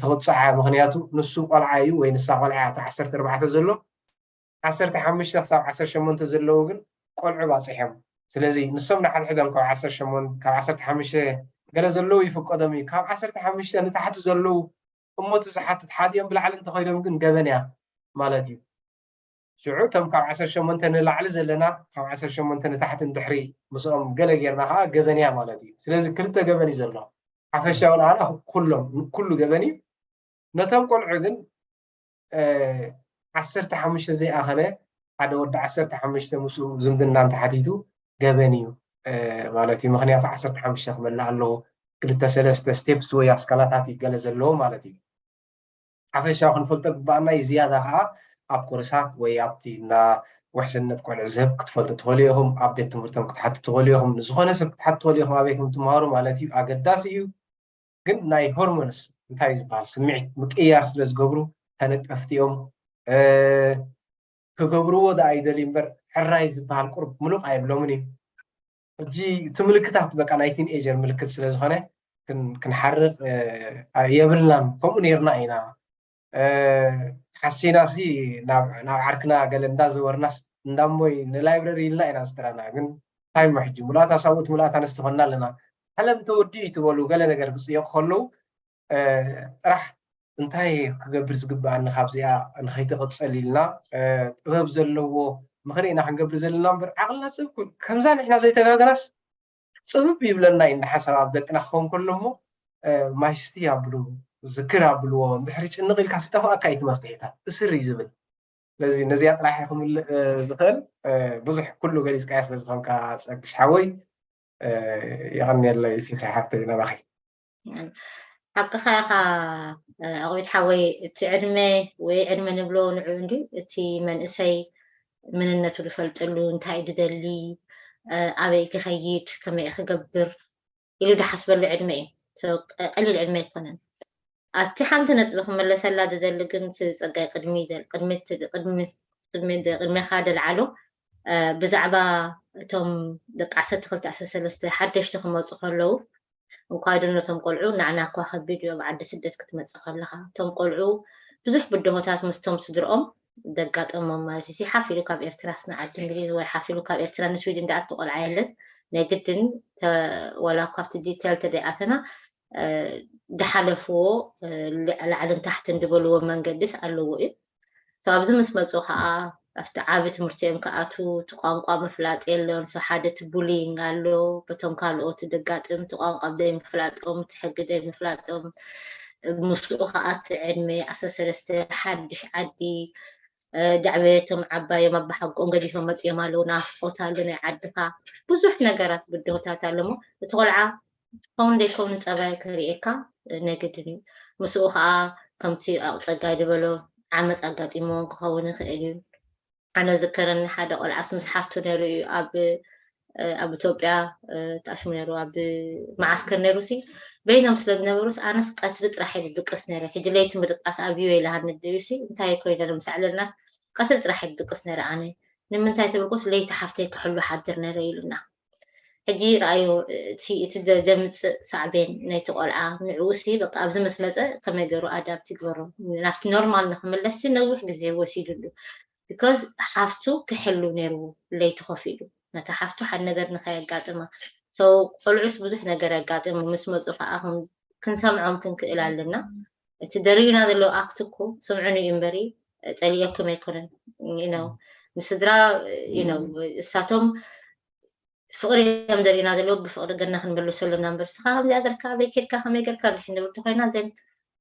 ትቕፃዕ። ምክንያቱ ንሱ ቆልዓ እዩ ወይ ንሳ ቆልዓ እያ። እቲ ዓሰርተ ኣርባዕተ ዘሎ ዓሰርተ ሓሙሽተ ክሳብ ዓሰርተ ሸሞንተ ዘለዉ ግን ቆልዑ ባፅሖም። ስለዚ ንሶም ንሓድሕዶም ካብ ዓሰርተ ሸሞንተ ካብ ዓሰርተ ሓሙሽተ ገለ ዘለዉ ይፍቀዶም እዩ። ካብ ዓሰርተ ሓሙሽተ ንታሕቲ ዘለዉ እሞ እቲ ዝሓትት ሓዲኦም ብላዕሊ እንተኸይዶም ግን ገበን እያ ማለት እዩ። ሽዑ እቶም ካብ ዓሰርተ ሸሞንተ ንላዕሊ ዘለና ካብ ዓሰርተ ሸሞንተ ንታሕቲ እንድሕሪ ምስኦም ገለ ጌርና ከዓ ገበን እያ ማለት እዩ። ስለዚ ክልተ ገበን እዩ ዘሎ። ሓፈሻዊ ንኣና ኩሎም ኩሉ ገበን እዩ። ነቶም ቆልዑ ግን ዓሰርተ ሓሙሽተ ዘይኣኸለ ሓደ ወዲ ዓሰርተ ሓሙሽተ ምስኡ ዝምድና እንተሓቲቱ ገበን እዩ ማለት እዩ። ምክንያቱ ዓሰርተ ሓሙሽተ ክመልእ ኣለዎ። ክልተ ሰለስተ ስቴፕስ ወይ ኣስካላታት እዩ ገለ ዘለዎ ማለት እዩ። ሓፈሻዊ ክንፈልጦ ግባኣና እዩ። ዝያዳ ከዓ ኣብ ኮርሳት ወይ ኣብቲ እና ውሕስነት ቆልዑ ዝህብ ክትፈልጡ ትኽእሉ ኢኹም። ኣብ ቤት ትምህርቶም ክትሓቱ ትኽእሉ ኢኹም። ንዝኾነ ሰብ ክትሓቱ ትኽእሉ ኢኹም ኣበይ ከም ትምሃሩ ማለት እዩ። ኣገዳሲ እዩ። ግን ናይ ሆርሞንስ እንታይ ዝበሃል ስምዒት ምቅያር ስለ ዝገብሩ ተነቀፍቲ እዮም። ክገብርዎ ደኣ ይደልዩ እምበር ሕራይ ዝበሃል ቁሩብ ምሉቕ ኣይብሎምን እዩ። ሕጂ እቲ ምልክታት በቃ ናይ ቲን ኤጀር ምልክት ስለ ዝኾነ ክንሓርቕ የብልናን። ከምኡ ነይርና ኢና ሓሲናሲ ናብ ዓርክና ገለ እንዳዘወርናስ እንዳሞይ ንላይብረሪ ኢልና ኢና ዝጥራና። ግን እንታይ እሞ ሕጂ ምሉኣት ኣሳብኡት ምሉኣት ኣንስቲ ኮንና ኣለና። ዓለም ተወዲኡ እዩ ትበሉ ገለ ነገር ክጽየቑ ከለዉ፣ እ፣ ጥራሕ እንታይ ክገብር ዝግብኣኒ ካብዚኣ ንኸይትቕጽል ኢልና፣ እ፣ ጥበብ ዘለዎ ምኽሪ ኢና ክንገብር ዘለና እምበር ዓቕልና ሰብ ኩን-፣ ከምዛ ንሕና ዘይተጋገናስ ጽብብ ይብለና እዩ። እንዳ ሓሳብ ኣብ ደቅና ክኸውን ከሎ እሞ፣ እ፣ ማይ ስቲ ኣብሉ፣ ዝክር ኣብልዎ፣ እንድሕሪ ጭንቕ ኢልካ ስደፋኣካ እዩ እቲ መፍትሒታት። እስር እዩ ዝብል። ስለዚ ነዚኣ ጥራሕ እየ ክምልእ፣ እ፣ ዝኽእል። እ፣ ብዙሕ ኩሉ ገሊጽካዮ ስለ ዝኾንካ ጸግሽ ሓወይ፣ እ፣ የቐንየለይ ፊፊ ሓፍተይ ናባኺ። ሓቅኻ ኢኻ፣ እ፣ ኣቑቢት ሓወይ፣ እቲ ዕድመ ወይ ዕድመ ንብሎ ንዕኡ እንድዩ፣ እቲ መንእሰይ መንነቱ ዝፈልጠሉ፣ እንታይ እዩ ዝደሊ፣ እ፣ ኣበይ ክኸይድ፣ ከመይ ክገብር ኢሉ ዝሓስበሉ ዕድመ እዩ። So፣ ቀ-፣ ቀሊል ዕድመ ኣይኮነን። ኣብቲ ሓንቲ ነጥቢ ክመለሰላ ዝደሊ ግን፣ እቲ ጸጋይ ቅድሚ ይደል-፣ ቅድሚ እቲ፣ ቅድሚ፣ ቅድሚ፣ ቅድሜኻ ደልዓሉ፣ እ፣ ብዛዕባ እቶም ደቂ ዓሰርተ ክልተ ዓሰርተ ሰለስተ ሓደሽቲ ክመጹ ከለዉ፣ እንኳ ዶ ነቶም ቆልዑ፣ ንዓና እኳ ከቢድ እዩ ኣብ ዓዲ ስደት ክትመጽእ ከለኻ። እቶም ቆልዑ ብዙሕ ብድሆታት ምስቶም ስድርኦም ዘጋጠሞም ማለት እዩ። ሓፍ ኢሉ ካብ ኤርትራስ ንዓዲ እንግሊዝ ወይ ሓፍ ኢሉ ካብ ኤርትራ ንስዊድን ዝኣቱ ቆልዓ የለን። ናይ ግድን ተ-፣ ዋላ እኳ ኣብቲ ዲቴል ተደይኣተና፣ እ፣ ዝሓለፍዎ፣ እ፣ ላዕልን ታሕትን ዝበልዎ መንገድስ ኣለዎ እዩ። So ኣብዚ ምስ መጹ ከኣ ኣብቲ ዓቢ ትምህርቲ እዮም ክኣትዉ፣ እቲ ቋንቋ ምፍላጥ የሎን። So ሓደ እቲ ቡሊይንግ ኣሎ፣ በቶም ካልኦት ዘጋጥም፣ እቲ ቋንቋ ዘይምፍላጦም፣ እቲ ሕጊ ዘይምፍላጦም፣ ምስኡ ከኣ እቲ ዕድመ ዓሰርተ ሰለስተ፣ ሓድሽ ዓዲ፣ እ፣ ዳዕበየቶም ዓባዮም ኣባሓጎኦም ገዲፎም መጺኦም ኣለዉ፣ ናፍቆት ኣሎ ናይ ዓድኻ፣ ብዙሕ ነገራት ብድሆታት ኣሎ እሞ እቲ ቆልዓ ክኸውን ዘይከውን ጸባይ ከርእየካ ናይ ግድን እዩ። ምስኡ ከኣ ከምቲ ጸጋይ ዝበሎ ዓመጽ ኣጋጢምዎም ክኸውን ይኽእል እዩ። ኣነ ዝከረኒ ሓደ ቆልዓስ ምስ ሓፍቱ ነይሩ እዩ ኣብ፣ ኣብ ኢትዮጵያ፣ እ፣ ተኣሽሙ ነይሩ ኣብ መዓስከር ነይሩ ሲ በይኖም ስለ ዝነበሩስ ኣነስ ቀትሪ ጥራሕ እየ ድድቅስ ነይረ። ሕጂ ለይቲ ምድቃስ ኣብዩ ኢላ ሃንደዩ ሲ እንታይ ኮይነ ንምሳዕ ዘለናስ ቀትሪ ጥራሕ እየ ድድቅስ ነይረ ኣነ። ንምንታይ ትብልኩስ ለይቲ ሓፍተይ ክሕሉ ሓድር ነይረ ኢሉና። ሕጂ ረኣዮ፣ እቲ፣ እቲ ዘ-፣ ዘምጽእ ሳዕቤን ናይቲ ቆልዓ ንዕኡ ሲ በቃ ኣብዚ ምስ መጸ ከመይ ገይሩ ኣዳፕት ይግበሮ? ናብቲ ኖርማል ንኽምለስ ሲ ነዊሕ ግዜ ወሲዱሉ። ቢኮዝ ሓፍቱ ክሕሉ ነይርዎ ለይቲ ኮፍ ኢሉ። ነታ ሓፍቱ ሓደ ነገር ንኸየጋጥማ። So ቆልዑስ ብዙሕ ነገር የጋጥም። ምስ መጹ ከኣ ከም ክንሰምዖም ክንክእል ኣለና። እቲ ደርዩና ዘሎ ኣክት እኮ ስምዑኒ እዩ እምበሪ ጸሊኤኩም ኣይኮነን። You know፣ ንስድራ፣ you know፣ እሳቶም ፍቕሪ እዮም ዘርእዩና ዘለዉ፣ ብፍቕሪ ገርና ክንመልሶ ኣለና እምበር፣ ንስኻ ከምዚኣ ጌርካ፣ ኣበይ ኬድካ፣ ከመይ ጌርካ እንድሕር ንብል እንተኾይና፣ then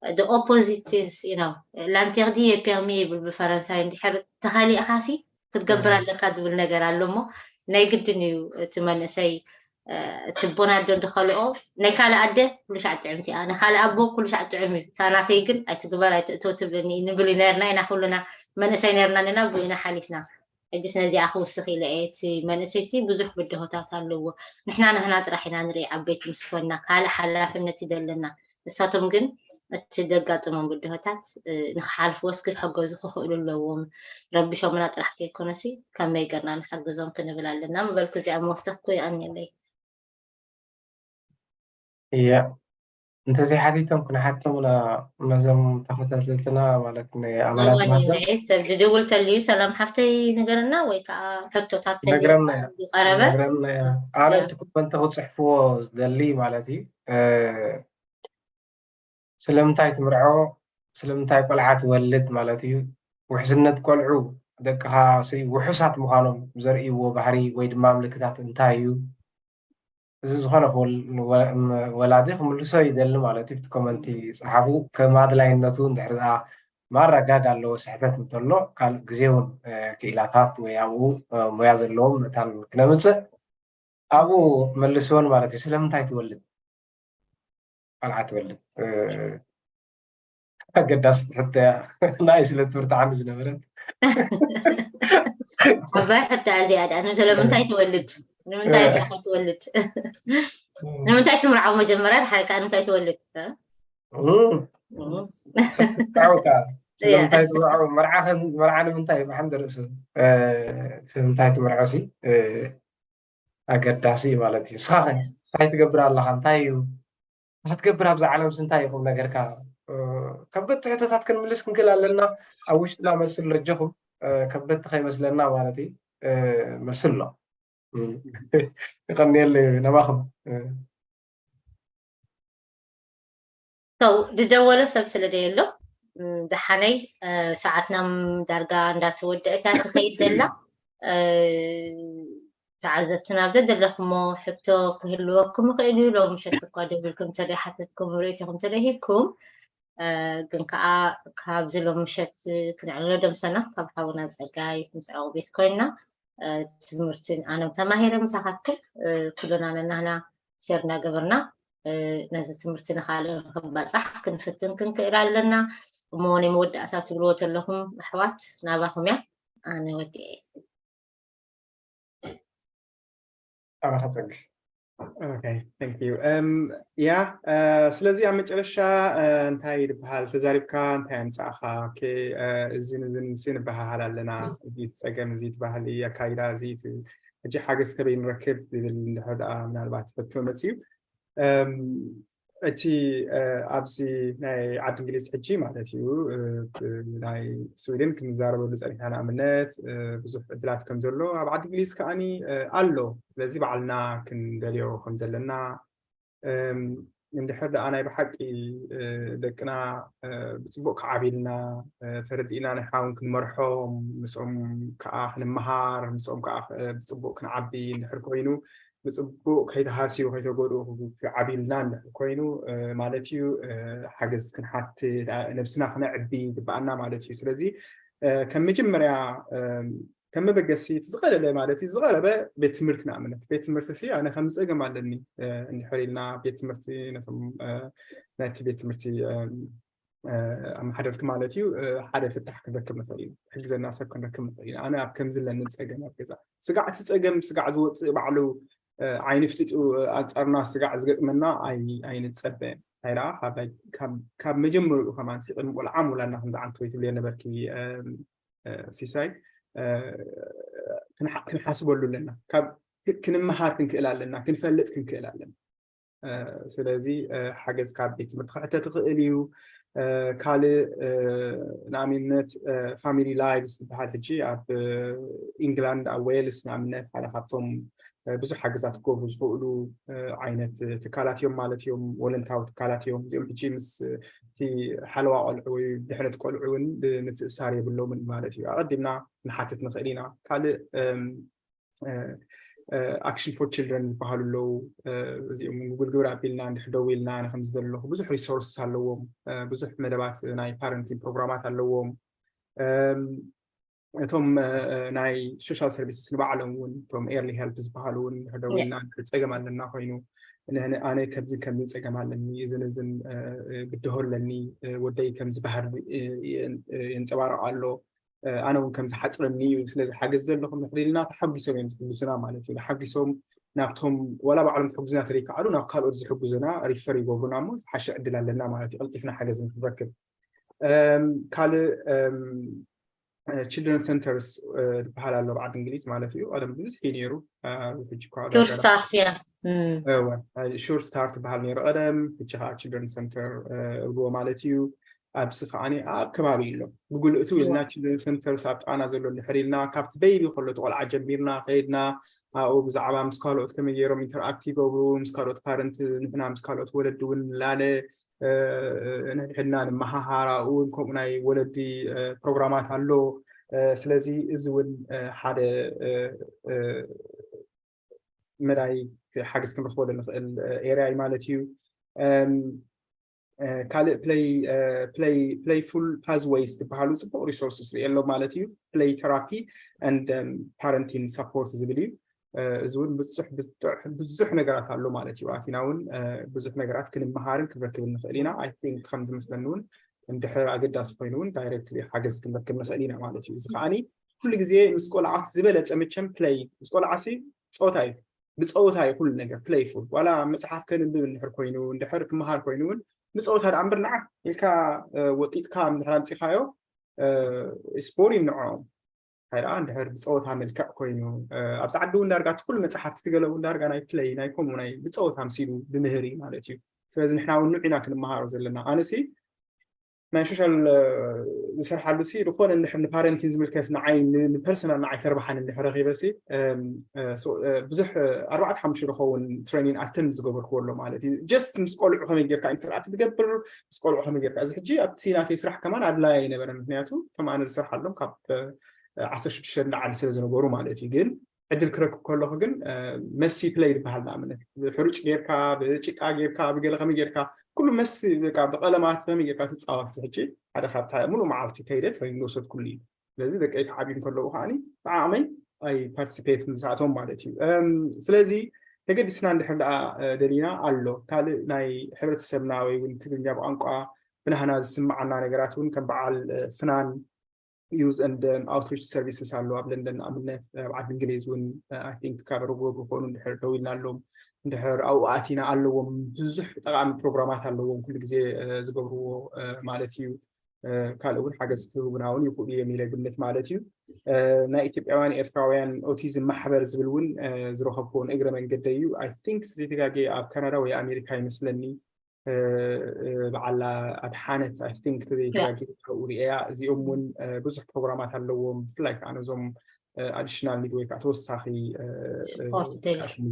the opposite is, you know, l'interdit est permis ይብል ብፈረንሳይ። እንድሕር ተኻሊእኻሲ ክትገብር ኣለካ ዝብል ነገር ኣሎ እሞ፣ ናይ ግድን እዩ እቲ መንእሰይ፣ እ፣ እቲ ኣቦን ኣደን ዝኸልኦ፣ ናይ ካልእ ኣደ ኩሉ ሻዕ ጥዕምቲ እያ፣ ናይ ካልእ ኣቦ ኩሉ ሻዕ ጥዑም እዩ፣ እታ ናተይ ግን ኣይትግበር ኣይትእቶ ትብለኒ እዩ ንብል ነርና ኢና፣ ኩልና መንእሰይ ነርና ኔና፣ ብኡ ኢና ሓሊፍና። ሕጅስ ነዚኣ ክውስኽ ኢለ እየ። እቲ መንእሰይሲ ብዙሕ ብድሆታት ኣለዎ። ንሕና ንህና ጥራሕ ኢና ንርኢ ዓበይቲ ምስ ኮንና፣ ካልእ ሓላፍነት እዩ ዘለና። ንሳቶም ግን እቲ ዘጋጥሞም ብድሆታት፣ እ፣ ንኽሓልፍዎስ ክሕገዙ ክኽእሉ ኣለዎም። ረቢሾምና ጥራሕ ከይኮነሲ ከመይ ገርና ንሓግዞም ክንብል ኣለና ምበልኩ። እዚኣ መወሰኽኩ። የቐንየለይ። እያ። እንተዘይሓቲቶም ክንሓቶም ኢና ነዞም ተኸታተልትና ማለት ናይ ኣባላት እዋን ማህዛብ። ንዒ ሰብ ድድውል ተልዩ ሰላም ሓፍተይ ንገረና ወይ ከዓ ሕቶታት ተልዩ ነግረና እያ። ዝቐረበ ነግረና እያ። ኣነ ያ። እቲ ኮመንት ክጽሕፍዎ ዝደሊ ማለት እዩ። እ፣ ስለምንታይ ትምርዖ? ስለምንታይ ቆልዓ ትወልድ ማለት እዩ። ውሕስነት ቆልዑ ደቅኻ ሲ ውሑሳት ምዃኖም ዘርእይዎ ባህሪ ወይ ድማ ምልክታት እንታይ እዩ? እዚ ዝኾነ ክወል-፣ ወ-፣ ም-፣ ወላዲ ክምልሶ ይደሊ ማለት እዩ። እቲ ኮመንቲ ጸሓፉ ከም ኣድላይነቱ እንድሕር ደኣ ማራ ጋግ ኣለዎ፣ ስሕተት እንተሎ ካልእ ግዜ እውን፣ እ፣ ክኢላታት ወይ ኣብኡ፣ እ፣ ሞያ ዘለዎም መታን ክነምጽእ ኣብኡ መልስዎን ማለት እዩ። ስለምንታይ ትወልድ? ቆልዓ ትወልድ? እ፣ ኣገዳሲ ሕቶ እያ። ናይ ስለ ትምህርቲ ዓንዲ ዝነበረት። ዓባይ ሕቶ እያ እዚኣ ደኣ። ስለምንታይ ትወልድ? ንምንታይ እ። እዚኣ ትወልድ? እ። ንምንታይ ትምርዓው መጀመርያ? ድሓር ከኣ ንምንታይ ትወልድ? እ? እ። እ። ትምርዓው ከኣ። እያ። ስለምንታይ ትምርዓው? መርዓ ከ-፣ መርዓ ንምንታይ? ብሓንደ ርእሱ። እ፣ ስለምንታይ ትምርዓው ሲ? እ፣ ኣገዳሲ እዩ ማለት እዩ። ንስኻ ኸ እንታይ ትገብር ኣለኻ? እንታይ እዩ? እንታይ ትገብር ኣብዛ ዓለምስ? እንታይ እዩ ቁም ነገርካ? እ፣ ከበድቲ ሕቶታት ክንምልስ ክንክእል ኣለና። ኣብ ውሽጥና መልሲ ኣሎ፣ ኣጆኹም። እ፣ ከበድቲ ከይመስለና ማለት እዩ። እ፣ መልሲ ኣሎ። እ፣ ይቐንየለይ ናባኹም። እ፣ ሰው ዝደወለ ሰብ ስለ ደየሎ፣ ም፣ ደሓነይ፣ እ፣ ሰዓትና ም፣ ዳርጋ እንዳተወደአት እያ ትኸይድ ዘላ። እ፣ ተዓዘብትና ኣብ ዘለኹሞ ሕቶ ክህልወኩም ይኽእል እዩ። ሎም ምሸት እኳ ደዊልኩም እንተደይ ሓተትኩም፣ ርእይቶኹም እንተደይ ሂብኩም፣ እ፣ ግን ከዓ ካብዚ ሎም ምሸት ክነዕልሎ ደምሰና ካብ ሓውና ጸጋይ ምስ ዕቑብ ቤት ኮይንና፣ እ፣ ትምህርቲ ኣነም ተማሂረ ምሳኻትኩም፣ እ፣ ኩልና ነናህና ሸር እናገበርና፣ እ፣ ነዚ ትምህርቲ ንኻልእ ንኽባጻሕ ክንፍትን ክንክእል ኣለና። እሞ ናይ መወዳእታ ትብልዎ ዘለኹም ኣሕዋት ናባኹም እያ። ኣነ ወዲኤ። ኣባኻ ጸግይ። Okay, thank you. Um, yeah, uh, ስለዚ ኣብ መጨረሻ፣ uh፣ እንታይ ይበሃል ተዛሪብካ እንታይ ኣምጻእኻ? Okay, uh፣ እዚ ንዝን ንበሃሃል ኣለና። እዚ እቲ ጸገም፣ እዚ እቲ ባህሊ ኣካይዳ፣ እዚ እቲ ሕጂ ሓገዝ ከበይ ንረክብ ዝብል እንድሕር ደኣ ምናልባት ሕቶ መጽዩ። Um፣ እቲ፣ uh፣ ኣብዚ ናይ ዓዲ እንግሊዝ ሕጂ ማለት እዩ፣ uh፣ እቲ ናይ ስዊድን ክንዛረበሉ ጸኒሕና ንኣብነት፣ uh፣ ብዙሕ ዕድላት ከም ዘሎ ኣብ ዓዲ እንግሊዝ ከኣኒ፣ uh፣ ኣሎ። ስለዚ ባዕልና ክንደልዮ ከም ዘለና፣ um፣ እንድሕር ደኣ ናይ ብሓቂ፣ uh፣ ደቅና፣ uh፣ ብጽቡቕ ክዓብልና፣ uh፣ ተረዲእና ንሕና እውን ክንመርሖም፣ ምስኦም ከኣ ክንመሃር፣ ምስኦም ከኣ፣ uh፣ ብጽቡቕ ክንዓቢ እንድሕር ኮይኑ፣ ብጽቡቕ ከይተሃስዩ ከይተጎድኡ ክዓብልና እንድሕር ኮይኑ፣ እ፣ ማለት እዩ፣ እ፣ ሓገዝ ክንሓትት፣ እ፣ ነብስና ክነዕቢ ይግብኣና ማለት እዩ። ስለዚ፣ እ፣ ከም መጀመርያ፣ እ፣ ከም መበገሲ እቲ ዝቐለለ ማለት እዩ፣ ዝቐረበ ቤት ትምህርቲ ንኣብነት። ቤት ትምህርቲ ሲ ኣነ ከም ዝጸገም ኣለኒ፣ እ፣ እንድሕር ኢልና ቤት ትምህርቲ ነቶም፣ እ፣ ናይቲ ቤት ትምህርቲ፣ እ፣ እ፣ ኣመሓደርቲ ማለት እዩ፣ እ፣ ሓደ ፍታሕ ክንረክብ ንኽእል ኢና። ሕግዘና ሰብ ክንረክብ ንኽእል ኢና። ኣነ ኣብ ከምዚ ኣለኒ ጸገም ኣብ ገዛ። ስጋዕ እቲ ጸገም፣ ስጋዕ ዝወጽእ ባዕሉ፣ እ፣ ዓይኒ ፍጥጡ፣ እ፣ ኣንጻርና ስጋዕ ዝገጥመና ኣይ-፣ ኣይንጸበን። እንታይ ደኣ፣ ካብ ናይ-፣ ካብ፣ ካብ መጀመሪኡ ከማን ሲ ቅድሚ ቆልዓ ምውላድና ከም ዝዓንተወይ ትብልዮ ነበርኪ፣ እ፣ እ፣ ሲሳይ፣ እ፣ ክንሓ-፣ ክንሓስበሉ ኣለና። ካብ ክ-፣ ክንመሃር ክንክእል ኣለና፣ ክንፈልጥ ክንክእል ኣለና። እ፣ ስለዚ፣ እ፣ ሓገዝ ካብ ቤት ትምህርቲ ክሕተት ይኽእል እዩ። እ፣ ካልእ፣ እ፣ ንኣብነት፣ እ፣ ፋሚሊ ላይቭስ ዝበሃል ሕጂ ኣብ፣ እ፣ ኢንግላንድ፣ ኣብ ዌልስ ንኣብነት ሓደ ካብቶም፣ እ፣ ብዙሕ ሓገዛት ክገብሩ ዝኽእሉ፣ እ፣ ዓይነት ትካላት እዮም ማለት እዮም። ወለንታዊ ትካላት እዮም። እዚኦም ሕጂ ምስ እቲ ሓለዋ ቆልዑ ወይ ድሕነት ቆልዑ እውን ብምትእሳር የብሎምን ማለት እዩ። ኣቐዲምና ንሓትት ንኽእል ኢና። ካልእ፣ እም፣ እ፣ እ፣ ኣክሽን ፎር ችልድረን ዝበሃሉ ኣለዉ። እ፣ እዚኦም እውን ጉግል ግብር ኣቢልና እንድሕር ደው ኢልና ኣነ ከምዚ ዘለኹ ብዙሕ ሪሶርስ ኣለዎም። እ፣ ብዙሕ መደባት ናይ ፓረንቲንግ ፕሮግራማት ኣለዎም። እም፣ እቶም፣ እ፣ እ፣ ናይ ሶሻል ሰርቪስስ ንባዕሎም እውን እቶም ኤርሊ ሄልፕ ዝበሃሉ እውን እንድሕር ደው ኢልና እንድሕር ጸገም ኣለና ኮይኑ ንሕነ ኣነ ከምዚ ከምዚ ጸገም ኣለኒ እዝን እዝን፣ እ፣ እ፣ ብድሆ ኣለኒ፣ እ፣ ወደይ ከምዚ ባህሪ፣ እ፣ የን-፣ እ፣ የንጸባርቕ ኣሎ። እ፣ ኣነ እውን ከም ዝሓጽረኒ እዩ። ስለዚ ሓገዝ ዘለኹም እንድሕር ኢልና ተሓጒሶም እዮም ዝሕግዙና ማለት እዩ። ተሓጒሶም ናብቶም ዋላ ባዕሎም ክሕግዙና ተዘይከኣሉ ናብ ካልኦት ዝሕግዙና ሪፈር ይገብሩና እሞ ዝሓሸ ዕድል ኣለና ማለት እዩ። ቀልጢፍና ሓገዝ ንክንረክብ። እም፣ ካልእ፣ እም፣ እ፣ ችልድረን ሰንተርስ፣ እ፣ ዝበሃል ኣሎ ኣብ ዓዲ እንግሊዝ ማለት እዩ። ቀደም ብዙሕ እዩ ነይሩ። እ፣ ሕጂ እኳ ሹር ዳርጋ ስታርት እያ። እም። እወ፣ ሹር ስታርት ዝበሃል ነይሩ ቀደም። ሕጂ ከዓ ችልድረን ሰንተር፣ እ፣ እብልዎ ማለት እዩ። ኣብዚ ከዓኒ ኣብ ከባቢ ኣሎ። ብጉልእቱ ኢልና ችልድረን ሰንተርስ ኣብ ጥቓና ዘሎ እንድሕር ኢልና ካብቲ በይቢ ከሎ እቲ ቆልዓ ጀሚርና ከይድና ኣብኡ ብዛዕባ ምስ ካልኦት ከመይ ገይሮም ኢንተርኣክት ይገብሩ፣ ምስ ካልኦት ፓረንት ንሕና ምስ ካልኦት ወለዲ እውን ንላለ፣ እ፣ ንሕድሕድና ንመሃሃር፣ ኣብኡ እውን ከምኡ ናይ ወለዲ፣ እ፣ ፕሮግራማት ኣሎ። እ፣ ስለዚ እዚ እውን፣ እ፣ ሓደ፣ እ፣ እ፣ መዳይ ሓገዝ ክንረኽበሉ ንኽእል፣ እ፣ ኤርያ እዩ ማለት እዩ። እም፣ እ፣ ካልእ ፕለይ፣ እ፣ ፕለይ፣ ፕሌይፉል ፓዝዌይስ ዝበሃሉ ጽቡቕ ሪሶርስስ ርኢ ኣሎ ማለት እዩ። ፕለይ ቴራፒ ኤንድ፣ እም፣ ፓረንቲንግ ሰፖርት ዝብል እዩ። እ፣ እዚ እውን ብዙሕ፣ ብዙሕ፣ ብዙሕ ነገራት ኣሎ ማለት እዩ። ኣቲና እውን፣ እ፣ ብዙሕ ነገራት ክንመሃርን ክንረክብን ንኽእል ኢና። ኣይ ቲንክ ከም ዝመስለኒ እውን እንድሕር ኣገዳሲ ኮይኑ እውን ዳይሬክትሊ ሓገዝ ክንረክብ ንኽእል ኢና ማለት እዩ። እዚ ከዓኒ ኩሉ ግዜ ምስ ቆልዓት ዝበለጸ መቸም ፕለይ፣ ምስ ቆልዓሲ ጸወታ እዩ። ብጸወታ እዩ ኩሉ ነገር ፕሌይፉል። ዋላ መጽሓፍ ከንብብ እንድሕር ኮይኑ፣ እንድሕር ክመሃር ኮይኑ እውን ብጸወታ ደኣ እምበር ንዓ ኢልካ፣ እ፣ ወጢጥካ እንድሕር ኣምጺኻዮ፣ እ፣ ኢትስ ቦሪንግ ንዕኦም። እንታይ ደኣ እንድሕር ብጸወታ መልክዕ ኮይኑ፣ እ፣ ኣብዚ ዓዲ እውን ዳርጋ እቲ ኩሉ መጽሓፍቲ ትገለ እውን ዳርጋ ናይ ፕለይ፣ ናይ ከምኡ ናይ ብጸወታ ኣምሲሉ ዝምህር እዩ ማለት እዩ። ስለዚ ንሕና እውን ንዑ ኢና ክንመሃሮ ዘለና። ኣነሲ ናይ ሶሻል ዝሰርሓሉ ሲ ዝኾነ እንድሕር ንፓረንቲን ዝምልከት ንዓይ ንፐርሰናል ንዓይ ተርባሓን እንድሕር ረኺበ ሲ ብዙሕ ኣርባዕተ ሓሙሽተ ዝኸውን ትሬኒን ኣተንድ ዝገበርክዎ ኣሎ ማለት እዩ። ጀስት ምስ ቆልዑ ከመይ ጌርካ ኢንተራክት ትገብር፣ ምስ ቆልዑ ከመይ ጌርካ። እዚ ሕጂ ኣብቲ ናተይ ስራሕ ከማን ኣድላይ ኣይነበረን፣ ምክንያቱ እቶም ኣነ ዝሰርሓሎም ካብ ዓሰርተ ሽዱሽተ ንላዕሊ ስለ ዝነበሩ ማለት እዩ። ግን ዕድል ክረክብ ከለኹ ግን መሲ ፕለይ ዝበሃል ንኣብነት ብሕሩጭ ጌርካ ብጭቃ ጌርካ ብገለ ከመይ ጌርካ ኩሉ መሲ ብቀለማት ከመይ ጌርካ ትፃወት ሕጂ ሓደ ካብታ ሙሉእ መዓልቲ ከይደ ትሬኒንግ ዝወሰድኩሉ እዩ። ስለዚ ደቀይ ክዓብዩ እንከለዉ ከዓኒ ብዓቕመይ ኣይ ፓርቲሲፔት ምስኣቶም ማለት እዩ። ስለዚ ተገዲስና እንድሕር ደኣ ደሊና ኣሎ ካልእ ናይ ሕብረተሰብና ወይ እውን ትግርኛ ብቋንቋ ብናህና ዝስምዓና ነገራት እውን ከም በዓል ፍናን ዩዝ and outreach services ኣሎ ኣብ ለንደን ንኣብነት ኣብ ዓዲ እንግሊዝ እውን I think ካብ ሩጎ ዝኾኑ እንድሕር ደው ኢልና ኣለዎም እንድሕር ኣብኡ ኣቲና ኣለዎም ብዙሕ ጠቃሚ ፕሮግራማት ኣለዎም ኩሉ ግዜ ዝገብርዎ ማለት እዩ። ካልእ እውን ሓገዝ ክህቡና እውን ይኽእሉ እዮም ኢለ ግምት ማለት እዩ። ናይ ኢትዮጵያውያን ኤርትራውያን ኦቲዝም ማሕበር ዝብል እውን ዝረኸብክዎ ንእግረ መንገደ እዩ። I think ዘይተጋጌ ኣብ ካናዳ ወይ ኣሜሪካ ይመስለኒ በዓላ ኣድሓነት I think ተዘይተጋጌ ሪእያ እዚኦም እውን ብዙሕ ፕሮግራማት ኣለዎም። ብፍላይ ከዓ ነዞም ኣዲሽናል ኒድ ወይ ከዓ ተወሳኺ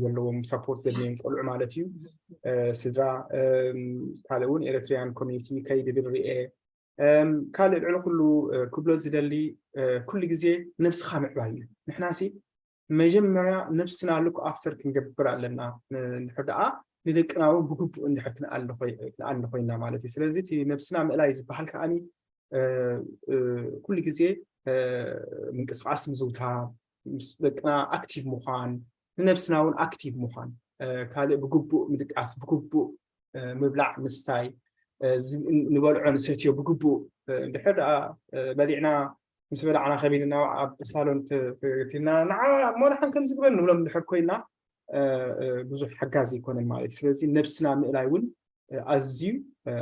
ዘለዎም ሰፖርት ዘድልዮም ቆልዑ ማለት እዩ። ስድራ ካልእ እውን ኤሪትሪያን ኮሚኒቲ ከይድ ብል ርኤ። ካልእ ልዕሊ ኩሉ ክብሎ ዝደሊ ኩሉ ግዜ ነብስኻ ምዕባይ እዩ። ንሕና ሲ መጀመርያ ነብስና ሉክ ኣፍተር ክንገብር ኣለና። እንድሕር ደኣ ንደቅና እውን ብግቡእ እንድሕር ክንኣሊ ኮይና ማለት እዩ። ስለዚ እቲ ነብስና ምእላይ ዝበሃል ከዓኒ ኩሉ ግዜ ምንቅስቃስ ምዝውታር፣ ምስ ደቅና ኣክቲቭ ምዃን፣ ንነብስና እውን ኣክቲቭ ምዃን፣ ካልእ ብግቡእ ምድቃስ፣ ብግቡእ ምብላዕ ምስታይ፣ ንበልዖ ንሰትዮ ብግቡእ እንድሕር ደኣ በሊዕና ምስ በላዕና ከቢድና ኣብ ሳሎን ትልና ንዓ እሞ ንሓን ከምዚ ግበር ንብሎም እንድሕር ኮይና ብዙሕ ሓጋዚ ኣይኮነን ማለት እዩ። ስለዚ ነብስና ምእላይ እውን ኣዝዩ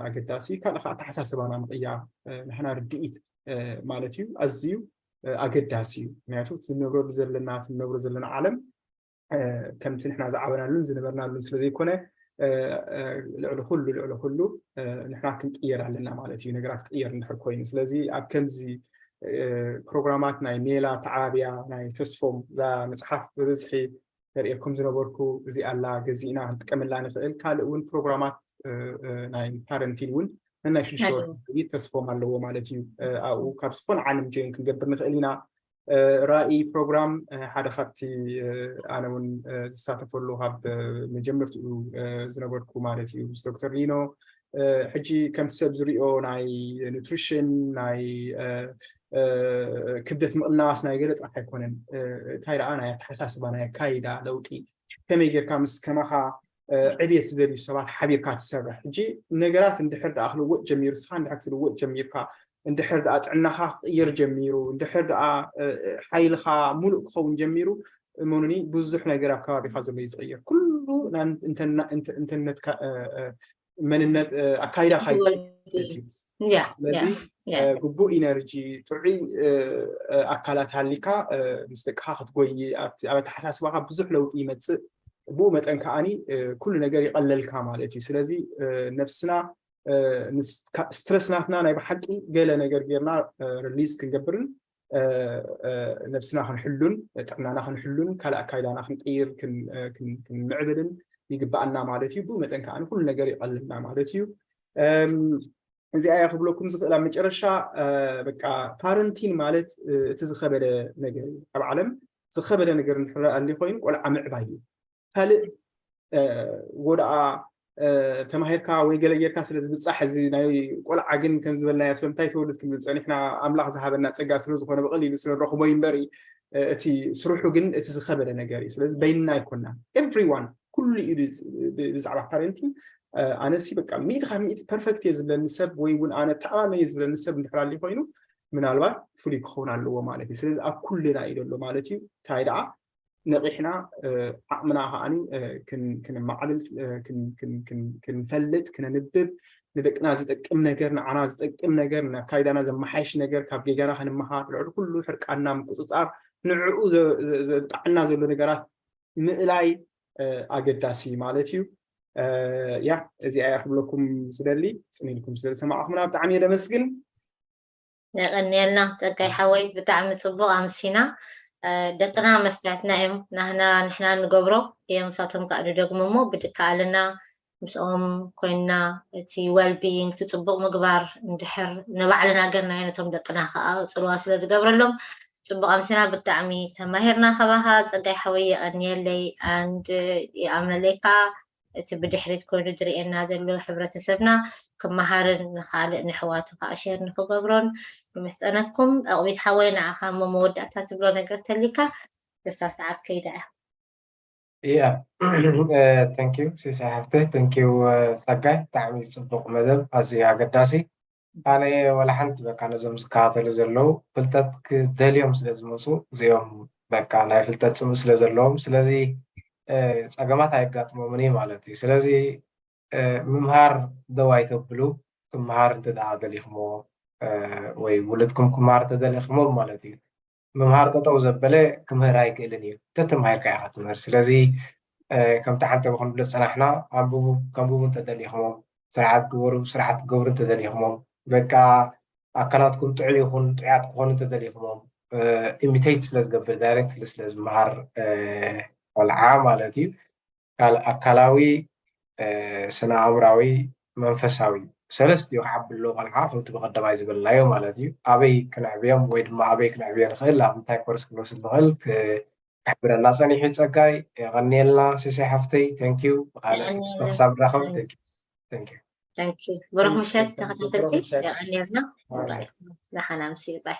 ኣገዳሲ እዩ። ካልእ ከዓ ኣተሓሳስባና ምቕያር ንሕና ርድኢት ማለት እዩ ኣዝዩ ኣገዳሲ እዩ። ምክንያቱ እቲ ንነብረሉ ዘለና እቲ ንነብሮ ዘለና ዓለም ከምቲ ንሕና ዝዓበናሉን ዝነበርናሉን ስለ ዘይኮነ ልዕሊ ኩሉ ልዕሊ ኩሉ ንሕና ክንቅየር ኣለና ማለት እዩ። ነገራት ክቅየር እንድሕር ኮይኑ ስለዚ ኣብ ከምዚ ፕሮግራማት ናይ ሜላ ተዓባብያ ናይ ተስፎም እዛ መፅሓፍ ብብዝሒ ነርእየኩም ዝነበርኩ እዚኣ ኣላ ገዚእና ክንጥቀመላ ንኽእል። ካልእ እውን ፕሮግራማት ናይ ፓረንቲን እውን ነናይ ሽዱሽተ ወርሒ ተስፎም ኣለዎ ማለት እዩ። ኣብኡ ካብ ዝኾነ ዓለም ጆይን ክንገብር ንኽእል ኢና። ራእይ ፕሮግራም ሓደ ካብቲ ኣነ እውን ዝሳተፈሉ ካብ መጀመርትኡ ዝነበርኩ ማለት እዩ ምስ ዶክተር ሊኖ ሕጂ ከምቲ ሰብ ዝሪኦ ናይ ኑትሪሽን ናይ ክብደት ምቕናስ ናይ ገለ ጥራሕ ኣይኮነን። እንታይ ደኣ ናይ ኣተሓሳስባ ናይ ኣካይዳ ለውጢ ከመይ ጌርካ ምስ ከማኻ ዕብየት ዝደልዩ ሰባት ሓቢርካ ትሰርሕ። ሕጂ ነገራት እንድሕር ደኣ ክልወጥ ጀሚሩ፣ ንስኻ እንድሕር ክትልወጥ ጀሚርካ፣ እንድሕር ደኣ ጥዕናኻ ክቕየር ጀሚሩ፣ እንድሕር ደኣ ሓይልኻ ሙሉእ ክኸውን ጀሚሩ፣ እመኑኒ ብዙሕ ነገር ኣብ ከባቢኻ ዘሎ እዩ ዝቕየር። ኩሉ እንተነትካ መንነት ኣካይዳኻ ይፅእ። ስለዚ ግቡእ ኢነርጂ ጥዑይ ኣካላት ሃሊካ ምስ ደቅኻ ክትጎይ ኣብ ኣተሓሳስባኻ ብዙሕ ለውጢ ይመፅእ። ብኡ መጠን ከዓኒ ኩሉ ነገር ይቐለልካ ማለት እዩ። ስለዚ ነብስና ስትረስ ናትና ናይ ብሓቂ ገለ ነገር ጌርና ሪሊዝ ክንገብርን ነብስና ክንሕሉን ጥዕናና ክንሕሉን ካልእ ኣካይዳና ክንቅይር ክንምዕብልን ይግባኣና ማለት እዩ። ብኡ መጠን ከዓ ኩሉ ነገር ይቐልልና ማለት እዩ። እዚኣ እያ ክብለኩም ዝኽእል ኣብ መጨረሻ በቃ ፓረንቲን ማለት እቲ ዝኸበደ ነገር እዩ። ኣብ ዓለም ዝኸበደ ነገር እንድሕር ኣሊ ኮይኑ ቆልዓ ምዕባይ እዩ። ካልእ ወደኣ ተማሂርካ ወይ ገለ ጌርካ ስለ ዝብፃሕ እዚ ናይ ቆልዓ ግን ከም ዝበልናዮ ስለምንታይ ተወልድ ክንብል ፀኒሕና ኣምላኽ ዝሃበና ፀጋ ስለ ዝኾነ ብቐሊሉ ስለ ንረኽቦ እዩ እምበር እቲ ስርሑ ግን እቲ ዝኸበደ ነገር እዩ። ስለዚ በይንና ኣይኮናን። ኤቭሪዋን ኩሉ እዩ ብዛዕባ ፓረንቲንግ ኣነሲ በቃ ሚእቲ ካብ ሚእቲ ፐርፌክት እየ ዝብለኒ ሰብ ወይ እውን ኣነ ተኣማመ እየ ዝብለኒ ሰብ እንድሕር ኣሊ ኮይኑ ምናልባት ፍሉይ ክኸውን ኣለዎ ማለት እዩ። ስለዚ ኣብ ኩልና እዩ ዘሎ ማለት እዩ። እንታይ ደኣ ነቒሕና ዓቕምና ከዓኒ ክንማዕብል ክንፈልጥ ክነንብብ ንደቅና ዝጠቅም ነገር ንዓና ዝጠቅም ነገር ንኣካይዳና ዘመሓይሽ ነገር ካብ ጌጋና ክንመሃር ልዕሊ ኩሉ ሕርቃና ምቁፅፃር ንዕኡ ዘብቃዓና ዘሎ ነገራት ምእላይ ኣገዳሲ ማለት እዩ። ያ እዚኣ እያ ክብለኩም ስደሊ። ጽን ኢልኩም ስለ ዝሰማዕኹምና ብጣዕሚ እየ ደመስግን። የቐንየልና ጸጋይ ሓወይ፣ ብጣዕሚ ጽቡቕ ኣምሲና። ደቅና መስትያትና እዮም፣ ናህና ንሕና ንገብሮ እዮም፣ ንሳቶም ከዓ ድደግሞ እሞ ብድከኣልና ምስኦም ኮይንና እቲ well being እቲ ጽቡቕ ምግባር እንድሕር ንባዕልና ገርናዮ ነቶም ደቅና ከዓ ጽልዋ ስለ ዝገብረሎም ጽቡቕ ኣምሲና። ብጣዕሚ ተማሂርና ካባኻ ጸጋይ ሓወይ፣ የቐንየለይ and ይኣምነለይ ከዓ እቲ ብድሕሪት ኮይኑ ዝርእየና ዘሎ ሕብረተሰብና ክመሃርን ንኻልእ ንሕዋቱ ከዓ ሸር ንክገብሮን ንምሕፀነኩም። ዕቑቢት ሓወይ ንዓኻ እሞ መወዳእታ ትብሎ ነገር ተሊካ ደስታ ሰዓት ከይዳ እያ። Yeah, thank you ሲሳይ ሓፍተይ፣ thank you ጸጋይ፣ ብጣዕሚ ጽቡቕ መደብ፣ ኣዝዩ ኣገዳሲ። ኣነ ዋላ ሓንቲ በቃ ነዞም ዝከታተሉ ዘለዉ ፍልጠት ክደልዮም ስለ ዝመፁ እዚኦም በቃ ናይ ፍልጠት ፅምእ ስለ ዘለዎም ስለዚ ፀገማት ኣየጋጥሞምን እዩ ማለት እዩ። ስለዚ ምምሃር ደው ኣይተብሉ። ክምሃር እንተ ደኣ ደሊኽሞ ወይ ውሉድኩም ክምሃር ተደሊኽሞ ማለት እዩ። ምምሃር ጠጠው ዘበለ ክምህር ኣይክእልን እዩ። ተተማሂርካ ኢኻ ትምህር። ስለዚ ከምቲ ሓንተ ክንብሎ ዝፀናሕና ኣንብቡ፣ ከንብቡ እንተደሊኹሞም፣ ስርዓት ግበሩ፣ ስርዓት ክገብሩ እንተደሊኹሞም፣ በቃ ኣካላትኩም ጥዑይ ይኹን ጥዑያት ክኾኑ እንተደሊኹሞም ኢሚቴት ስለ ዝገብር ዳይሬክትሊ ስለ ዝመሃር ቆልዓ ማለት እዩ። ኣካላዊ፣ ስነ ኣእምራዊ፣ መንፈሳዊ ሰለስቲኡ ክዓቢ ኣለዎ ቆልዓ ከምቲ ብቀዳማይ ዝበልናዮ ማለት እዩ። ኣበይ ክነዕብዮም ወይ ድማ ኣበይ ክነዕብዮ ንኽእል ኣብ ምንታይ ኮርስ ክንወስድ ንኽእል ክሕብረና ፀኒሑ ጸጋይ የቐንየልና። ሲሳይ ሓፍተይ thank you ብካልእ ትሕዝቶ ክሳብ ንራኸብ thank you። ብሩኽ ምሸት ተኸታተልቲ የቐንየልና። ደሓና ምሽ ባይ